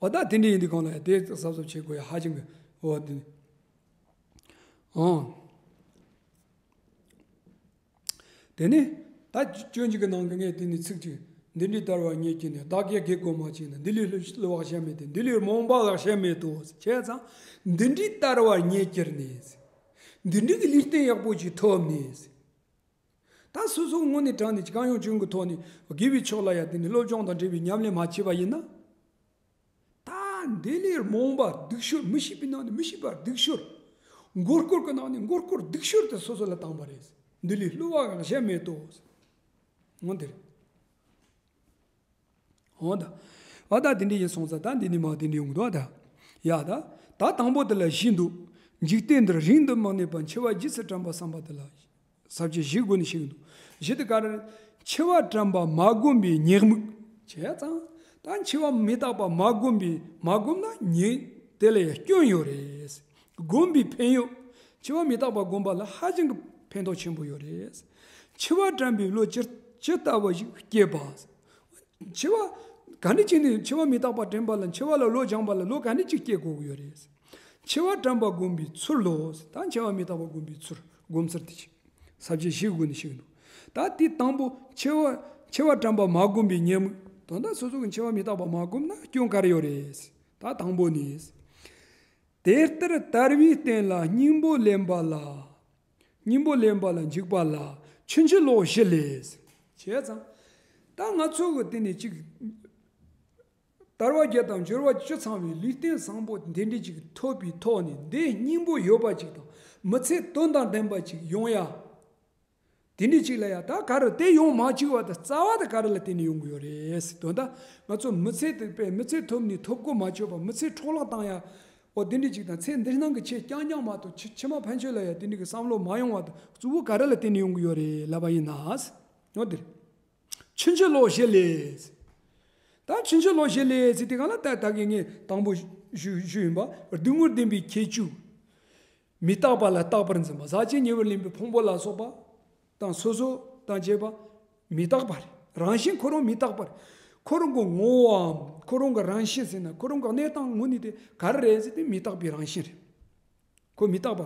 འོ་ད་དེ་འདྲ་ཡིན་དུས་གང་ལ་ཡང་དེ་གཟབ་གཟབ་བྱེད་དགོས་ཡ་ཧ་ཅང་གི། འོ་དེ་ནི། འོང་། དེ་ནི་ད་སྤྱོད་འཇུག་གི་ནང་གི་ངས་དེ་ནི་ཚིག་ཅིག་འདི་འདྲའི་དལ་བ་ཉིད་ཀྱིས་ནི། བདག་གིས་བགེགས་བསྒོམ་མ་བྱས་ན། འདི་ལས་བསླུ་བ་གཞན་མེད་དེ། འདི་ལས་རྨོངས་པ་ལ་གཞན་མེད་དོ། བྱས་ཙང་འདི་འདྲའི་དལ་བ་ཉིད་ཀྱིས་ནི། འདི་འདྲའི་གི་ལུས་རྟེན་ཡག་པོ་ཅིག་ཐོབ་ནས། ད་སོ་སོ་དངོས་གནས་དྲང་ནས་གང་ཡོང་ཅུང་གི་ཐོག་ནས་དགེ་བའི་ཕྱོགས་ལ་ཡ་དེ་ནི་སློབ་སྦྱོང་དང་འབྲེལ་བའི་ཉམས་ལེན་མ་བྱས་པ་ཡིན་ན། ད་འདི་ལས་རྨོངས་པ་སྡུག་ཤོས། མི་ཤེས་པའི་ནང་ནས་མི་ཤེས་པ་སྡུག་ཤོས། མགོ་སྐོར་གི་ནང་ནས་མགོ་སྐོར་སྡུག་ཤོས་དེ་སོ་སོ་ལ་བཏང་པ་རེད། འདི་ལས་བསླུ་བ་གཞན་མེད་དོ། འོ་འདི་རེད། འོ་ད། འོ་ད་དེ་འདྲ་ཡིན་སོང་ཙང་ད་འདི་ནས་མར་དེ་འདྲ་ཡོང་གི་འདུག་ད། ཡ་ད། ད་དང་པོ་དེ་ལ་བཞི་འདུག་འཇིག་རྟེན་འདིར་རིང་དུ་མི་གནས་པར། འཆི་བ་རྗེས་སུ་དྲན་པ་བསམ་པ་དེ་ལ། ས་བཅད་བཞི་སྒོ་ནས་བཤད་ཀྱི་འདུག་བཞི་དེ་ག་རེ་རེད། འཆི་བ་དྲན་པ་མ་བསྒོམས་པའི་ཉེས་དམིགས། བྱས་ཙང་ད་འཆི་བ་མི་རྟག་པ་མ་བསྒོམས་པའི། མ་བསྒོམས་ན་ཉེས། དེ་ལ་ཡང་སྐྱོན་ཡོད་རེད། བསྒོམས་པའི་ཕན་ཡོན། འཆི་བ་མི་རྟག་པ་བསྒོམས་པ་ལ་ཧ་ཅང་གི་ཕན་ཐོགས་ཆེན་པོ་ཡོད་རེད། འཆི་བ་དྲན་པའི་བློ་ཇི་ཇི་ལྟ་བུ་ཞིག་སྐྱེས་པ། འཆི་བ་ག་འདྲ་བྱས་ནས་འཆི་བ་མི་རྟག་པ་དྲན་པ་ལ། འཆི་བ་ལ་བློ་སྦྱངས་པ་ལ་བློ་ག་འདྲ་ཅིག་སྐྱེ་དགོས་ཀྱི་ཡོད་རེད། འཆི་བ་དྲན་པ་བསྒོམ་པའི་ཚུལ་ལོ། ད་འཆི་བ་མི་རྟག་པ་བསྒོམ་པའི་ཚུལ། སྒོམ་ཚུལ་དེ་ཅིག་ས་བཅད་བཞིའི་སྒོ་ནས་བཤད་ཀྱི་འདུག་ད་དེ་དང་པོ་འཆི་བ། འཆི་བ་དྲན་པ་མ་བསྒོམས་པའི་ཉེས་དམིགས། དོན་དག་སོ་སོ་གི་འཆི་བ་མི་རྟག་པ་མ་བསྒོམས་ན་སྐྱོན་ག་རེ་ཡོད་རེད། ད་དང་པོ་ནི། དེ་ལྟར་དལ་བའི་རྟེན་ལ་སྙིང་པོ་ལེན་པ་ལ། སྙིང་པོ་ལེན་པ་ལ་འཇུག་པ་ལ་ཕྱིན་ཅི་ལོག་བཞི་ལས། བྱས་ཙང་ད་ང་ཚོ་གི་དེ་ནས་ཅིག་དལ་བ་བརྒྱད་དང་འབྱོར་བ་བཅུ་ཚང་བའི་ལུས་རྟེན་བཟང་པོ་དེ་འདྲ་ཅིག་ཐོབ་པའི་ཐོག་ནས་འདི་སྙིང་པོ་ཡོད་པ་ཅིག་དང་མི་ཚེ་དོན་དང་ལྡན་པ་ཅིག་ཡོང་ཡ། དེ་འདྲ་ཅིག་ལ་ཡ་ད་ག་རེ་དེ་ཡོང་མ་བཅུག་པ་དང་རྩ་བ་དེ་ག་རེ་ལ་བརྟེན་ནས་ཡོང་གི་ཡོད་རེད་ཟེར་དོན་དག་ང་ཚོ་མི་ཚེ་དེ་པས་མི་ཚེ་ཐོབ་ནས་ཐོབ་གོ་མ་ཆོད་པ་མི་ཚེ་འཕྲོ་བརླག་བཏང་ཡ། འོ་དེ་འདྲ་ཅིག་དང་ཚེ་འདི་སྣང་གི་ཆེད་རྐྱང་རྐྱང་མ་གཏོགས་ཕྱི་ཕྱི་མ་ཕན་ཆད་ལ་ཡ་དེ་འདྲ་གི་བསམ་བློ་མ་ཡོང་བ་དང་གཙོ་བོ་ག་རེ་ལ་བརྟེན་ནས་ཡོང་གི་ཡོད་རེད་ལབ་པ་ཡིན་ན། འོ་དེ་རེད། ཕྱིན་ཅི་ལོག་བཞི་ལས། ད་ཕྱིན་ཅི་ལོག་བཞི་ལས་ཟེར་དེ་ག་ལ་ད་ད་གི་ངས་དང་པོ་ཞུ་ཞུ་ཡིན་པ་སྡུག་བསྔལ་བདེན་པའི་ཁྱད་ཆོས། མི་རྟག་པ་ལ་རྟག་པར་འཛིན་པ་ཟག་བཅས་ཉེ་བར་ལེན་པའི་ཕུང་པོ་ལ་སོགས་པ་དང་སོ་སོ་དང་བཅས་པ་མི་རྟག་པ་རེད། རང་བཞིན་ཁོ་རང་མི་རྟག་པ་རེད། ཁོ་རང་གི་ངོ་བོའམ་ཁོ་རང་གི་རང་བཞིན་ཟེར་ན་ཁོ་རང་གི་གནས་སྟངས་ངོ་ནས་དེ་ག་རེ་རེད་ཟེར་དེ་མི་རྟག་པའི་རང་བཞིན་རེད། ཁོ་མི་རྟག་པ་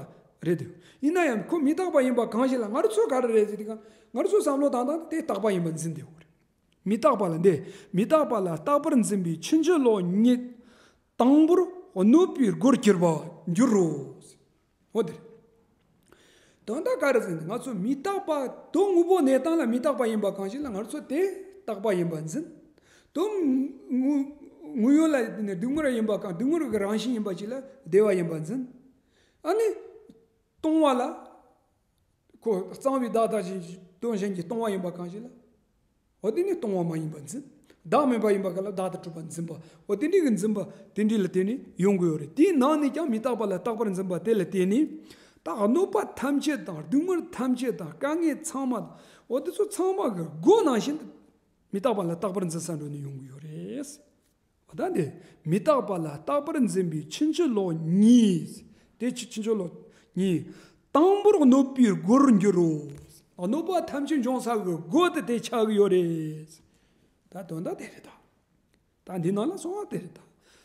རེད་དེ། ཡིན་ན་ཡང་ཁོ་མི་རྟག་པ་ཡིན་པ་གང་ཞིག་ལ་ང་རང་ཚོ་ག་རེ་རེད་ཟེར་དེ་ག་ང་རང་ཚོ་བསམ་བློ་བཏང་སྟངས་དེ་རྟག་པ་ཡིན་པ་འཛིན་དེ་འོ་རེད། མི་རྟག་པ་ལ་འདི་མི་རྟག་པ་ལ་རྟག་པར་འཛིན་པའི་ཕྱིན་ཅི་ལོག་ཉིད་དང་པོར་གནོད་པའི་སྒོར་གྱུར་པར་འགྱུར་རོ། འོ་དེ་རེད། དོན་དག་ག་རེ་ཟེར་ན་ང་ཚོ་མི་རྟག་པ་དོན་དངོས་པོའི་གནས་སྟངས་ལ་མི་རྟག་པ་ཡིན་པ་གང་ཞིག་ལ་ང་ཚོ་དེ་རྟག་པ་ཡིན་པ་འཛིན། དོན་དངོས་དངོས་ཡོད་ལ་སྡུག་བསྔལ་ཡིན་པ་གང་སྡུག་བསྔལ་གྱི་རང་བཞིན་ཡིན་པ་ཅིག་ལ་བདེ་བ་ཡིན་པ་འཛིན། ཨ་ནི་སྟོང་བ་ལ་ཁོ་གཙང་བའི་བདག་ལྟ་བཞིན་དོན་གཞན་གྱིས་སྟོང་བ་ཡིན་པ་གང་ཞིག་ལ། འོ་དེ་ནི་སྟོང་བ་མ་ཡིན་པར་འཛིན། བདག་མེད་པ་ཡིན་པ་ག་ལ་བདག་ཏུ་གྲུབ་པར་འཛིན་པ། འོ་དེ་འདྲའི་གི་འཛིན་པ་དེ་འདྲའི་ལ་བརྟེན་ནས་ཡོང་གི་ཡོད་རེད། དེའི་ནང་ནས་ཀྱང་མི་རྟག་པ་ལ་རྟག་པར་འཛིན་པ་དེ་ལ་བརྟེན་ནས། ད་གནོད་པ་ཐམས་ཅད་དང་སྡུག་བསྔལ་ཐམས་ཅད་དང་དཀའ་ངལ་ཚང་མ་དང་འོ་དེ་ཚོ་ཚང་མ་གི་སྒོ་ནང་བཞིན་དུ་མི་རྟག་པ་ལ་རྟག་པར་འཛིན་ས་འགྲོ་ནས་ཡོང་གི་ཡོད་རེད། འོ་ད་འདི་མི་རྟག་པ་ལ་རྟག་པར་འཛིན་པའི་ཕྱིན་ཅི་ལོག་ཉིད། དེ་ཕྱི་ཕྱིན་ཅི་ལོག་ཉིད་དང་པོར་གནོད་པའི་སྒོར་འགྱུར་རོ། གནོད་པ་ཐམས་ཅད་འབྱུང་ས་གི་སྒོ་དེ་དེ་ཆགས་ཀྱི་ཡོད་རེད། ད་དོན་དག་དེ་རེད་ད། ད་འདི་ནང་ལ་སོང་བ་དེ་རེད་ད།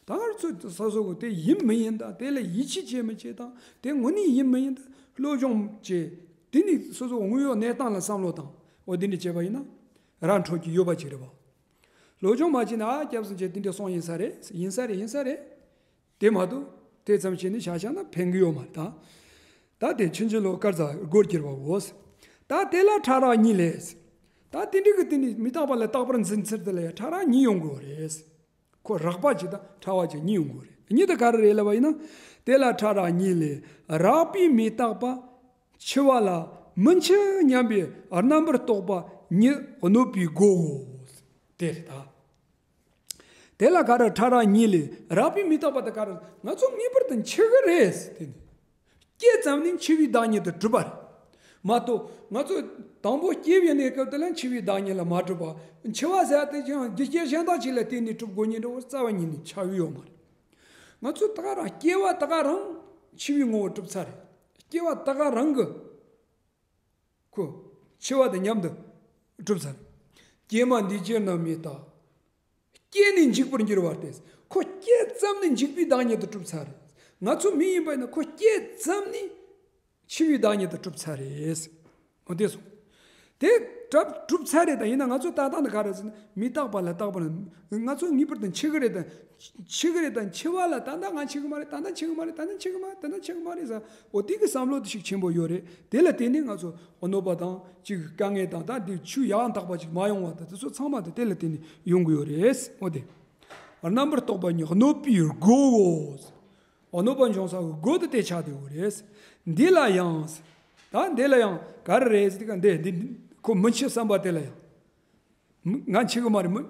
ད་ང་ཚོ་སོ་སོ་གི་དེ་ཡིན་མི་ཡིན་ད་དེ་ལ་ཡིད་ཆེས་བྱེད་མི་བྱེད་དང་དེ་དངོས་གནས་ཡིན་མི་ཡིན་ད་སློབ་སྦྱོང་བྱེད། དེ་ནི་སོ་སོ་དངོས་ཡོད་གནས་སྟངས་ལ་བསམ་བློ་དང་འོ་དེ་འདྲ་བྱས་པ་ཡིན་ན་ར་འཕྲོད་ཀྱི་ཡོད་པ་ཅིག་རེད་བ། སློབ་སྦྱོང་མ་བྱས་ན་ཨ་སྐྱབས་སུ་མཆི་དེ་འདྲ་སོང་ཡིན་ས་རེད་ཡིན་ས་རེད་ཡིན་ས་རེད། དེ་མ་གཏོགས་དེ་ཙམ་བྱས་ནས་བྱ་བྱ་ན་ཕན་གི་ཡོད་མ་རེད་ད། ད་དེ་ཕྱིན་ཅི་ལོག་དཀར་ཟ་སྒོར་གྱུར་པའོ། ད་དེ་ལ་ཕྲ་རགས་གཉིས་ལས། ད་དེ་འདྲ་གི་དེ་ནི་མི་རྟག་པ་ལ་རྟག་པར་འཛིན་ཚུལ་དེ་ལ་ཡང་ཕྲ་རགས་གཉིས་ཡོང་གི་ཡོད་རེད། ཁོ་རགས་པ་གཅིག་དང་ཕྲ་བ་གཅིག་གཉིས་ཡོང་གི་ཡོད་རེད། གཉིས་དེ་ག་རེ་རེད་ལབ་པ་ཡིན་ན། དེ་ལ་ཕྲ་རགས་གཉིས་ལས་རགས་པའི་མི་རྟག་པ། འཆི་བ་ལ་མི་འཆི་སྙམ་པའི་རྣམ་པར་རྟོག་པ་ཉིད་གནོད་པའི་སྒོའོ། དེ་རེད་ད། དེ་ལ་ག་རེ་ཕྲ་རགས་གཉིས་ལས་རགས་པའི་མི་རྟག་པ་དེ་ག་རེ་ང་ཚོ་ངེས་པར་དུ་འཆི་གི་རེད་དེ་ནི། སྐྱེས་ཙམ་ནི་འཆི་བའི་བདག་ཉིད་དུ་གྲུབ་པ་རེད། མ་གཏོགས་ང་ཚོ་དང་པོ་སྐྱེས་པའི་གནས་སྐབས་དེ་ལ་འཆི་བའི་བདག་ཉིད་ལ་མ་གྲུབ་པ། འཆི་བ་ཟེར་ཡ་དེ་ཀྱང་རྒྱུ་རྐྱེན་གཞན་དག་ཅིག་ལ་བརྟེན་ནས་གྲུབ་དགོས་ཉིན་འདྲ་བོ་རྩ་བ་ཉིད་ནས་ཆགས་ཡོད་མ་རེད། ང་ཚོ་ད་ག་རང་སྐྱེ་བ་ད་ག་རང་འཆི་བའི་ངོ་བོ་གྲུབ་ཚར་རེད། སྐྱེ་བ་ད་ག་རང་གི་ཁོ་འཆི་བ་དང་མཉམ་དུ་གྲུབ་ཚར་རེད། ཀྱེ་མ་འདི་ཅི་ན་མི་རྟག་སྐྱེས་ནས་འཇིག་པར་འགྱུར་བ་སྟེ། ཁོ་སྐྱེས་ཙམ་ནས་འཇིག་པའི་བདག་ཉིད་དུ་གྲུབ་ཚར་རེད། ང་ཚོ་མི་ཡིན་པ་ཡིན་ན་ཁོ་སྐྱེས་ཙམ་ནས་འཆི་བའི་བདག་ཉིད་དུ་གྲུབ་ཚར་རེད། འོ་དེ་སོང་། དེ་གྲུབ་གྲུབ་ཚར་རེད་ད་ཡིན་ན་ང་ཚོ་ད་ལྟ་ནི་ག་རེ་ཟེར་ན་མི་རྟག་པ་ལ་རྟག་པར་ང་ཚོ་ངེས་པར་དུ་འཆི་གི་རེད་ད། འཆི་གི་རེད་ད་འཆི་བ་ལ་ད་ལྟ་ང་འཆི་གི་མ་རེད་ད་ལྟ་འཆི་གི་མ་རེད་ད་ལྟ་འཆི་གི་མ་རེད་ད་ལྟ་འཆི་གི་མ་རེད་ད་ལྟ་འཆི་གི་མ་རེད་ཟེར་འོ་དེ་གི་བསམ་བློ་དེ་ཤུགས་ཆེན་པོ་ཡོད་རེད། དེ་ལ་བརྟེན་ནས་ང་ཚོ་གནོད་པ་དང་གཅིག་དཀའ་ངལ་དང་ད་འདི་ཆུ་ཡང་དག་པ་ཅིག་མ་ཡོང་བ་དང་དེ་ཚོ་ཚང་མ་དེ་དེ་ལ་བརྟེན་ནས་ཡོང་གི་ཡོད་རེད། འོ་དེ། རྣམ་པར་རྟོག་པ་ཉིད་གནོད་པའི་སྒོའོ། འོ་གནོད་པ་འབྱུང་ས་གི་སྒོ་དེ་དེ་ཆགས་བསྡད་ཡོད་རེད། འདི་ལ་ཡང་། ད་འདི་ལ་ཡང་ག་རེ་རེད་ཟེར་དུས་འདི་འདི་ཁོ་མི་འཆི་བསམ་པ་དེ་ལ་ཡང་། ང་འཆི་གི་མ་རེད་མི་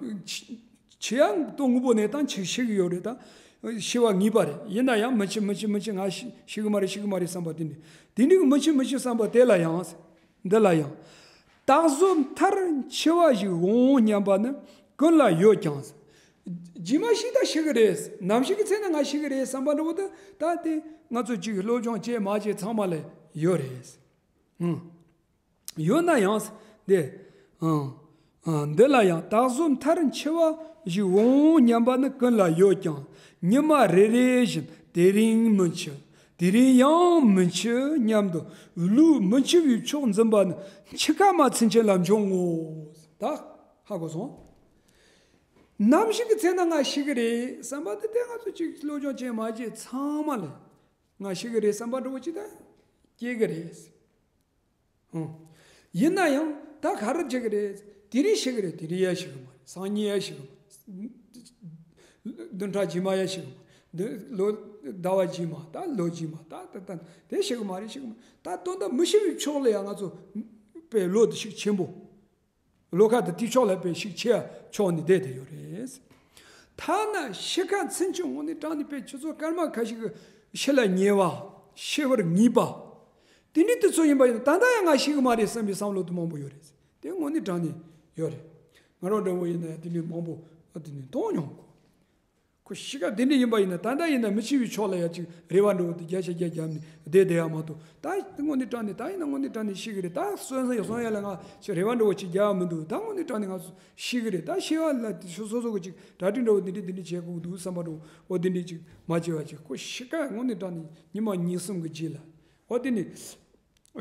འཆི་ཡང་ལྟོ་དངོས་པོ་ནས་དང་འཆི་ཤི་གི་ཡོད་རེད་ད། ཤི་བ་ངེས་པ་རེད་ཡིན་ན་ཡང་མི་འཆི་མི་འཆི་མི་འཆི་ང་ཤི་ཤི་གི་མ་རེད་ཤི་གི་མ་རེད་བསམ་པ་དེ་འདྲ་དེ་འདྲའི་མི་འཆི་མི་འཆི་བསམ་པ་དེ་ལ་ཡང་། འདི་ལ་ཡང་། རྟག་བཟོ་མཐར་འཆི་བ་ཞིག་འོང་སྙམ་པ་ནི་ཀུན་ལ་ཡོད་ཀྱང་། རྗེས་མ་ཤི་ད་ཤི་གི་རེད་ནམ་ཞིག་གི་ཚེ་ན་ང་ཤི་གི་རེད་བསམ་པ་འདྲ་བོ་དེ་ད་དེ་ང་ཚོ་གཅིག་སློབ་སྦྱོང་བྱས་མ་བྱས་ཚང་མ་ལ་ཡོད་རེད། ཨང་། ཡོད་ན་ཡང་། འདི། ཨང་། ཨང་། འདི་ལ་ཡང་རྟག་བཟོ་མཐར་འཆི་བ་ཞིག་འོང་སྙམ་པ་ནི་ཀུན་ལ་ཡོད་ཀྱང་ཉི་མ་རེ་རེ་བཞིན་དེ་རིང་མི་འཆི། དེ་རིང་ཡང་མི་འཆི་སྙམ་དུ་ལུས་མི་འཆི་བའི་ཕྱོགས་འཛིན་པ་ནི་འཆི་ཁ་མ་ཚུན་ཆད་ལ་འབྱུང་ངོ་། ད་ཧ་གོ་སོང་། ནམ་ཞིག་གི་ཚེ་ན་ང་ཤི་གི་རེད་བསམ་པ་དེ་དེ་ང་ཚོ་གཅིག་སློབ་སྦྱོང་བྱས་མ་བྱས་ཚང་མ་ལ་ང་ཤི་གི་རེད་བསམ་པ་འདྲ་བོ་ཅིག་ད་སྐྱེ་གི་རེད། ཨང་། ཡིན་ན་ཡང་ད་ག་རེ་བྱེད་ཀྱི་རེད། དེ་རིང་ཤི་གི་རེད་དེ་རིང་ཡང་ཤི་གི་མ་རེད་སང་ཉིན་ཡང་ཤི་གི་མ་རེད། བདུན་ཕྲག་རྗེས་མ་ཡ་ཤི་གི་མ། བདུན་ལོ་ཟླ་བ་རྗེས་མ་ད་ལོ་རྗེས་མ་ད་ད་ད་དེ་ཤི་གི་མ་རེད། ཤི་གི་མ་ད་དོན་དག་མི་ཤི་བའི་ཕྱོགས་ལ་ཡང་ང་ཚོ་པའི་ལོ་དེ་ཤུགས་ཆེན་པོ། ལོ་ཁ་དེ་དེ་ཕྱོགས་ལ་པའི་ཤུགས་ཆེ་ཡ་ཕྱོགས་ནས་བསྡད་དེ་ཡོད་རེད། ཐ་ན་ཤི་ཁ་ཚུན་ཆད་དངོས་གནས་དྲང་ནས་པའི་ཁྱོད་ཚོ་སྐར་མ་ཁ་ཤས་ཀྱི་ཤི་ལ་ཉེ་བ་ཤི་བར་ངེས་པ། དེ་འདྲའི་དུས་ཚོད་ཡིན་པ་ཡིན་ན་ད་ལྟ་ཡང་ང་ཤི་གི་མ་རེད་བསམ་པའི་བསམ་བློ་དེ་མང་པོ་ཡོད་རེད། དེ་དངོས་གནས་དྲང་ནས་ཡོད་རེད། ང་རང་འདྲ་བོ་ཡིན་ན་ཡང་དེ་འདྲའི་མང་པོ་ཨ་དེ་ནས་མཐོང་མྱོང་གོ། ཁོ་ཤི་སྐབས་དེ་འདྲ་ཡིན་པ་ཡིན་ན་ད་ལྟ་ཡིན་ན་མི་ཤི་བའི་ཕྱོགས་ལ་ཡ་ཅིག་རེ་བ་འདྲ་བོ་དེ་བརྒྱ་ཆ་བརྒྱ་བརྒྱབ་ནས་བསྡད་བསྡད་ཡ་མ་གཏོགས་ད་དངོས་གནས་དྲང་ནས་ད་ཡིན་ན་དངོས་གནས་དྲང་ནས་ཤི་གི་རེད། ད་གསོན་སོང་ཡ་ལ་ང་ཅིག་རེ་བ་འདྲ་བོ་ཅིག་བརྒྱབ་མི་འདུག་ད་དངོས་གནས་དྲང་ནས་ང་ཚོ་ཤི་གི་རེད། ད་ཤི་བ་ལ་དེ་སོ་སོ་གི་ཅིག་གྲ་སྒྲིག་འདྲ་བོ་འདི་འདྲ་འདི་འདྲ་བྱེད་དགོས་འདུག་བསམ་པ་འདྲ་བོ་འོ་དེ་འདྲ་ཅིག་མ་བྱས་པ་ཅིག་ཁོ་ཤི་ཁ་དངོས་གནས་དྲང་ནས་ཉི་མ་གཉིས་གསུམ་གི་རྗེས་ལ་འོ་དེ་ནས།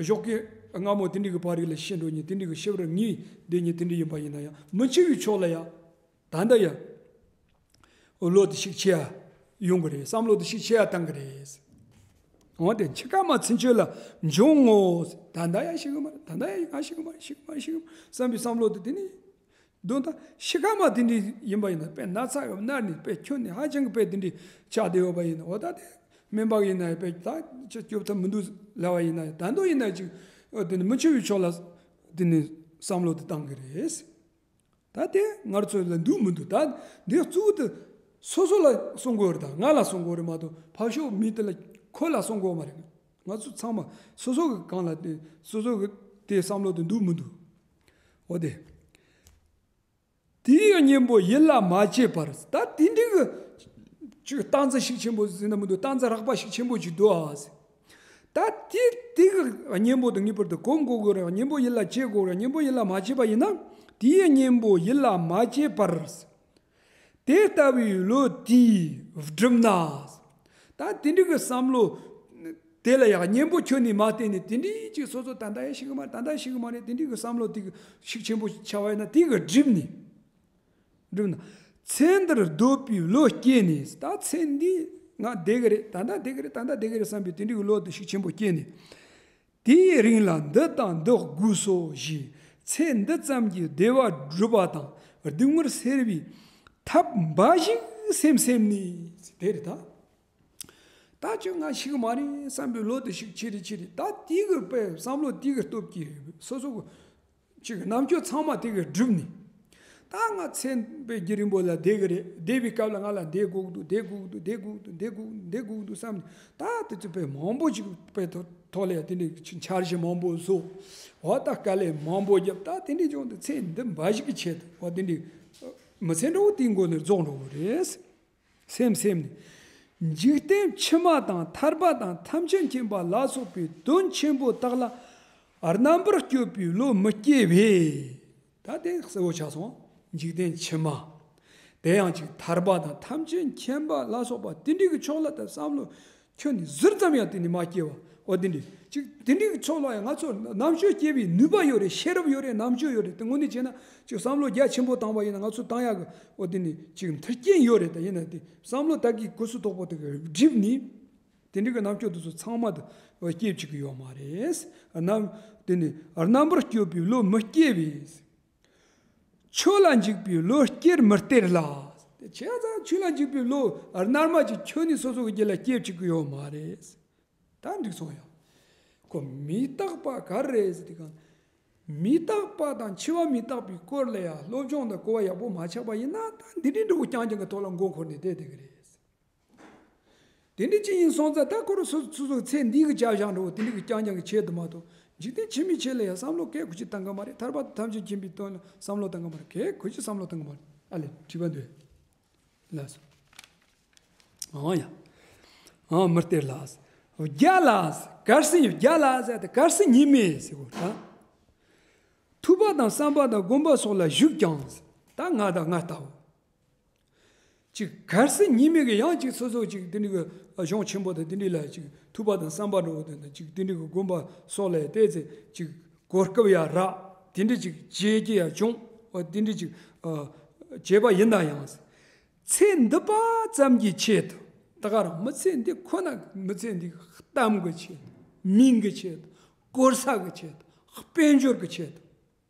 ཞོགས་ཀས་སྔ་མོ་དེ་འདྲ་གི་བར་རིགས་ལ་ཤི་འགྲོ་ཉིན་དེ་འདྲ་གི་ཤི་བར་ངེས་བསྡད་ཉིན་དེ་འདྲ་ཡིན་པ་ཡིན་ན་ཡང་མི་འཆི་བའི་ཕྱོགས་ལ་ཡང་ད་ལྟ་ཡང་ལོ་དེ་ཤུགས་ཆེ་ཡ་ཡོང་གི་རེད། བསམ་བློ་དེ་ཤུགས་ཆེ་ཡ་བཏང་གི་རེད། འོ་དེ་འཆི་ཁ་མ་ཚུན་ཆད་ལ་འབྱུང་ངོ་། ད་ལྟ་ཡང་ཤི་གི་མ་རེད། ད་ལྟ་ཡང་ང་ཤི་གི་མ་རེད། ཤི་གི་མ་རེད། ཤི་གི་མ་རེད་བསམ་པའི་བསམ་བློ་དེ་དེ་ནི། དོན་དག་ཤི་ཁ་མ་དེ་འདྲ་ཡིན་པ་ཡིན་ན་དཔེ་ན་ཚ་གི་མནར་ནས་དཔེ་ཁྱོན་ནས་ཧ་ཅང་གི་དཔེ་དེ་འདྲ་ཆགས་བསྡད་ཡོད་པ་ཡིན་ན་འོ་ད་དེ་སྨན་པ་ཡིན་ན་དཔེ་ད་ཅི་སྐྱོབ་ཐབས་མི་འདུག་ལབ་པ་ཡིན་ན་ད་དུང་ཡིན་ན་ཅིག་དེ་ནི་མི་འཆི་བའི་ཕྱོགས་ལ་དེ་ནི་བསམ་བློ་དེ་བཏང་གི་རེད། ད་དེ་ང་ཚོ་ལ་འདུག་མི་འདུག་ད་འདི་གཙོ་བོ་དེ་སོ་སོ་ལ་གསུང་དགོས་རེད། ད་ང་ལ་གསུང་དགོས་རེད་མ་གཏོགས་ཕར་ཕྱོགས་མི་དེ་ལ་ཁོ་ལ་གསུང་དགོས་མ་རེད། ང་ཚོ་ཚང་མ་སོ་སོ་གི་གང་ལ་དེ་སོ་སོ་གི་དེ་བསམ་བློ་དེ་འདུག་མི་འདུག་འོ་དེ། དེའི་གཉེན་པོ་ཡིད་ལ་མ་བྱེད་པར། ད་དེ་འདྲའི་གི་ཅིག་སྟངས་འཛིན་ཤུགས་ཆེན་པོ་ཟེར་ན་མི་འདུག་སྟངས་འཛིན་རགས་པ་ཤུགས་ཆེན་པོ་ཅིག་འདུག་ཨ་ཟེར། ད་དེ་དེ་གི་གཉེན་པོ་དང་ངེས་པར་དུ་གོམས་དགོས་དགོས་རེད། གཉེན་པོ་ཡིད་ལ་བྱེད་དགོས་རེད། གཉེན་པོ་ཡིད་ལ་མ་བྱེད་པ་ཡིན་ན་དེའི་གཉེན་པོ་ཡིད་ལ་མ་བྱེད་པར། དེ་ལྟ་བུའི་བློ་དེས་བསྒྲིབས་ན། ད་དེ་འདྲའི་གི་བསམ་བློ་དེ་ལ་ཡང་གཉེན་པོ་ཁྱོན་ནས་མ་བསྟེན་ནས་དེ་འདྲའི་ཅིག་སོ་སོ་ད་ལྟ་ཡང་ཤི་གི་མ་རེད། ད་ལྟ་ཤི་གི་མ་རེད། དེ་འདྲའི་གི་བསམ་བློ་དེ་གི་ཤུགས་ཆེན་པོ་ཆགས་པ་ཡིན་ན་དེ་གི་བསྒྲིབས་ནས་བསྒྲིབས་ན། ཚེ་འདིར་སྡོད་པའི་བློ་སྐྱེས་ནས། ད་ཚེ་འདི་ང་བསྡད་གི་རེད། ད་ལྟ་བསྡད་གི་རེད། ད་ལྟ་བསྡད་གི་རེད་བསམ་པའི་དེ་འདྲའི་གི་བློ་དེ་ཤུགས་ཆེན་པོ་སྐྱེས་ནས། དེའི་རིང་ལ་འདི་དང་འདི་དགོས་སོ་ཞེས་ཚེ་འདི་ཙམ་གྱི་བདེ་བ་སྒྲུབ་པ་དང་སྡུག་བསྔལ་སེལ་བའི་ཐབས་འབའ་ཞིག་སེམས་སེམས་ནས་དེ་རེད་ད། ད་ཅི་ང་ཤི་གི་མ་རེད་བསམ་པའི་བློ་དེ་ཤུགས་ཆེ་རེ་ཆེ་རེ་ད་དེའི་གི་དཔེ་བསམ་བློ་དེའི་གི་སྟོབས་ཀྱིས་སོ་སོ་གི་ཅིག་རྣམ་དཔྱོད་ཚང་མ་དེ་གི་བསྒྲུབས་ནས། ད་ང་ཚེ་འདི་རིང་པོ་ལ་བསྡད་གི་རེད། བསྡད་པའི་སྐབས་ལ་ང་ལ་འདི་དགོས་ཀྱི་འདུག་འདི་དགོས་ཀྱི་འདུག་འདི་དགོས་ཀྱི་འདུག་འདི་དགོས་ཀྱི་འདུག་འདི་དགོས་ཀྱི་འདུག་བསམ་ནས་ད་དེ་ཚོ་དཔེ་མང་པོ་ཅིག་དཔེ་ཐོག་ལ་ཡ་དེ་འདྲའི་འཆར་གཞི་མང་པོ་བཟོ། འོ་ད་དཀའ་ལས་མང་པོ་བརྒྱབ། ད་དེ་འདྲའི་ཅུང་དེ་ཚེ་འདི་འབའ་ཞིག་གི་ཆེད་དུ་འོ་དེ་འདྲའི་མི་ཚེ་འདྲ་བོ་དེའི་མགོ་ནས་རྫོགས་འགྲོ་གི་རེད། སེམས་སེམས་ནས། འཇིག་རྟེན་ཕྱི་མ་དང་ཐར་པ་དང་ཐམས་ཅད་མཁྱེན་པ་ལ་སོགས་པའི་དོན་ཆེན་པོ་དག་ལ་རྣམ་པར་དཔྱོད་པའི་བློ་མི་སྐྱེ་བས། ད་དེ་གསལ་བོ་ཆགས་སོང་། འཇིག་རྟེན་ཕྱི་མ། དེ་ཡང་ཅིག་ཐར་པ་དང་ཐམས་ཅད་མཁྱེན་པ་ལ་སོགས་པ་དེ་འདྲའི་གི་ཕྱོགས་ལ་ད་བསམ་བློ་ཁྱོན་ནས་ཟུར་ཙམ་ཡང་དེ་ནས་མ་སྐྱེ་བ། འོ་དེ་འདྲའི་ཅིག་དེ་འདྲའི་གི་ཕྱོགས་ལ་ཡང་ང་ཚོ་རྣམ་དཔྱོད་སྐྱེ་བའི་ནུས་པ་ཡོད་རེད། ཤེས་རབ་ཡོད་རེད། རྣམ་དཔྱོད་ཡོད་རེད། དེ་དངོས་གནས་བྱས་ན་ཅིག་བསམ་བློ་རྒྱ་ཆེན་པོ་བཏང་བ་ཡིན་ན་ང་ཚོ་བཏང་ཡག་གི་འོ་དེ་ནས་ཅིག་མཐུན་རྐྱེན་ཡོད་རེད། ད་ཡིན་ན་དེ་བསམ་བློ་ད་གི་གོ་སུ་དོག་པོ་དེ་གི་བསྒྲིབས་ནས། དེ་འདྲའི་གི་རྣམ་དཔྱོད་དེ་ཚོ་ཚང་མ་དེ་སྐྱེ་བཅུག་གི་ཡོད་མ་རེད། རྣམ་དེ་ནི་རྣམ་པར་དཔྱོད་པའི་བློ་མི་སྐྱེ་བས། ཆོས་ལ་འཇུག་པའི་བློ་སྐྱེར་མི་སྟེར་ལ། དེ་བྱས་ཙང་ཆོས་ལ་འཇུག་པའི་བློ་རྣལ་མ་ཅིག་ཁྱོན་ནས་སོ་སོ་གི་རྒྱུད་ལ་སྐྱེ་བཅུག་གི་ཡོད་མ་རེད། ད་འགྲིག་སོང་ཡ། ཁོ་མི་རྟག་པ་ག་རེ་རེད་ཟེར་དུས་གང་། མི་རྟག་པ་དང་འཆི་བ་མི་རྟག་པའི་སྐོར་ལ་ཡང་སློབ་སྦྱོང་དང་གོ་བ་ཡག་པོ་མ་ཆགས་པ་ཡིན་ན་ད་འདི་འདྲའི་འགྲོ་རྐྱང་རྐྱང་གི་ཐོག་ལ་མགོ་འཁོར་ནས་བསྡད་བསྡད་ཀྱི་རེད། དེ་འདྲ་ཅིག་ཡིན་སོང་ཙང་ད་ཁོ་རང་སོ་སོ་སོ་ཚེ་འདི་གི་བྱ་བཞག་འགྲོ་བ་དེ་འདྲ་གི་རྐྱང་རྐྱང་གི་ཆེད་དུ་མ་གཏོགས་འཇིག་རྟེན་ཕྱི་མའི་ཆེད་ལ་ཡང་བསམ་བློ་གས་གོ་ཅི་བཏང་གི་མ་རེད། ཐར་པ་དང་ཐམས་ཅད་མཁྱེན་པའི་དོན་ལ་བསམ་བློ་བཏང་གི་མ་རེད། གས་གོ་ཅི་བསམ་བློ་བཏང་གི་མ་རེད། ཨ་ལས་དྲི་བ་འདོད། ལགས་སོ། ཨང་ཡ། ཨང་མི་སྟེར་ལགས། བརྒྱ་ལགས། གར་སི་བརྒྱ་ལགས་ཟེར་ཏེ་གར་སི་ཉི་མས་ཟེར་གོ་ད། ཐུབ་པ་དང་བསམ་པ་དང་སྒོམ་པ་སོགས་ལ་ཞུགས་ཀྱང་། ད་ང་དང་ང་ལྟ་བུ། ཅིག་གར་སི་ཉི་མའི་གི་ཡང་ཅིག་སོ་སོ་ཅིག་དེ་འདྲའི་གི་གཞུང་ཆེན་པོ་དང་དེ་འདྲའི་ལ་ཅིག་ཐུབ་པ་དང་བསམ་པ་འགྲོ་བ་དང་ཅིག་དེ་འདྲའི་གི་སྒོམ་པ་སོགས་ལ་བལྟས་ཚེ་ཅིག་གོ་སྐབས་ཡ་རག་དེ་འདྲའི་ཅིག་བྱེད་ཀྱི་ཡ་བྱུང་བ་དེ་འདྲའི་ཅིག་བྱས་པ་ཡིན་ན་ཡང་ཚེ་འདི་པ་ཙམ་གྱི་ཆེད་དུ་ད་ག་རང་མི་ཚེ་འདི་ཁོ་ན་མི་ཚེ་འདི་གཏམ་གྱི་ཆེད་དུ་མིང་གི་ཆེད་དུ་གོ་ས་གི་ཆེད་དུ་དཔལ་འབྱོར་གྱི་ཆེད་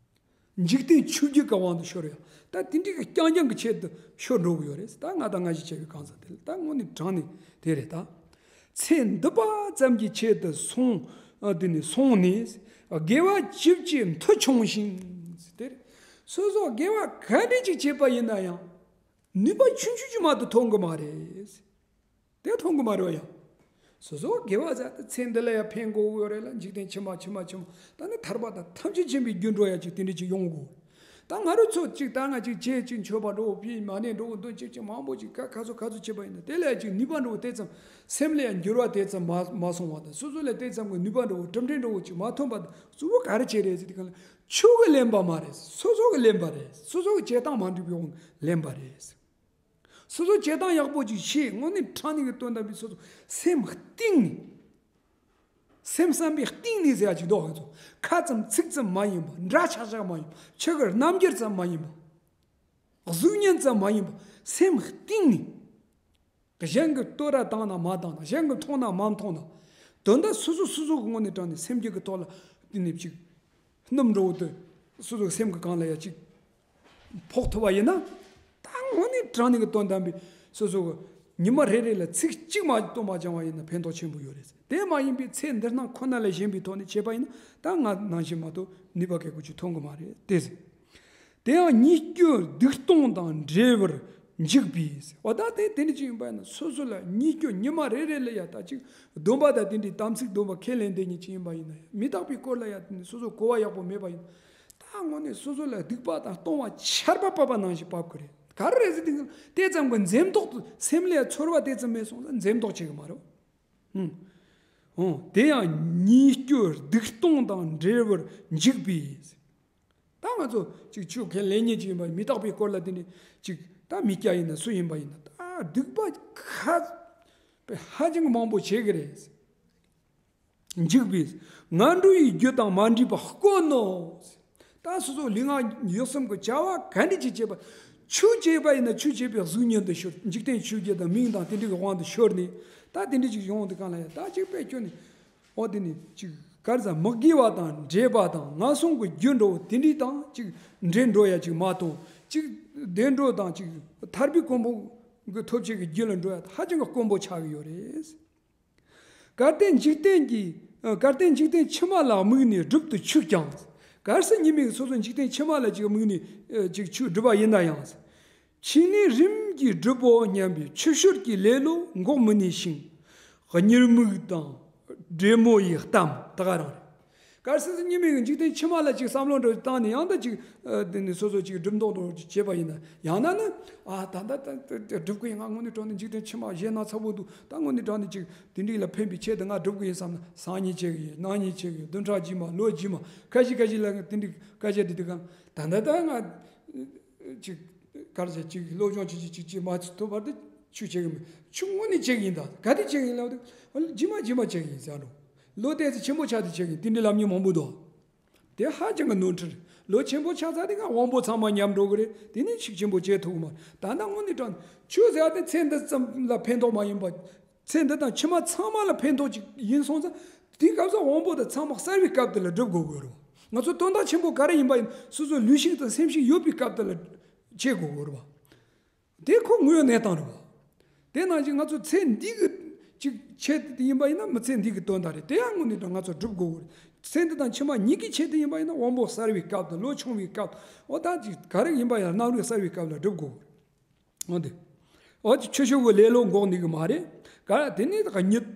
དུ། འཇིག་རྟེན་ཆོས་བརྒྱད་ཀྱི་དབང་དུ་ཤོར་ཡང་། ད་དེ་འདྲའི་གི་རྐྱང་རྐྱང་གི་ཆེད་དུ་ཤོར་འགྲོ་གི་ཡོད་རེད། ད་ང་དང་ང་ཞིག་བྱས་པའི་གང་ཟག་དེ་ལ་ད་དངོས་གནས་དྲང་ནས་དེ་རེད་ད། ཚེ་འདི་པ་ཙམ་གྱི་ཆེད་དུ་སོང་། ཨ་དེ་ནས་སོང་ནས། དགེ་བ་ཅི་བགྱིས་མཐུ་ཆུང་ཞིང་། དེ་རེད། སོ་སོ་དགེ་བ་ག་འདྲ་ཅིག་བྱས་པ་ཡིན་ན་ཡང་། ནུས་པ་ཆུང་ཆུང་ཅིག་མ་གཏོགས་ཐོན་གི་མ་རེད། དེ་མཐོང་གི་མ་རེད་བ་ཡ། སོ་སོ་དགེ་བ་ཟེར་ཏེ་ཚེ་འདི་ལ་ཡ་ཕན་དགོས་ཡོད་རེད་ལ། འཇིག་རྟེན་ཕྱི་མ་ཕྱི་མ་ཕྱི་མ་ད་ནི་ཐར་པ་དང་ཐམས་ཅད་མཁྱེན་པའི་རྒྱུ་འགྲོ་ཡ་ཅིག་དེ་འདྲ་ཅིག་ཡོང་དགོས། ད་ང་རང་ཚོ་ཅིག་ད་ང་ཅིག་བྱས་ཅིག་མཆོད་པ་འགྲོ་བོ་ཕྱི་མ་ནས་འགྲོ་བོ་འདོན་ཅིག་ཅིག་མང་པོ་ཅིག་ག་ག་ཚོད་ག་ཚོད་བྱས་པ་ཡིན་ན་དེ་ལ་ཡ་ཅིག་ནུས་པ་འགྲོ་བོ་དེ་ཙམ་སེམས་ལ་ཡ་འགྱུར་བ་དེ་ཙམ་མ་མ་སོང་བ་དང་། སོ་སོ་ལ་དེ་ཙམ་གྱི་ནུས་པ་འགྲོ་བོ་གྲུབ་འབྲས་འགྲོ་བོ་ཅིག་མ་ཐོན་པ་དང་གཙོ་བོ་ག་རེ་བྱས་རེད་ཟེར་དུས་གང་ལ་ཆོས་གི་ལེན་པ་མ་རེད། སོ་སོ་གི་ལེན་པ་རེད། སོ་སོ་གི་བྱེད་སྟངས་མ་འགྲིག་པའི་དབང་ལེན་པ་རེད། སོ་སོ་བྱེད་སྟངས་ཡག་པོ་ཅིག་ཤེས། དངོས་གནས་དྲང་གནས་ཀྱི་དོན་དམ་པའི་སོ་སོ་སེམས་གཏིང་ནས། སེམས་བསམ་པའི་གཏིང་ནས་ཟེར་ཡ་ཅིག་འདུག་ང་ཚོ་ཁ་ཙམ་ཚིག་ཙམ་མ་ཡིན་པ། འདྲ་ཆགས་ཆགས་མ་ཡིན་པ། ཆོས་ཀྱི་རྣམ་འགྱུར་ཙམ་མ་ཡིན་པ། གཟུགས་བརྙན་ཙམ་མ་ཡིན་པ། སེམས་གཏིང་ནས། གཞན་གྱིས་བསྟོད་ར་བཏང་ན་མ་བཏང་ན། གཞན་གྱིས་མཐོང་ན་མ་མཐོང་ན། དོན་དག་སོ་སོ་སོ་སོ་གི་དངོས་གནས་དྲང་གནས་སེམས་རྒྱུད་ཀྱི་ཐོག་ལ་དེ་ནས་ཅིག་སྣུམ་འདྲ་བོ་དེ་སོ་སོའི་སེམས་ཀྱི་སྒང་ལ་ཡ་ཅིག་ཕོག་ཐུབ་པ་ཡིན་ན། ད་དངོས་གནས་དྲང་གནས་ཀྱི་དོན་དམ་པའི་སོ་སོ་གི་ཉི་མ་རེ་རེ་ལ་ཚིག་གཅིག་མ་གཏོང་བ་སྦྱང་བ་ཡིན་ན་ཕན་ཐོགས་ཆེན་པོ་ཡོད་རེད། དེ་མ་ཡིན་པའི་ཚེ་འདི་སྣང་ཁོ་ན་ལ་ཞེན་པའི་ཐོག་ནས་བྱས་པ་ཡིན་ན་ད་ང་ནང་བཞིན་མ་གཏོགས་ནུས་པ་གལ་ཀོ་ཅིག་ཐོན་གི་མ་རེད་དེ་ཟེར། དེ་ཡང་ཉེས་སྤྱོད་སྡིག་ལྟུང་དང་འབྲེལ་བར་འཇུག་པས། འོ་ད་དེ་དེ་འདྲ་ཅིག་ཡིན་པ་ཡིན་ན་སོ་སོ་ལ་ཉེས་སྤྱོད་ཉི་མ་རེ་རེ་ལ་ཡ་ད་ཅིག་སྡོམ་པ་དང་དེ་འདྲའི་དམ་ཚིག་སྡོམ་པ་ཁས་ལེན་བསྡད་མཁན་ཅིག་ཡིན་པ་ཡིན་ན་ཡང་མི་རྟག་པའི་སྐོར་ལ་ཡ་དེ་ནི་སོ་སོ་གོ་བ་ཡག་པོ་མེད་པ་ཡིན་ན། ད་དངོས་གནས་སོ་སོ་ལ་སྡིག་པ་དང་ལྟུང་བ་ཆར་པ་བབས་པ་ནང་བཞིན་བབས་ཀྱི་རེད། ག་རེ་རེད་ཟེར་དུས་དེ་ཙམ་གྱི་འཛེམ་དོགས་སེམས་ལ་ཚོར་བ་དེ་ཙམ་མེད་སོང་ཙང་འཛེམ་དོགས་བྱེད་ཀྱི་མ་རེད། ཧུང་། ཧུང་། དེ་ཡང་ཉེས་སྤྱོད་སྡིག་ལྟུང་དང་འབྲེལ་བར་འཇུག་པས། ད་ང་ཚོ་ཅིག་ཆོས་ཁས་ལེན་མཁན་ཅིག་ཡིན་པ་མི་རྟག་པའི་སྐོར་ལ་དེ་ནི་ཅིག་ད་མི་སྐྱ་ཡིན་ན་སུ་ཡིན་པ་ཡིན་ན་ད་སྡིག་པ་ཁ་ཧ་ཅང་མང་པོ་བྱེད་ཀྱི་རེད། འཇུག་པས། ངན་འགྲོ་ཡི་རྒྱུ་དང་མ་འདྲེས་པ་དཀོན་ནོ། ད་སོ་སོ་ལུས་ངག་ཡིད་གསུམ་གྱི་བྱ་བ་ག་འདྲ་ཅིག་བྱེད་པ། ཆོས་བྱེད་པ་ཡིན་ན་ཆོས་བྱེད་པའི་གཟུགས་བརྙན་དུ་ཤོར། འཇིག་རྟེན་ཆོས་བརྒྱད་དང་མིང་དང་དེ་འདྲའི་གི་དབང་དུ་ཤོར་ནས་ད་དེ་འདྲ་ཅིག་ཡོང་དུས་གང་ལ་ཡ་ད་ཅིག་དཔེ་ཁྱོད་ནི་འོ་དེ་ནི་ཅིག་ག་རེ་ཟ་མི་དགེ་བ་དང་འདྲེས་པ་དང་ངན་སོང་གི་རྒྱུ་འགྲོ་བོ་དེ་འདྲའི་དང་ཅིག་འདྲེས་འགྲོ་ཡ་ཅིག་མ་གཏོགས་ཅིག་བདེ་འགྲོ་དང་ཅིག་ཐར་པའི་གོ་འཕང་གི་ཐོབ་བྱེད་ཀྱི་རྒྱུ་ལ་འགྲོ་ཡ་ཧ་ཅང་གི་དཀོན་པོ་ཆགས་ཀྱི་ཡོད་རེད། གལ་ཏེ་འཇིག་རྟེན་གྱི། ཨ། གལ་ཏེ་འཇིག་རྟེན་ཕྱི་མ་ལ་དམིགས་ནས་སྒྲུབ་ཏུ་ཆུག་ཀྱང་། གལ་སྲིད་ཉི་མའི་སོ་སོ་འཇིག་རྟེན་ཕྱི་མ་ལ་ཅིག་དམིགས་ནས་ཨ་ཅིག་ཆོས་སྒྲུབ་པ་ཡིན་ན་ཡང་། ཕྱི་ནས་རིམ་གྱིས་སྒྲུབ་བོ་སྙམ་པའི་ཆུད་ཤོར་གྱི་ལེ་ལོ་འགོག་མི་ནུས་ཤིང་། གཉིད་རྨུགས་དང་འདྲེ་མོ་ཡི་གཏམ་ད་ག་རང་རེད། གལ་སྲིད་ཉི་མའི་འཇིག་རྟེན་ཕྱི་མ་ལ་ཅིག་བསམ་བློ་འགྲོ་བཏང་ནས་ཡང་ད་ཅིག་ཨ་དེ་ནས་སོ་སོ་ཅིག་སྒྲུབ་མདོག་མདོག་ཅིག་བྱས་པ་ཡིན་ན་ཡང་ན་ནི་ཨ་ད་ད་ད་ད་སྒྲུབ་གི་ཡིན། ང་དངོས་གནས་དྲང་གནས་འཇིག་རྟེན་ཕྱི་མ་གཞན་ན་ཚ་བོ་འདུག་ད་དངོས་གནས་དྲང་གནས་ཅིག་དེ་འདྲ་ལ་ཕན་པའི་ཆེད་དུ་ང་སྒྲུབ་གི་ཡིན་བསམ་ན་སང་ཉིན་བྱེད་གི་ཡིན། གནངས་ཉིན་བྱེད་གི་ཡིན། བདུན་ཕྲག་རྗེས་མ་ལོ་རྗེས་མ་ཁ་ཤས་ཁ་ཤས་ལ་དེ་འདྲའི་སྐད་ཆ་དེ་དུས་གང་ད་ད་ད་ང་ཅིག་གར་ཟེར་ཅིག་སློབ་སྦྱོང་ཅིག་ཅིག་ཅིག་ཅིག་མ་ཐུབ་བར་དུ་ཆུ་བྱེད་གི་མེད། ཆུ་དངོས་གནས་བྱེད་གི་ཡིན། ད་ག་དེ་བྱེད་གི་ཡིན་ལབ་དུས་རྗེས་མ་རྗེས་མ་བྱེད་གི་ཡིན་ཟེར་འགྲོ། ལོ་ཏོག་ཙམ་ཆེན་པོ་ཆགས་དུས་བྱེད་གི་ཡིན། དེ་འདྲའི་ལབ་མཁན་མང་པོ་འདུག་དེ་ཧ་ཅང་གི་ནོར་འཁྲུལ། ལོ་ཆེན་པོ་ཆགས་ཚར་དེ་ག་དབང་པོ་ཚང་མ་ཉམས་འགྲོ་གི་རེད། དེ་ནས་ཤུགས་ཆེན་པོ་བྱེད་ཐུབ་གི་མ་རེད། ད་ལྟ་དངོས་གནས་དྲང་ཆོས་ཟེར་བ་དེ་ཚེ་འདི་ཙམ་ལ་ཕན་ཐོགས་མ་ཡིན་པ། ཚེ་འདི་དང་ཕྱི་མ་ཚང་མ་ལ་ཕན་ཐོགས་ཅིག་ཡིན་སོང་ཙང་དེའི་སྐབས་སུ་དབང་པོ་དེ་ཚང་མ་གསལ་བའི་སྐབས་དེ་ལ་སྒྲུབ་དགོས་གི་རེད་བ། ང་ཚོ་དོན་དག་ཆེན་པོ་ག་རེ་ཡིན་པ་ཡིན་སོ་སོའི་ལུས་ཤིག་དང་སེམས་ཤིག་ཡོད་པའི་སྐབས་དེ་ལ་བྱེད་དགོས་གི་རེད་བ། དེ་ཁོ་དངོས་ཡོད་གནས་སྟངས་རེད་བ། དེ་ནང་བཞིན་ང་ཚོ་ཚེ་འདི་གི་ཅིག་ཆེད་དུ་ཡིན་པ་ཡིན་ན་མི་ཚེ་འདི་གི་དོན་དག་རེད། དེ་ཡང་དངོས་གནས་དྲང་ང་ཚོ་སྒྲུབ་དགོས་གི་རེད། ཚེ་འདི་དང་ཕྱི་མ་གཉིས་ཀྱི་ཆེད་དུ་ཡིན་པ་ཡིན་ན་དབང་པོ་གསལ་བའི་སྐབས་དང་ལོ་ཆུང་བའི་སྐབས་འོ་ད་ཅིག་ག་རེ་ཡིན་པ་ཡང་རྣམ་རིག་གསལ་བའི་སྐབས་ལ་སྒྲུབ་དགོས་གི་རེད། འོ་དེ། འོ་ཅིག་ཆུད་ཤོར་གི་ལེ་ལོ་འགོག་ནུས་གི་མ་རེད། ག་དེ་ནས་ད་གཉིད།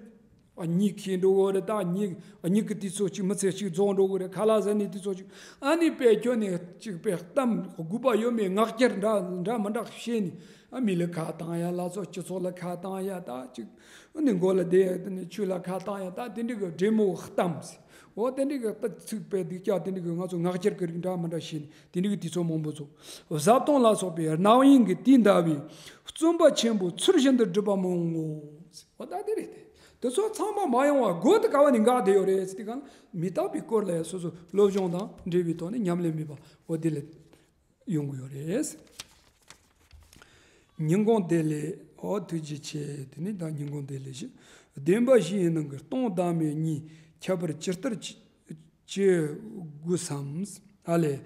གཉིད་ཁེལ་འགྲོ་གི་རེད། ད་གཉིད་གཉིད་ཀྱི་དུས་ཚོད་ཅིག་མི་ཚེ་གཅིག་རྫོགས་འགྲོ་གི་རེད། ཁ་ལག་ཟ་ནས་དུས་ཚོད་ཅིག་ཨ་ནི་དཔེ་ཁྱོན་ནས་ཅིག་དཔེ་གཏམ་དགོས་པ་ཡོད་མེད་ངག་འཁྱལ་འདྲ་འདྲ་མི་འདྲ་བཤད་ནས་ཨ་མི་ལ་ཁ་བཏང་ཡ། ལ་སོགས་སྤྱི་ཚོགས་ལ་ཁ་བཏང་ཡ། ད་ཅིག་ཨ་ནི་མགོ་ལ་བསྡད་ཡ། དེ་ནས་ཆོས་ལ་ཁ་བཏང་ཡ། ད་དེ་འདྲ་གི་འདྲེ་མོ་གཏམ་ཟེར། འོ་དེ་འདྲ་གི་ད་ཚིག་དཔེ་སྡུག་ཅག་དེ་འདྲ་གི་ང་ཚོ་ངག་འཁྱལ་གི་རིགས་འདྲ་མི་འདྲ་བཤད་ནས་དེ་འདྲ་གི་དུས་ཚོད་མང་པོ་ཚོ་བཟའ་བཏུང་ལ་སོགས་པའི་རྣམ་གཡེང་གི་དུས་འདའ་བའི་བརྩོན་པ་ཆེན་པོ་ཚུལ་བཞིན་དུ་སྒྲུབ་པ་མི་འོང་ངོ་། འོ་ད་དེ་རེད་དེ། དེ་ཚོ་ཚང་མ་མ་ཡོང་བ་སྒོ་དེ་ག་བ་ནས་འགག་བསྡད་ཡོད་རེད་ཟེར་དུས་གང་མི་རྟག་པའི་སྐོར་ལ་ཡང་སོ་སོ་སློབ་སྦྱོང་དང་འབྲེལ་བའི་ཐོག་ནས་ཉམས་ལེན་མེད་པ་འོ་དེ་ལས་ཡོང་གི་ཡོད་རེད། ཉིན་གུང་བདེ་ལེགས། འོ་ཐུགས་རྗེ་ཆེ། དེ་ནས་ད་ཉིན་གུང་བདེ་ལེགས་ཞུ། བདེན་པ་བཞིའི་ནང་གི་སྟོང་བདག་མེད་གཉིས་ཁྱད་པར་ཇི་ལྟར་ཅི་ཅི་དགོས་སམ། ཨ་ལས།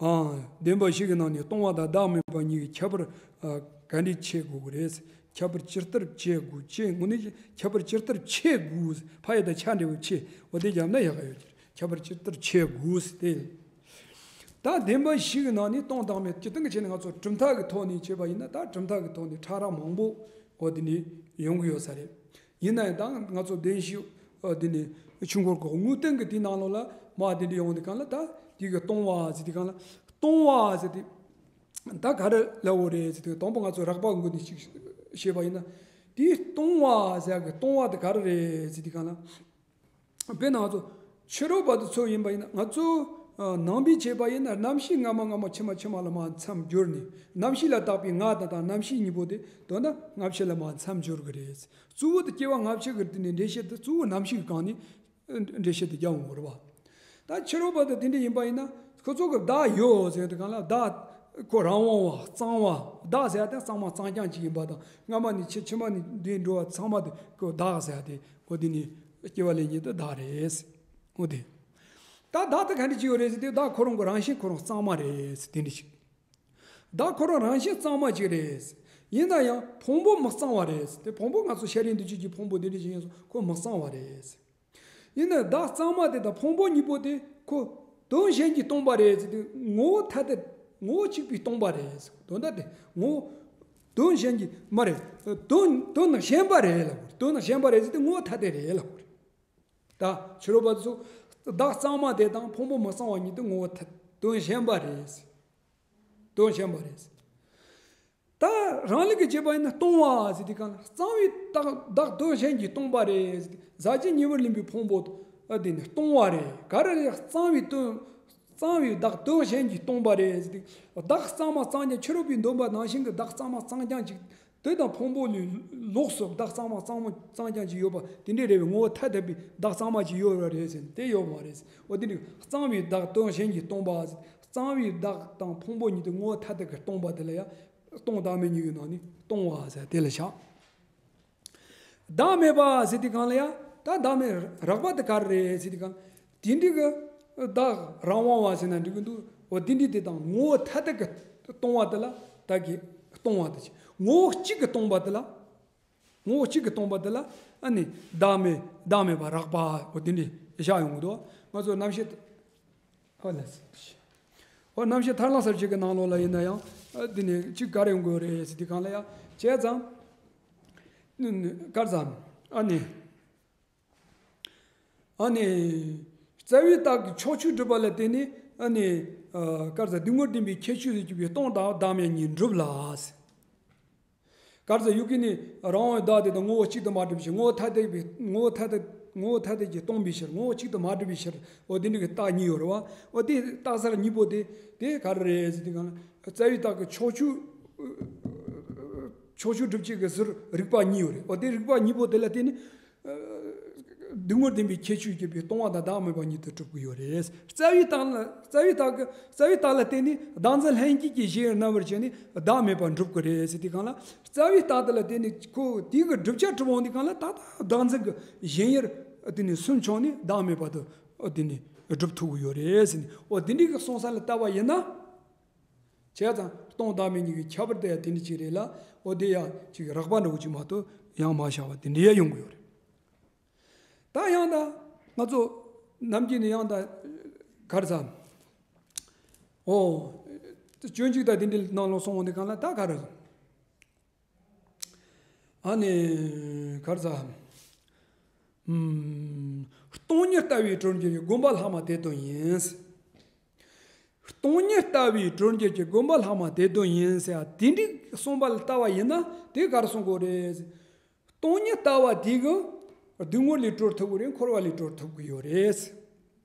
ཨ། བདེན་པ་བཞི་གི་ནང་ནས་སྟོང་པ་དང་བདག་མེད་པ་གཉིས་ཀྱི་ཁྱད་པར་ཨ་ག་འདྲས་ཕྱེ་དགོས་ཀྱི་རེད། ཁྱད་པར་ཇི་ལྟར་ཕྱེ་དགོས། ཕྱེ་དངོས་གནས་ཀྱི་ཁྱད་པར་ཇི་ལྟར་ཕྱེ་དགོས། ཕ་ཡ་དང་ཆ་འདྲ་བོ་ཕྱེ། འོ་དེ་རྒྱབ་ན་ཡག་ག་ཡོད་ཀྱི་རེད། ཁྱད་པར་ཇི་ལྟར་ཕྱེ་དགོས་དེ། ད་བདེན་པ་བཞི་གི་ནང་ནས་སྟོང་བདག་མེད་སྤྱིར་བཏང་གི་ཆ་ནས་ང་ཚོ་གྲུབ་མཐའ་གི་ཐོག་ནས་བྱས་པ་ཡིན་ན། ད་གྲུབ་མཐའ་གི་ཐོག་ནས་ཕྲ་རགས་མང་པོ་འོ་དེ་ནས་ཡོང་གི་ཡོད་ས་རེད། ཡིན་ན་ཡང་ད་ང་ཚོ་བདེན་བཞི་འོ་དེ་ནས་ཆོས་འཁོར་གྱི་དངོས་བསྟན་གྱི་དེའི་ནང་ལོགས་ལ་མ་དེ་འདྲ་ཡོང་དུས་སྒང་ལ། ད་དེ་གི་སྟོང་པ་ཟེར་དུས་སྒང་ལ། སྟོང་པ་ཟེར་དུས་ད་ག་རེ་ལབ་དགོས་རེད་ཟེར་དུས། དང་པོ་ང་ཚོ་རགས་པ་དངོས་གནས་ཅིག་བཤད་པ་ཡིན་ན། དེའི་སྟོང་པ་ཟེར་གི་སྟོང་པ་དེ་ག་རེ་རེད་ཟེར་དུས་སྒང་ལ། དཔེར་ན་ང་ཚོ་ཕྱི་རོལ་པ་དེ་ཚོ་ཡིན་པ་ཡིན་ན། ང་ཚོ་ཨ་ནང་པའི་བྱས་པ་ཡིན་ན། རྣམ་ཤེས་སྔ་མ་སྔ་མ་ཕྱི་མ་ཕྱི་མ་ལ་མར་མཚམས་སྦྱོར་ནས། རྣམ་ཤེས་ལ་བརྟགས་པའི་ང་དང་དང་རྣམ་ཤེས་གཉིས་པོ་དེ་དོན་དག་སྔ་ཕྱི་ལ་མར་མཚམས་སྦྱོར་གི་རེད། གཙོ་བོ་དེ་སྐྱེ་བ་སྔ་ཕྱི་གི་དེ་ནས་འགྲེལ་བཤད་དེ་གཙོ་བོ་རྣམ་ཤེས་ཀྱི་སྒང་ནས་འགྲེལ་བཤད་དེ་རྒྱག་འོང་གི་རེད་པ། ད་ཕྱི་རོལ་པ་དང་དེ་འདྲ་ཡིན་པ་ཡིན་ན། ཁོ་ཚོ་གི་བདག་ཡོད་ཟེར་དུས་སྒང་ལ། བདག་ཁོ་རང་དབང་བ་གཙང་བ། བདག་ཟེར་ཡ་དེ་གཙང་མ་གཙང་རྐྱང་ཅིག་ཡིན་པ་དང་། སྔ་མ་ནས་ཕྱི་ཕྱི་མ་ནས་འདི་འགྲོ་བ་ཚང་མ་དེ་ཁོ་བདག་ཟེར་ཡ་དེ། འོ་དེ་ནི་སྐྱེ་བ་ལེན་མཁན་དེ་བདག་རེད། འོ་དེ། ད་བདག་དེ་ག་འདྲ་ཅིག་ཡོད་རེད་ཟེར་དུས། བདག་ཁོ་རང་གི་རང་བཞིན་ཁོ་རང་གཙང་མ་རེད་དེ་འདྲ་ཅིག་བདག་ཁོ་རང་རང་བཞིན་གཙང་མ་ཅིག་རེད། ཡིན་ན་ཡང་ཕུང་པོ་མི་གཙང་བ་རེད་དེ། ཕུང་པོ་ང་ཚོ་ཤ་རུས་འདུ་བྱེད་ཀྱི་ཕུང་པོ་དེ་འདྲ་ཅིག་ཡིན་སོང་། ཁོ་མི་གཙང་བ་རེད། ཡིན་ན་བདག་གཙང་མ་དེ་དང་ཕུང་པོ་གཉིས་པོ་དེ་ཁོ་དོན་གཞན་གྱིས་སྟོང་པ་རེད་ཟེར་དུས། ངོ་བོ་ཐ་དད། ངོ་བོ་གཅིག་པུས་སྟོང་པ་རེད་ཟེར། དོན་དག་དེ་ངོ་བོ་དོན་གཞན་གྱིས་མ་རེད། དོན་དོན་གཞན་པ་རེད་ལབ་དགོས། དོན་གཞན་པ་རེད་ཟེར་དུས་ངོ་བོ་ཐ་དད་རེད་ལབ་དགོས། ད་ཕྱི་རོལ་པ་ཚོ་བདག་གཙང་མ་དེ་དང་ཕུང་པོ་མི་གཙང་བ་གཉིས་དེ་ངོ་བོ་ཐ་དོན་གཞན་པ་རེད། དོན་གཞན་པ་རེད། ད་རང་ལུགས་ཀྱི་བྱས་པ་ཡིན་ན། སྟོང་པ་ཟེར་དུས་སྒང་ལ། གཙང་བའི་བདག་བདག་དོན་གཞན་གྱིས་སྟོང་པ་རེད་ཟེར་དུས། ཟག་བཅས་ཉེ་བར་ལེན་པའི་ཕུང་པོ་དེ་ནི་སྟོང་པ་རེད། ག་རེ་རེད། གཙང་བའི་དོན། གཙང་བའི་བདག་དོན་གཞན་གྱིས་སྟོང་པ་རེད་ཟེར་དུས། བདག་གཙང་མ་གཙང་རྐྱང་། ཕྱི་རོལ་པའི་འདོད་པ་ནང་བཞིན་གྱི་བདག་གཙང་མ་གཙང་རྐྱང་ཅིག་དེ་དང་ཕུང་པོ་ལས་ལོགས་སུ་བདག་གཙང་མ་གཙང་མ་གཙང་རྐྱང་ཅིག་ཡོད་པ་དེ་འདྲ་རེད་པས། ངོ་བོ་ཐ་དད་པའི་བདག་གཙང་མ་ཅིག་ཡོད་པ་རེད་ཟེར་ན། དེ་ཡོད་མ་རེད། འོ་དེ་འདྲ་གཙང་བའི་བདག་དོན་གཞན་གྱིས་སྟོང་པ། གཙང་བའི་བདག་དང་ཕུང་པོ་གཉིས་དེ་ངོ་བོ་ཐ་དད་ཀྱིས་སྟོང་པ་དེ་ལ་ཡང་སྟོང་བདག་མེད་གཉིས་ཀྱི་ནང་ནས་སྟོང་པ་ཟེར་དེ་ལ་བཞག་བདག་མེད་པ་ཟེར་དུས་སྒང་ལ་ཡང་། ད་བདག་མེད་རགས་པ་དེ་ག་རེ་རེད་ཟེར་དུས་སྒང་། དེ་འདྲའི་གི་བདག་རང་དབང་བ་ཟེར་ན་འགྲིག་གི་འདུག་འོ་དེ་འདྲའི་དེ་དང་ངོ་བོ་ཐ་དད་ཀྱིས་སྟོང་པ་དེ་ལ་བདག་གིས་སྟོང་པ་དེ་བྱས། ངོ་བོ་གཅིག་གིས་སྟོང་པ་དེ་ལ། ངོ་བོ་གཅིག་གིས་སྟོང་པ་དེ་ལ་ཨ་ནི་བདག་མེད། བདག་མེད་པ་རགས་པ། འོ་དེ་འདྲ་བཞག་ཡོང་གི་འདུག་ང་ཚོ་རྣམ་ཤེས། ཧོ་ལ། ཧོ་རྣམ་ཤེས་ཐར་ལམ་གསལ་བྱེད་ཀྱི་ནང་ལོགས་ལ་ཡིན་ན་ཡང་། ཨ་དེ་ནས་གཅིག་ག་རེ་ཡོང་གི་ཡོད་རེད་ཟེར་དུས་སྒང་ལ་ཡང་། བྱས་ཙང་། ནི་ནི་ག་རེ་ཟེར། ཨ་ནི། ཨ་ནི། རྩ་བའི་རྟགས་ཀྱི་ཕྱོགས་ཆོས་སྒྲུབ་པ་ལ་བརྟེན་ནས། ཨ་ནི། ཨ་ག་རེ་ཟེར། སྡུག་བསྔལ་བདེན་པའི་ཁྱད་ཆོས་ལས་གྱུར་པའི་སྟོང་དང་བདག་མེད་གཉིས་འགྲུབ་ལ། ག་རེ་ཟེར། ཡུལ་གྱི་ནི་རང་དབང་བའི་བདག་དེ་དང་ངོ་བོ་གཅིག་ཏུ་མ་གྲུབ་ཕྱིར། ངོ་བོ་ཐ་དད་པའི། ངོ་བོ་ཐ་དད། ངོ་བོ་ཐ་དད་ཀྱིས་སྟོང་པའི་ཕྱིར། ངོ་བོ་གཅིག་ཏུ་མ་གྲུབ་པའི་ཕྱིར། འོ་དེ་འདྲ་གི་རྟགས་གཉིས་ཡོད་རེད་པ། འོ་དེ་རྟགས་གསལ་གཉིས་པོ་དེ། དེ་ག་རེ་རེད་ཟེར་དུས་སྒང་ལ། རྩ་བའི་རྟགས་ཀྱི་ཕྱོགས་ཆོས། ཕྱོགས་ཆོས་སྒྲུབ་བྱེད་ཀྱི་ཟུར་རིགས་པ་གཉིས་ཡོད་རེད། འོ་དེ་རིགས་པ་གཉིས་པོ་དེ་ལ་བརྟེན་ནས། སྡུག་བསྔལ་བདེན་པའི་ཁྱད་ཆོས་གྱུར་པའི་སྟོང་པ་དང་བདག་མེད་པ་གཉིས་དེ་གྲུབ་ཀྱི་ཡོད་རེད། རྩ་བའི་རྟགས་ལ། རྩ་བའི་རྟགས་ཀྱི། རྩ་བའི་རྟགས་ལ་བརྟེན་ནས་བདག་འཛིན་ལྷན་སྐྱེས་ཀྱི་གཞན་ཡུལ་རྣམ་པར་བཅད་ནས་བདག་མེད་པ་འགྲུབ་ཀྱི་རེད་ཟེར་དུས་སྒང་ལ། རྩ་བའི་རྟགས་དེ་ལ་བརྟེན་ནས་ཁོ་དེའི་གི་བསྒྲུབ་བྱ་གྲུབ་འོང་དུས་སྒང་ལ། ད་ལྟ་བདག་འཛིན་གྱི་གཞན་ཡུལ་དེ་ནས་སུན་ཕྱུང་ནས་བདག་མེད་པ་དེ་དེ་ནས་སྒྲུབ་ཐུབ་ཀྱི་ཡོད་རེད་ཟེར་ནས། འོ་དེ་འདྲའི་གི་སོང་ས་ལ་ལྟ་བ་ཡིན་ན། བྱས་ཙང་སྟོང་བདག་མེད་གཉིས་ཀྱི་ཁྱད་པར་དེ་ཡང་དེ་འདྲ་ཅིག་རེད་ལ། འོ་དེ་ཡང་ཅིག་རགས་པ་འདྲ་བོ་ཅིག་མ་གཏོགས་ཡང་མ་བཞག་པ་དེ་འདྲ་ཡང་ཡོང་གི་ཡོད་རེད། ད་ཡང་ད་ང་ཚོ་ནམ་རྒྱུན་ནས་ཡང་ད་ག་རེ་ཟེར། ཨོ། སྤྱོད་འཇུག་དང་དེ་འདྲའི་ནང་ལོགས་སོང་བ་འདི་སྒང་ལ་ད་ག་རེ། ཨ་ནི་ག་རེ་ཟེར། ཨུམ། སྟོང་ཉིད་ལྟ་བའི་གྲོལ་འགྱུར་གྱི་སྒོམ་པ་ལྷག་མ་དེ་དོན་ཡིན། སྟོང་ཉིད་ལྟ་བའི་གྲོལ་འགྱུར་གྱི་སྒོམ་པ་ལྷག་མ་དེ་དོན་ཡིན་ཟེར་ཡ་དེ་འདྲའི་གསུངས་པ་ལ་ལྟ་བ་ཡིན་ན། དེ་ག་རེ་གསུང་དགོས་རེད། སྟོང་ཉིད་ལྟ་བ་དེ་གིས་སྡུག་བསྔལ་ལས་གྲོལ་ཐུབ་ཀྱི་རེད། འཁོར་བ་ལས་གྲོལ་ཐུབ་ཀྱི་ཡོད་རེད།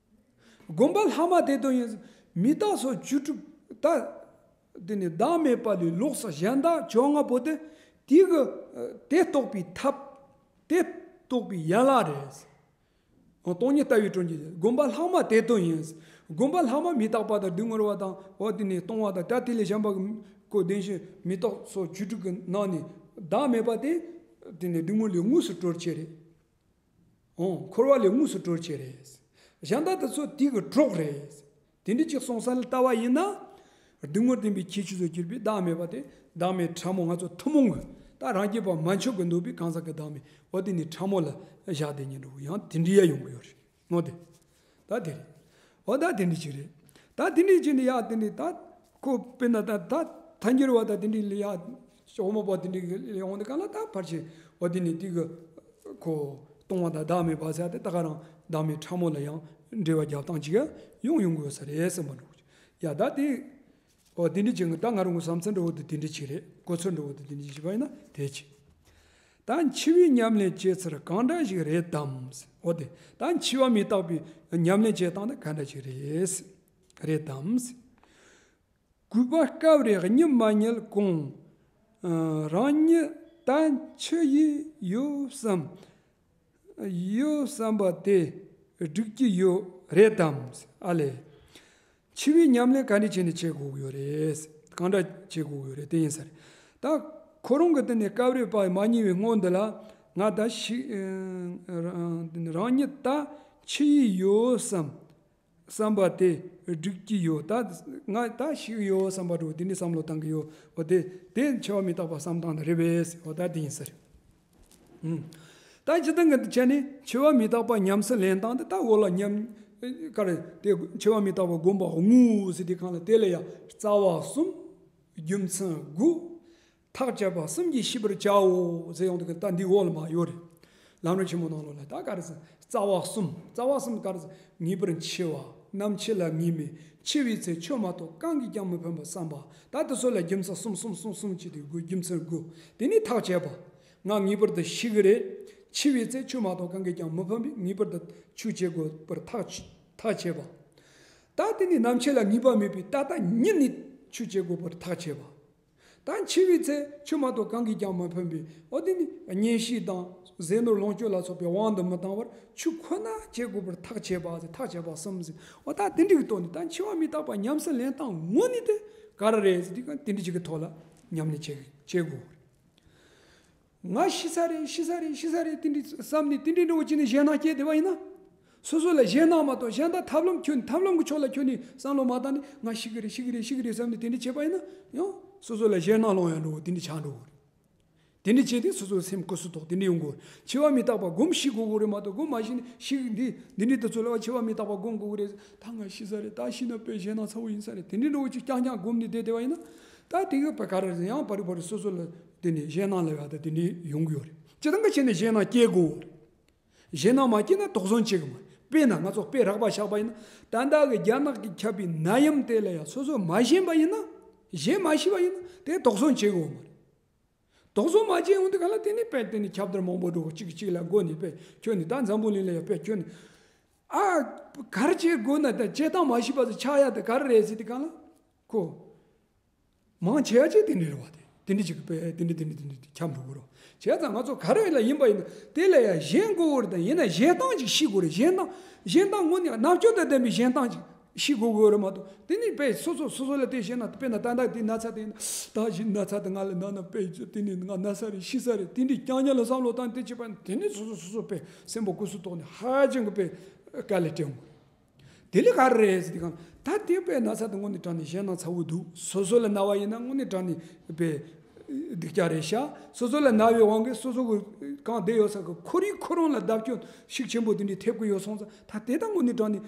སྒོམ་པ་ལྷག་མ་དེ་དོན་ཡིན། མི་རྟག་སོགས་བཅུ་དྲུག་ད། དེ་ནི་བདག་མེད་པ་ལས་ལོགས་སུ་གཞན་དག་བཅོ་ལྔ་པོ་དེ། དེ་གི་དེ་རྟོགས་པའི་ཐབས། དེ་རྟོགས་པའི་ཡན་ལག་རེད། སྟོང་ཉིད་ལྟ་བའི་གྲོལ་འགྱུར། སྒོམ་པ་ལྷག་མ་དེ་དོན་ཡིན། སྒོམ་པ་ལྷག་མ་མི་རྟག་པ་དང་སྡུག་བསྔལ་བ་དང་། འོ་དེ་ནི་སྟོང་པ་དང་། ད་དེ་ལས་གཞན་པ་གི་ཁོ་བདེན་བཞི་མི་རྟག་སོགས་བཅུ་དྲུག་གི་ནང་ནས་བདག་མེད་པ་དེ། དེ་ནི་སྡུག་བསྔལ་ལས་དངོས་སུ་གྲོལ་བྱེད་རེད། འོ། འཁོར་བ་ལས་དངོས་སུ་གྲོལ་བྱེད་རེད། གཞན་དག་དེ་ཚོ་དེ་གི་གྲོགས་རེད། དེ་འདྲ་ཅིག་སོང་ས་ལ་ལྟ་བ་ཡིན་ན། སྡུག་བསྔལ་བདེན་པའི་ཁྱད་ཆོས་སུ་གྱུར་པའི་བདག་མེད་པ་དེ་བདག་མེད་ཕྲ་མོ། ང་ཚོ་ཐུན་མོང་གི་ད་རང་རྒྱུད་པ་མ་ཆགས་ཀྱི་འདུག་པའི་གང་ཟག་གི་བདག་མེད། འོ་དེ་ནི་ཕྲ་མོ་ལ་བཞག་བསྡད་ཉན་འགྲོ་གི། ཡང་དེ་འདྲ་ཡ་ཡོང་གི་ཡོད་རེད། འོ་དེ། ད་དེ་རེད། འོ་ད་དེ་འདྲ་ཅིག་རེད། ད་དེ་འདྲ་ཅིག་ནི་ཡ་དེ་ནི་ད་ཁོ་དཔེར་ན་ད་ད་ཐལ་འགྱུར་བ་ད་དེ་འདྲ་ལ་ཡ་ཞོག་མོ་པ་དེ་འདྲ་ཡོང་དེ་གང་ལ་ད་ཕར་ཕྱིན། འོ་དེ་ནི་དེ་གི་ཁོ་སྟོང་བ་དང་བདག་མེད་པ་ཟེར་ཏེ་ད་ག་རང་བདག་མེད་ཕྲ་མོ་ལ་ཡང་འགྲེལ་བ་རྒྱབ་སྟངས་ཅིག་ཡང་ཡོང་ཡོང་གི་ཡོད་ས་རེད་བསམ་པ་འགྲོ། ཡ་ད་དེ། འོ་དེ་འདྲ་ཅིག་ད་ང་རང་གི་བསམ་ཚུལ་འདྲ་བོ་དེ་དེ་འདྲ་ཅིག་རེད། གོ་ཚུལ་འདྲ་བོ་དེ་དེ་འདྲ་ཅིག་བྱས་པ་ཡིན་ན་དེ་ཅིག་ད་འཆི་བའི་ཉམས་ལེན་བྱེད་ཚུལ་གང་འདྲ་ཞིག་རེད་དམ། འོ་དེ་ད་འཆི་བ་མི་རྟག་པའི་ཉམས་ལེན་བྱེད་སྟངས་དེ་ག་འདྲ་ཞིག་རེད། རེད་དམ། གུས་པ་སྐབས་རེ་གཉིད་མ་ཉལ་གོང་། ཨ། རང་ཉིད་ད་འཆི་ཡི་ཡོད་བསམ། ཡོད་བསམ་པ་དེ་སྒྲིག་གི་ཡོད་རེད་དམ། ཨ་ལས། འཆི་བའི་ཉམས་ལེན་ག་འདྲ་བྱས་ནས་བྱེད་དགོས་ཀྱི་ཡོད་རེད། གང་འདྲ་བྱེད་དགོས་ཀྱི་ཡོད་རེད། དེ་ཡིན་ས་རེད། ད་ཁོ་རང་གི་དེ་ནས་སྐབས་རེ་བ་མ་ཉལ་བའི་སྔོན་འདི་ལ་ང་ད་ཤི། ཨ། རང་ཉིད་ད་འཆི་ཡི་ཡོད་བསམ། བསམ་པ་དེ་སྒྲིག་གི་ཡོད། ད་ང་ད་ཤི་གི་ཡོད་བསམ་པ་འདྲ་བོ་དེ་འདྲའི་བསམ་བློ་བཏང་གི་ཡོད། འོ་དེ་དེ་འཆི་བ་མི་རྟག་པ་བསམ་སྟངས་དེ་རེད་པས། འོ་ད་དེ་ཡིན་ས་རེད། ཨུམ། ད་སྤྱིར་བཏང་གི་བྱས་ནས་འཆི་བ་མི་རྟག་པ་ཉམས་སུ་ལེན་སྟངས་དེ་ད་འོ་ལ་ཉམས། ག་རེ་དེ་འཆི་བ་མི་རྟག་པ་སྒོམ་པ་དངོས་ཟེར་དུས་སྒང་ལ་དེ་ལ་ཡང་རྩ་བ་གསུམ། རྒྱུ་མཚན་དགུ། ཐག་བཅད་པ་གསུམ་གྱིས་ཤེས་པར་བྱའོ་ཟེར་ཡོང་དུས་ཀྱི་ད་འདི་འོག་ལ་མ་ཡོད་རེད། ལམ་རིམ་ཆེན་མོ་ནང་ལོགས་ལ་ད་ག་རེ་ཟེར། རྩ་བ་གསུམ། རྩ་བ་གསུམ་ག་རེ་ཟེར། ངེས་པར་འཆི་བ། ནམ་འཆི་ལ་ངེས་མེད། འཆི་བའི་ཚེ་ཆོས་མ་གཏོགས་གང་གིས་ཀྱང་མི་ཕན་པར་བསམ་པ། ད་དེ་ཚོ་ལ་རྒྱུ་མཚན་གསུམ་གསུམ་གསུམ་གསུམ་བྱས་ཏེ་དགུ། རྒྱུ་མཚན་དགུ། དེ་ནས་ཐག་བཅད་པ། ང་ངེས་པར་དུ་ཤི་གི་རེད། འཆི་བའི་ཚེ་ཆོས་མ་གཏོགས་གང་གིས་ཀྱང་མི་ཕན་པས་ངེས་པར་དུ་ཆོས་བྱེད་དགོས་པར་ཐག་ཆ་ཐག་བཅད་པ། ད་དེ་ནས་ནམ་འཆི་ལ་ངེས་པ་མེད་པས་ད་ལྟ་ཉིད་ནས་ཆོས་བྱེད་དགོས་པར་ཐག་བཅད་པ། ད་འཆི་བའི་ཚེ་ཆོས་མ་གཏོགས་གང་གིས་ཀྱང་མི་ཕན་པས། འོ་དེ་ནི་གཉེན་བཤེས་དང་ཟས་ནོར་ལོངས་སྤྱོད་ལ་སོགས་པའི་དབང་དུ་མི་བཏང་བར་ཆོས་ཁོ་ན་བྱེད་དགོས་པར་ཐག་བཅད་པ་ཟེར། ཐག་བཅད་པ་གསུམ་ཟེར། འོ་ད་དེ་འདྲ་གི་ཐོག་ནས་ད་འཆི་བ་མི་རྟག་པ་ཉམས་སུ་ལེན་སྟངས་དངོས་གནས་དེ་ག་རེ་རེད་ཟེར་དུས་ཀྱང་དེ་འདྲ་ཅིག་གི་ཐོག་ལ་ཉམས་ལེན་བྱེད་བྱེད་དགོས། ང་ཤི་ས་རེད། ཤི་ས་རེད། ཤི་ས་རེད། དེ་འདྲ་བསམ་ནས་དེ་འདྲ་འདྲ་བོ་བྱས་ནས་ཞེད་སྣང་སྐྱེས་བསྡད་པ་ཡིན་ན། སོ་སོ་ལ་ཞེད་སྣང་མ་གཏོགས་གཞན་དག་ཐབས་ལམ་ཁྱོན་ཐབས་ལམ་གྱི་ཕྱོགས་ལ་ཁྱོན་ནས་བསམ་བློ་མ་བཏང་ནས་ང་ཤི་གི་རེད། ཤི་གི་རེད། ཤི་གི་རེད་བསམ་ནས་དེ་འདྲ་བྱས་པ་ཡིན་ན་ཡང་སོ་སོ་ལ་ཞེད་སྣང་སློང་ཡང་འགྲོ་གི། དེ་འདྲ་ཆགས་འགྲོ་གི་རེད། དེ་འདྲ་བྱས་ཏེ་སོ་སོའི་སེམས་སྐུ་གསོ་ཐོག་དེ་འདྲ་ཡོང་གི་རེད། འཆི་བ་མི་རྟག་པ་སྒོམ་ཤེས་དགོས་གི་རེད་མ་གཏོགས་སྒོམ་མ་ཤེས་ནས་ཤི་གི་འདི་འདི་འདྲའི་དུས་ཚོད་ལ་འཆི་བ་མི་རྟག་པ་སྒོམ་དགོས་གི་རེད། ད་ང་ཤི་ས་རེད། ད་ཤི་ན་དཔེ་ཞེད་སྣང་ཚ་བོ་ཡིན་ས་རེད། དེ་འདྲའི་འགྲོ་བ་ཅིག་རྐྱང་རྐྱང་སྒོམ་ནས་བསྡད་བསྡད་པ་ཡིན་ན། ད་དེ་གི་བ་ག་རེ་ཡང་བར་བར་སོ་སོ་ལ་དེ་ནས་ཞེད་སྣང་ལ་ཡ་ད་དེ་འདྲའི་ཡོང་གི་ཡོད་རེད། སྤྱིར་བཏང་གི་ཆ་ནས་ཞེད་སྣང་སྐྱེ་དགོས་རེད། ཞེད་སྣང་མ་སྐྱེས་ན་དོགས་ཟོན་བྱེད་གི་མ་རེད། དཔེར་ན་ང་ཚོ་དཔེ་རགས་པ་བཞག་པ་ཡིན་ན། ད་ལྟ་གི་རྒྱ་ནག་གིས་ཁྱབ་པའི་ནད་ཡམས་དེ་ལ་ཡང་སོ་སོ་མ་ཞེན་པ་ཡིན་ན། ཞེན་མ་ཤེས་པ་ཡིན་ན་དེ་དོགས་ཟོན་བྱེད་དགོས་མ་རེད། དོགས་ཟོན་མ་བྱས་ཡོང་དུས་ག་ལ་དེ་ནི་དཔེ་དེ་ནི་ཁྱབ་བརྡལ་མང་པོ་འགྲོ་གི། གཅིག་གིས་གཅིག་ལ་མགོ་ནས་དཔེ་ཁྱོད་ནི་ད་འཛམ་བུ་གླིང་ལ་ཡང་དཔེ་ཁྱོད་ནི། ཨ། ག་རེ་བྱེད་དགོས་ན་ད་བྱེད་སྟངས་མ་ཤེས་པ་ཚོ་ཆགས་ཡ་དེ་ག་རེ་རེད་ཟེར་དུས་ག་ལ། ཁོ། མང་ཆེ་བ་ཅིག་དེ་འདྲ་རེད་བ། དེ་དེ་འདྲ་ཅིག་དཔེ་དེ་འདྲ་དེ་འདྲ་དེ་འདྲ་ཁྱབ་འགྲོ་གི་རེད། བྱས་ཙང་ང་ཚོ་ག་རེ་ལ་ཡིན་པ་ཡིན་ན་དེ་ལ་ཡང་ཞེན་དགོས་གི་རེད། ད་ཡིན་ན་ཞེན་སྟངས་ཅིག་ཤེས་དགོས་རེད། ཞེན་སྟངས་ཞེན་སྟངས་དངོས་གནས་རྣམ་དཔྱོད་དང་ལྡན་པའི་ཞེན་སྟངས་ཅིག་ཤེས་དགོས་གི་རེད་མ་གཏོགས། དེ་ནི་དཔེ་སོ་སོ་སོ་སོ་ལ་དེ་ཞེན་ན་དཔེར་ན་ད་ལྟ་དེ་ན་ཚ་དེ་ཡིན་ན། ད་ཞིག་ན་ཚ་དེ་ང་ལ་ན་ན་དཔེ་དེ་ནི་ང་ན་ས་རེད། ཤི་ས་རེད། དེ་འདྲའི་རྐྱང་རྐྱང་ལ་བསམ་བློ་བཏང་དེ་བྱས་པ་ཡིན་ན་དེ་ནི་སོ་སོ་སོ་སོ་དཔེ་སེམས་པ་ཀུ་སུ་ཐོག་ནས་ཧ་ཅང་གི་དཔེ་དཀའ་ལས་སྤྲད་འོང་། དེ་ལས་ག་རེ་རེད་ཟེར་དུས་གང་ད་དེ་དཔེ་ན་ཚ་དེ་དངོས་གནས་དྲང་གནས་ཞེད་སྣང་ཚ་བོ་འདུག་སོ་སོ་ལ་ན་བ་ཡིན་ན་དངོས་གནས་དྲང་གནས་དཔེ་སྡུག་ཅག་རེད་ཤག་སོ་སོ་ལ་ན་བའི་དབང་གིས་སོ་སོ་གི་གང་བསྡད་ཡོད་ས་གི་ཁོར་ཡུག་ཁོ་རང་ལ་བརྡབ་སྐྱོན་ཤུགས་ཆེན་པོ་དེ་འདྲའི་ཐེབས་ཀྱི་ཡོད་སོང་ཙང་། ད་དེ་ད་དངོས་གནས་དྲང་གནས་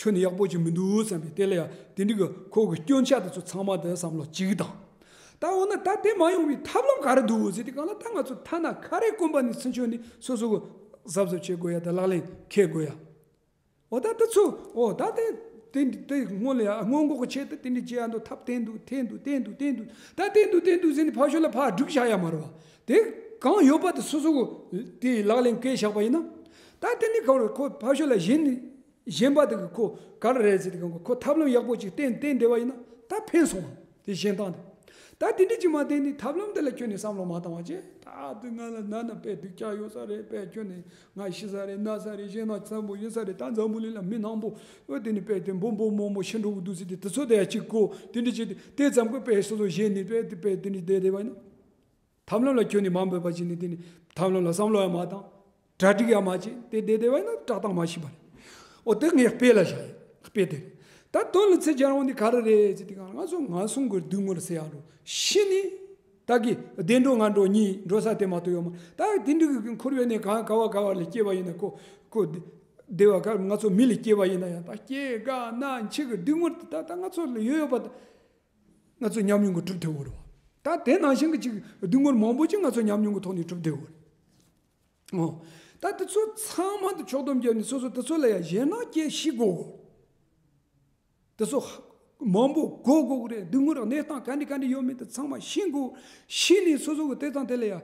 ཁྱོན་ནས་ཡག་པོ་ཅིག་མི་འདུག་བསམ་པས། དེ་ལ་ཡང་དེ་འདྲའི་གི་ཁོ་གི་སྐྱོན་ཆ་དེ་ཚོ་ཚང་མ་དེ་བསམ་བློ་གཅིག་དང་། ད་འོ་ན་ད་དེ་མ་ཡོང་བའི་ཐབས་ལམ་ག་རེ་འདུག་ཟེར་དུས་གང་ལ། ད་ང་ཚོ་ཐ་ན་ཁ་རས་གོན་པ་ནས་ཚུན་ཆོད་ནས་སོ་སོ་གི་གཟབ་གཟབ་བྱེད་དགོས་ཡ། ད་ལག་ལེན་འཁེལ་དགོས་ཡ། འོ་ད་དེ་ཚོ། འོ་ད་དེ་དེ་དེ་སྔོན་ལ་ཡ་སྔོན་འགོག་གི་ཆེད་དུ་དེ་འདྲ་བྱེད་ཡ་འདུག་ཐབས་བསྟེན་འདུག་འཐེན་འདུག་བསྟེན་འདུག་བསྟེན་འདུག་ད་བསྟེན་འདུག་བསྟེན་འདུག་ཟེར་ནས་ཕར་ཕྱོགས་ལ་ཕར་སྒྲུག་བཞག་ཡ་མ་རེད་བ། དེ་གང་ཡོད་པ་དེ་སོ་སོ་གི་དེ་ལག་ལེན་འཁེལ་བཞག་པ་ཡིན་ན། ད་དེ་ནི་ག་རེ་ཁོ་ཕར་ཕྱོགས་ལ་ཞེན་ནས་ཞེན་པ་དེ་གི་ཁོ་ག་རེ་རེད་ཟེར་དུས་གང་གི་ཁོ་ཐབས་ལམ་ཡག་པོ་ཅིག་བསྟེན་བསྟེན་བསྡད་པ་ཡིན་ན་ད་ཕན་སོང་བ། དེ་ཞེན་སྟངས་དེ། ད་དེ་འདྲ་ཅིག་མ་བསྟེན་ནས་ཐབས་ལམ་དེ་ལ་ཁྱོན་ནས་བསམ་བློ་མ་བཏང་བ་བྱས། ད་དེ་ང་ལ་ན་ན་དཔེ་སྡུག་ཅག་ཡོད་ས་རེད། དཔེ་ཁྱོན་ནས་ང་ཤི་ས་རེད། ན་ས་རེད། ཞེད་སྣང་ཚ་པོ་ཡིན་ས་རེད། ད་འཛམ་བུ་གླིང་ལ་མི་མང་པོ་འོ་དེ་ནས་དཔེ་དེ་འབུམ་འབུམ་མང་པོ་ཤི་འགྲོ་གི་འདུག་ཟེར་དུས་དེ་ཚོ་དེ་ཡ་གཅིག་གོ། དེ་འདྲ་བྱས་ཏེ་དེ་ཙམ་གི་དཔེ་སོ་སོ་ཞེན་ནས་དཔེ་དེ་དཔེ་དེ་འདྲ་བསྡད་བསྡད་པ་ཡིན་ན། ཐབས་ལམ་ལ་ཁྱོན་ནས་མ་འབད་པ་བྱས་ནས་དེ་ནས་ཐབས་ལམ་ལ་བསམ་བློ་ཡང་མ་བཏང་། གྲ་སྒྲིག་ཡང་མ་བྱས་དེ་བསྡད་བསྡད་པ་ཡིན་ན་བཀྲག་མདངས་མ་ཤེས་པ་རེད། འོ་དེ་ངས་དཔེ་ལ་བཞག་ཡིན། དཔེ་དེ་རེད། ད་དོན་ལ་ཚེ་སྦྱར་བ་འདི་ག་རེ་རེད་ཟེར་དུས་སྒང་ལ། ང་ཚོ་ངན་སོང་གི་སྡུག་བསྔལ་ཟེར་ཡག་འགྲོ། ཤི་ནས་ད་གི་བདེ་འགྲོ་ངན་འགྲོ་གཉིས་འགྲོ་ས་དེ་མ་གཏོགས་ཡོད་མ། ད་དེ་འདྲའི་གི་འཁོར་བའི་གནས་ག་ག་བ་ག་བ་ལ་སྐྱེས་པ་ཡིན་ན། ཁོ་ཁོ་བདེ་བ་ག་ང་ཚོ་མི་ལ་སྐྱེས་པ་ཡིན་ན་ཡང་། ད་སྐྱེ་རྒ་ན་འཆི་གི་སྡུག་བསྔལ་དེ་ད་ད་ང་ཚོ་ལ་ཡོད་ཡོད་པ། ད་ང་ཚོ་ཉམས་མྱོང་གི་གྲུབ་ཐུབ་དགོས་རེད་བ། ད་དེ་ནང་བཞིན་གི་ཅིག་སྡུག་བསྔལ་མང་པོ་ཅིག་ང་ཚོ་ཉམས་མྱོང་གི་ཐོག་ནས་གྲུབ་བསྡད་ཡོད་རེད། ཨོ། ད་དེ་ཚོ་ཚང་མ་དེ་ཕྱོགས་བསྡོམས་བརྒྱབ་ནས་སོ་སོ་དེ་ཚོ་ལ་ཡང་ཞེད་སྣང་སྐྱེ་ཤི་དགོས། དེ་ཚོ་མང་པོ་གོ་དགོས་ཀྱི་རེད། སྡུག་བསྔལ་གནས་སྟངས་ག་འདྲ་ག་འདྲ་ཡོད་མེད་དེ་ཚང་མ་ཤེས་དགོས། ཤེས་ནས་སོ་སོ་གི་དེ་དང་དེ་ལ་ཡང་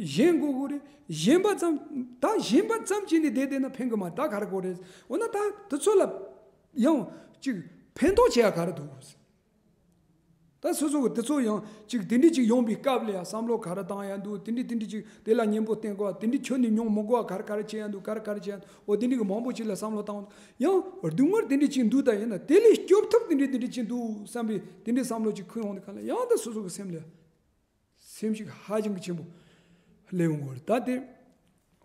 ཞེན་དགོས་ཀྱི་རེད། ཞེན་པ་ཙམ། ད་ཞེན་པ་ཙམ་བྱས་ནས་བསྡད་བསྡད་ན་ཕན་གི་མ་རེད། ད་ག་རེ་དགོས་རེད། འོ་ན་ད་དེ་ཚོ་ལ་ཡང་ཅིག་ཕན་ཐོགས་བྱེད་ཡ་ག་རེ་འདུག། ད་སོ་སོ་གི་དེ་ཚོ་ཡང་ཅིག་དེ་འདྲ་ཅིག་ཡོང་པའི་སྐབས་ལ་ཡང་བསམ་བློ་ག་རེ་བཏང་ཡ་འདུག། དེ་འདྲ་དེ་འདྲ་ཅིག་དེ་ལ་གཉེན་པོ་བསྟེན་དགོས་པ། དེ་འདྲ་ཁྱོན་ནས་མྱོང་མི་དགོས་པ་ག་རེ་ག་རེ་བྱེད་ཡ་འདུག། ག་རེ་ག་རེ་བྱེད་ཡ་འདུག། འོ་དེ་འདྲ་གི་མང་པོ་ཅིག་ལ་བསམ་བློ་བཏང་། ཡང་སྡུག་བསྔལ་དེ་འདྲ་ཅིག་འདུག། ད་ཡིན་ན་དེ་ལས་སྐྱོབ་ཐབས་དེ་འདྲ་དེ་འདྲ་ཅིག་འདུག་བསམ་པའི་དེ་འདྲའི་བསམ་བློ་ཅིག་འཁོར་ཡོང་དུས་སྒང་ལ། ཡང་ད་སོ་སོ་གི་སེམས་ལ་སེམས་ཤུགས་ཧ་ཅང་གི་ཆེན་པོ་སླེབས་ཡོང་གི་རེད། ད་དེ་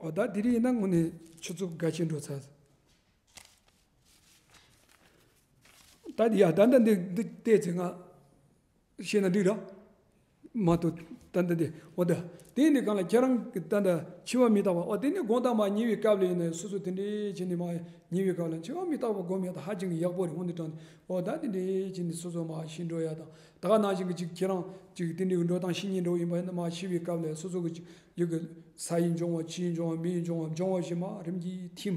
འོ་ད་དེ་རིང་ཡིན་ན་དངོས་གནས་ཆུ་ཚོད་འགའ་ཤས་འགྲོ་ཚར། ད་དེ་ཡ་ད་ད་འདི་འདི་བལྟས་ཚེ་ང་བཤད་ན་འགྲིག་ར། མ་གཏོགས་ད་ལྟ་དེ། འོ་ད། དེ་ནི་གང་ལ་ཁྱེད་རང་གི་ད་ལྟ་འཆི་བ་མི་རྟག་པ། འོ་དེ་ནི་དགོངས་དག་མ་ཉལ་བའི་སྐབས་ལ་ཡིན་ན་སོ་སོ་དེ་འདྲའི་བྱས་ནས་མ་ཉལ་བའི་སྐབས་ལ་འཆི་བ་མི་རྟག་པ་སྒོམ་ཡ་ད་ཧ་ཅང་གི་ཡག་པོ་རེད། དངོས་གནས་དྲང་གནས། འོ་ད་དེ་འདྲའི་བྱས་ནས་སོ་སོ་མ་ཤི་འགྲོ་ཡ་དང་། ད་ག་ནང་བཞིན་གི་ཅིག་ཁྱེད་རང་ཅིག་དེ་འདྲའི་འགྲོ་སྟངས་ཤི་ཉལ་འགྲོ་ཡིན་པ་ཡིན་ན། མ་ཤི་བའི་སྐབས་ལ་སོ་སོ་གི་ཅིག་ཡུལ་གི་ས་ཡིས་འབྱུང་བ། ཆུ་ཡིས་འབྱུང་བ། མེ་ཡིས་འབྱུང་བ། འབྱུང་བ་བཞིན་མ་རིམ་གྱིས་ཐིམ།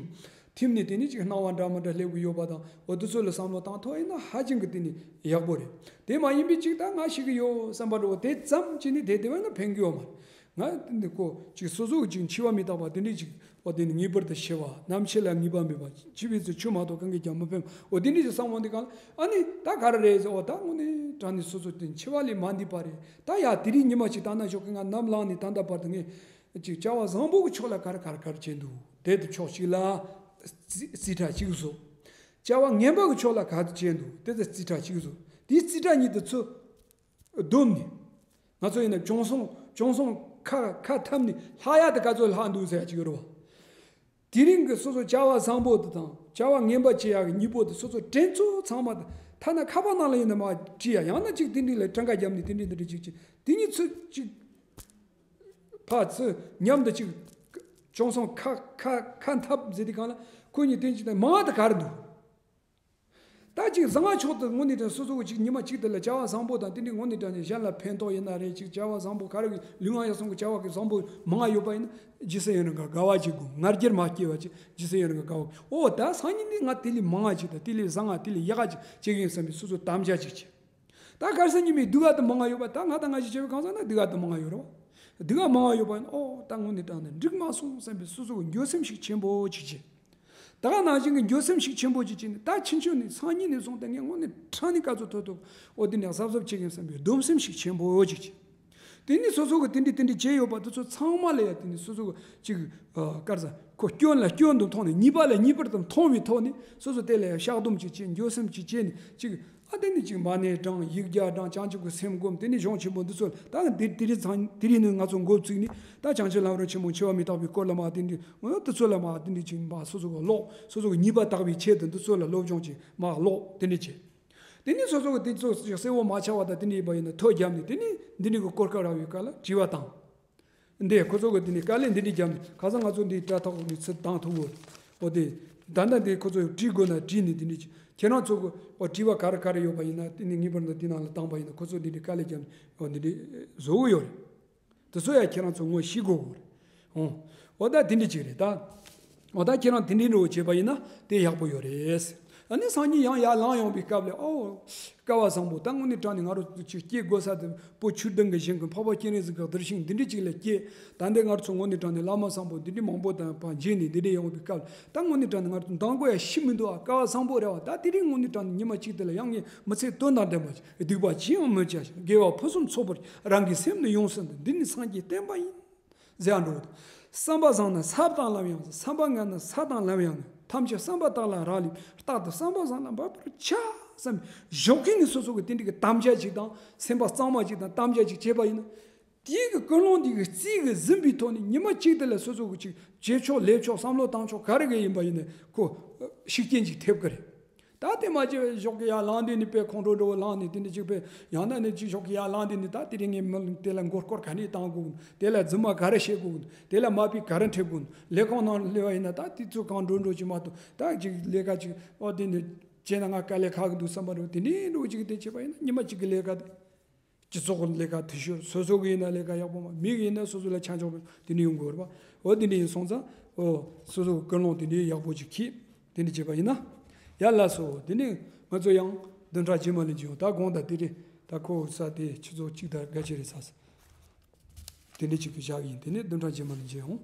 ཐིམ་ནས་དེ་ནས་ཅིག་སྣང་བ་འདྲ་མི་འདྲ་སླེབས་ཀྱི་ཡོད་པ་དང་། འོ་དེ་ཚོ་ལ་བསམ་བློ་བཏང་ཐུབ་ཡིན་ན་ཧ་ཅང་གི་དེ་ནི་ཡག་པོ་རེད། དེ་མ་ཡིན་པའི་ཅིག་ད་ང་ཤི་གི་ཡོད་བསམ་པ་འདྲ་བོ་དེ་ཙམ་བྱས་ནས་བསྡད་བསྡད་པ་ཡིན་ན་ཕན་གི་ཡོད་མ་རེད། ང་དེ་འདི་ཁོ་ཅིག་སོ་སོ་ཅིག་འཆི་བ་མི་རྟག་པ་དེ་འདྲས་ཅིག། འོ་དེ་ནི་ངེས་པར་དུ་ཤི་བ། ནམ་འཆི་ལ་ངེས་པ་མེད་པ། འཆི་བའི་ཚེ་ཆོས་མ་གཏོགས་གང་གིས་ཀྱང་མི་ཕན། འོ་དེ་འདྲས་ཅིག་བསམ་འོང་དུས་སྒང་ལ། ཨ་ནི་ད་ག་རེ་རེད་ཟེར། འོ་ད་དངོས་གནས་དྲང་གནས་སོ་སོ་དེ་འཆི་བ་ལས་མ་འདས་པ་རེད། ད་ཡ་དེ་རིང་ཉི་མ་ཅིག་བཏང་ན་ཆོག་གི། ང་ནམ་ལངས་ནས་ད་ལྟ་བར་དུ་ངས་ཅིག་བྱ་བ་བཟང་པོ་གི་ཕྱོགས་ལ་ག་རེ་ག་རེ་ག་རེ་བྱས་འདུག། དེ་དེ་ཕྱོགས་གཅིག་ལ་རྩིས་རྩིས་ཁྲ་གཅིག་བཟོ། བྱ་བ་ངན་པ་གི་ཕྱོགས་ལ་ག་རེ་བྱས་འདུག། དེ་དེ་རྩིས་ཁྲ་གཅིག་བཟོ། དེའི་རྩིས་ཁྲ་གཉིས་དེ་ཚོ་བསྡོམས་ནས། ང་ཚོ་ཡིན་ན་བྱང་སེམས་བྱང་སེམས་ཁ་ཁ་འཐབ་ནས་ལྷག་ཡ་དེ་ག་ཚོད་ལྷག་འདུག་ཟེར་ཡ་གཅིག་ཡོད་རེད་བ། དེ་རིང་གི་སོ་སོ་བྱ་བ་བཟང་པོ་དེ་དང་བྱ་བ་ངན་པ་བྱེད་ཡག་གི་གཉིས་པོ་དེ་སོ་སོ་དྲན་ཚོད་ཚང་མ་དེ་ཐ་ན་ཁ་པར་ནང་ལ་ཡིན་ན་མར་བྲིས་ཡ། ཡང་ན་ཅིག་དེ་འདྲ་ལ་གྲངས་ཀ་བརྒྱབ་ནས་དེ་འདྲ་འདི་འདྲ་ཅིག་ཅིག་དེ་གཉིས་ཚོ་ཅིག་ཕར་ཚུར་མཉམ་དུ་ཅིག་བྱང་སེམས་ཁ་ཁ་ཁ་འཐབ་ཟེར་དུས་སྒང་ལ། ཁོ་གཉིས་དོན་གཅིག་དང་མང་བ་དེ་ག་རེ་འདུག། ད་ཅིག་བཟང་བ་ཕྱོགས་དེ་དངོས་གནས་དྲང་སོ་སོ་གི་ཅིག་ཉི་མ་གཅིག་དེ་ལ་བྱ་བ་བཟང་པོ་དང་དེ་འདྲའི་དངོས་གནས་དྲང་གནས་གཞན་ལ་ཕན་ཐོགས་ཡིན་ན་རེད། ཅིག་བྱ་བ་བཟང་པོ་ག་རེ་གི་ལུས་ངག་ཡིད་གསུམ་གི་བྱ་བ་གི་བཟང་པོ་མང་ཡོད་པ་ཡིན་ན། ཇི་སྲིད་ཡིན་རུང་ག་དགའ་བ་ཅིག་དགོས། ང་རྒྱལ་མ་སྐྱེ་བ་ཅིག། ཇི་སྲིད་ཡིན་རུང་ག་དགའ་བ། ཨོ་ད་སང་ཉིན་ནི་ང་དེ་ལས་མང་བ་ཅིག་དང་དེ་ལས་བཟང་ང་དེ་ལས་ཡག་ག་ཅིག་བྱེད་ཀྱི་ཡིན་བསམ་པའི་སོ་སོ་དམ་བཅའ་ཅིག་བྱེད། ད་ག་རེ་ཟེར་ཉི་མའི་སྡུག་ག་དེ་མང་ང་ཡོད་པ། ད་ང་དང་ང་ཞིག་བྱས་པའི་གང་ཟག་ན་སྡུག་ག་དེ་མང་ང་ཡོད་རེད་བ། སྡུག་ག་མང་ང་ཡོད་པ་ཡིན་ན། ཨོ་ད་དངོས་གནས་དྲང་གནས་འགྲིག་མ་སོང་བསམ་པའི་སོ་སོ་གི་འགྱོད་སེམས་ཤུགས་ཆེན་པོ་ཅིག་བྱེད། ད་ག་ནང་བཞིན་གི་འགྱོད་སེམས་ཤུགས་ཆེན་པོ་ཅིག་བྱེད་ནས། ད་ཕྱི་ཕྱོགས་ནས་སང་ཉིན་ནས་བཟུང་སྟེ་ངས་དངོས་གནས་དྲང་གནས་ག་ཚོད་ཐུབ་ཐུབ་ཨོ་དེ་ནས་གཟབ་གཟབ་བྱེད་ཀྱི་ཡིན་བསམ་པའི་སྡོམ་སེམས་ཤུགས་ཆེན་པོ་ཅིག་བྱེད། དེ་ནས་སོ་སོ་གི་དེ་འདྲ་དེ་འདྲ་བྱས་ཡོད་པ་དེ་ཚོ་ཚང་མ་ལ་ཡ་དེ་ནས་སོ་སོ་གི་ཅིག་ཨ་ག་རེ་ཟེར། ཁོ་སྐྱོན་ལ་སྐྱོན་དུ་མཐོང་ནས། ཉེས་པ་ལ་ཉེས་པར་དུ་མཐོང་བའི་ཐོག་ནས་སོ་སོ་དེ་ལ་ཡ་བཤགས་སྡོམ་ཅིག་བྱེད། འགྱོད་སེམས་ཅིག་བྱེད་ནས་ཅིག། ཨ་དེ་ནས་ཅིག་མ་ཎི་བགྲང་། ཡིག་བརྒྱ་བགྲང་། བྱང་ཆུབ་ཀྱི་སེམས་བསྒོམ། དེ་ནས་གཞུང་ཆེན་པོ་འདི་ཚོ་ད་དེ་དེ་རིང་ཚང་དེ་རིང་ནས་ང་ཚོ་འགོ་བཙུགས་ནས། ད་བྱང་ཆུབ་ལམ་རིམ་ཆེན་མོ་འཆི་བ་མི་རྟག་པའི་སྐོར་ལ་མར་དེ་འདྲ། འོ་དེ་ཚོ་ལ་མར་དེ་འདྲ་ཅིག་མར་སོ་སོ་གི་ཀློག། སོ་སོ་གི་ཉེས་པ་དག་པའི་ཆེད་དུ་འདི་ཚོ་ལ་སློབ་སྦྱོང་ཅིག་མར་ཀློག། དེ་འདྲ་བྱེད། དེ་ནས་སོ་སོ་གི་དེ་ཚོ་ཅིག་གསལ་བོ་མ་ཆགས་པ་དང་དེ་འདྲ་ཡིན་པ་ཡིན་ན་ཐོ་བརྒྱབ་ནས། དེ་ནས་འདི་འདྲ་གི་སྐོར་སྐབས་རག་པའི་སྐབས་ལ་དྲི་བ་བཏང་། འདི་ཁོ་ཚོ་གི་དེ་ནས་དཀའ་ལས་འདི་འདྲ་བརྒྱབ་ནས། ཁ་སང་ང་ཚོ་འདི་དྲ་ཐོག་ནས་ཚུར་བཏང་ཐུབ་བོ། འོ་དེ་ད་ལྟ་འདི་ཁོ་ཚོ་བྲིས་དགོས་ན་བྲིས་ནས་དེ་འདྲ་བྱེད། ཁྱེད་རང་ཚོ་གི་འོ་དྲི་བ་ག་རེ་ག་རེ་ཡོད་པ་ཡིན་ན་དེ་ནས་ངེས་པར་དུ་འདི་ནང་ལ་བཏང་པ་ཡིན་ན། ཁོ་ཚོ་འདི་འདྲ་དཀའ་ལས་བརྒྱབ་ནས་འོ་འདི་འདྲ་བཟོ་གི་ཡོད་རེད། དེ་ཚོ་ཡང་ཁྱེད་རང་ཚོ་ངོ་ཤེས་དགོས་གི་རེད། འོ་འོ་ད་དེ་འདྲ་ཅིག་རེད་ད། འོ་ད་ཁྱེད་རང་དེ་འདྲའི་འགྲོ་བྱས་པ་ཡིན་ན་དེ་ཡག་པོ་ཡོད་རེད། ཨ་ནི་སང་ཉིན་ཡང་ཡར་ལངས་ཡོང་བའི་སྐབས་ལ། ཨོ། སྐལ་བ་བཟང་པོ། ད་དངོས་གནས་དྲང་གནས་ང་རང་ཚོ་ཅིག་སྐྱེ་དགོས་ས་དེ་བོད་ཆོས་ལྡན་གྱི་ཞིང་གི་འཕགས་པ་སྤྱན་རས་གཟིགས་ཀྱི་གདུལ་ཞིང་འདི་འདྲ་ཅིག་ལ་སྐྱེས། ད་ལྟ་ང་རང་ཚོ་དངོས་གནས་དྲང་གནས་བླ་མ་བཟང་པོ་འདི་འདྲ་མང་པོ་དང་ཕར་མཇལ་ནས་འདི་འདྲ་ཡོང་བའི་སྐབས་ལ། ད་དངོས་གནས་དྲང་གནས་ང་རང་ཚོ་འདང་དགོས་ཡ་ཞིག་མི་འདུག་ཨ། སྐལ་བ་བཟང་པོ་རེད་བ། ད་དེ་རིང་དངོས་གནས་དྲང་གནས་ཉི་མ་གཅིག་དེ་ལ་ཡང་ངས་མི་ཚེ་དོན་དང་ལྡན་པ་ཞིག། སྡིག་པ་ཅི་ཡང་མི་བྱ་ཞིང་། དགེ་བ་ཕུན་སུམ་ཚོགས་པར། རང་གི་སེམས་ནི་ཡོངས་སུ་འདུལ། འདི་ནི་སངས་རྒྱས་བསྟན་པ་ཡིན། ཟེར་ཡ་འགྲོ། བསམ་པ་བཟང་ན་ས་དང་ལམ་ཡང་། བསམ་པ་ངན་ན་ས་དང་ལམ་ཡང་ངན། ཐམས་ཅད་བསམ་པ་དག་ལ་རག་ལས་པས། རྟག་ཏུ་བསམ་པ་བཟང་ལ་འབད་པར་བྱ། བསམ་ཞོགས་ཀྱི་ནས་སོ་སོ་གི་དེ་འདྲ་གི་དམ་བཅའ་ཅིག་དང་། སེམས་པ་གཙང་མ་ཅིག་དང་དམ་བཅའ་ཅིག་བྱས་པ་ཡིན་ན། དེའི་གི་ཀུན་སློང་འདི་གི་རྩིས་གི་ཟིན་པའི་ཐོག་ནས་ཉི་མ་གཅིག་དེ་ལ་སོ་སོ་གི་ཅིག་བྱེད་ཕྱོགས་ལས་ཕྱོགས་བསམ་བློ་བཏང་ཕྱོགས་ག་རེ་གི་ཡིན་པ་ཡིན་ན་ཁོ་ཤུགས་རྐྱེན་ཅིག་ཐེབས་ཀི་རེད། ད་དེ་མ་བྱས་པའི་ཞོགས་ཀྱི་ཡར་ལངས་དུས་ནི་དཔེ་ཁོང་ཁྲོ་འདྲ་བོ་ལངས་ནས་དེ་ནི་ཅིག་དཔེ་ཡང་ན་ནི་ཅིག་ཞོགས་ཀྱི་ཡར་ལངས་དུས་ནི་ད་དེ་རིང་ངས་མི་དེ་ལ་མགོ་སྐོར་ག་ནས་བཏང་དགོས་གི། དེ་ལ་རྫུན་མ་ག་རེ་བཤད་དགོས་གི། དེ་ལ་མ་ཕི་ག་རེ་འཁྲིད་དགོས་གི། ལས་ཁུངས་ནང་སླེབས་པ་ཡིན་ན་ད་དེ་ཚོ་གང་འགྲོ་འགྲོ་ཅིག་མ་གཏོགས། ད་ཅིག་ལས་ཀ་ཅིག་ཨོ་དེ་ནི་བྱས་ན་ང་དཀའ་ལས་ཁག་གི་འདུག་བསམ་པ་རེད། དེ་ནི་འགྲོ་ཅིག་དེ་བྱས་པ་ཡིན་ན་ཉི་མ་གཅིག་གི་ལས་ཀ་དེ། སྤྱི་ཚོགས་ཀྱི་ལས་ཀ་འཐུས་ཤོར། སོ་སོ་གི་ཡིན་ན་ལས་ཀ་ཡག་པོ་མ། མི་གི་ཡིན་ན་སོ་སོ་ལ་ཆ་འཇོག་པ་དེ་འདྲ་ཡོང་དགོས་རེད་པ། འོ་དེ་འདྲ་ཡིན་སོང་ཙང་འོ་སོ་སོ་གི་ཀུན་སློང་དེ་འདྲ་ཡག་པོ་ཅིག་གིས་དེ་འདྲ་བྱས་པ་ཡིན་ན། ཡ་ལགས་སོ། དེ་ནས་ང་ཚོ་ཡང་བདུན་ཕྲག་རྗེས་མ་ལ་མཇལ་ཡོང་། ད་དགོངས་དག་དེ་རེད། ད་ཁོ་ས་དེ་ཆུ་ཚོད་གཅིག་དང་འགའ་ཤས་རེད་ས་ས། དེ་འདྲ་ཅིག་གི་བཞག་ཡིན། དེ་ནས་བདུན་ཕྲག་རྗེས་མ་ལ་མཇལ་ཡོང་།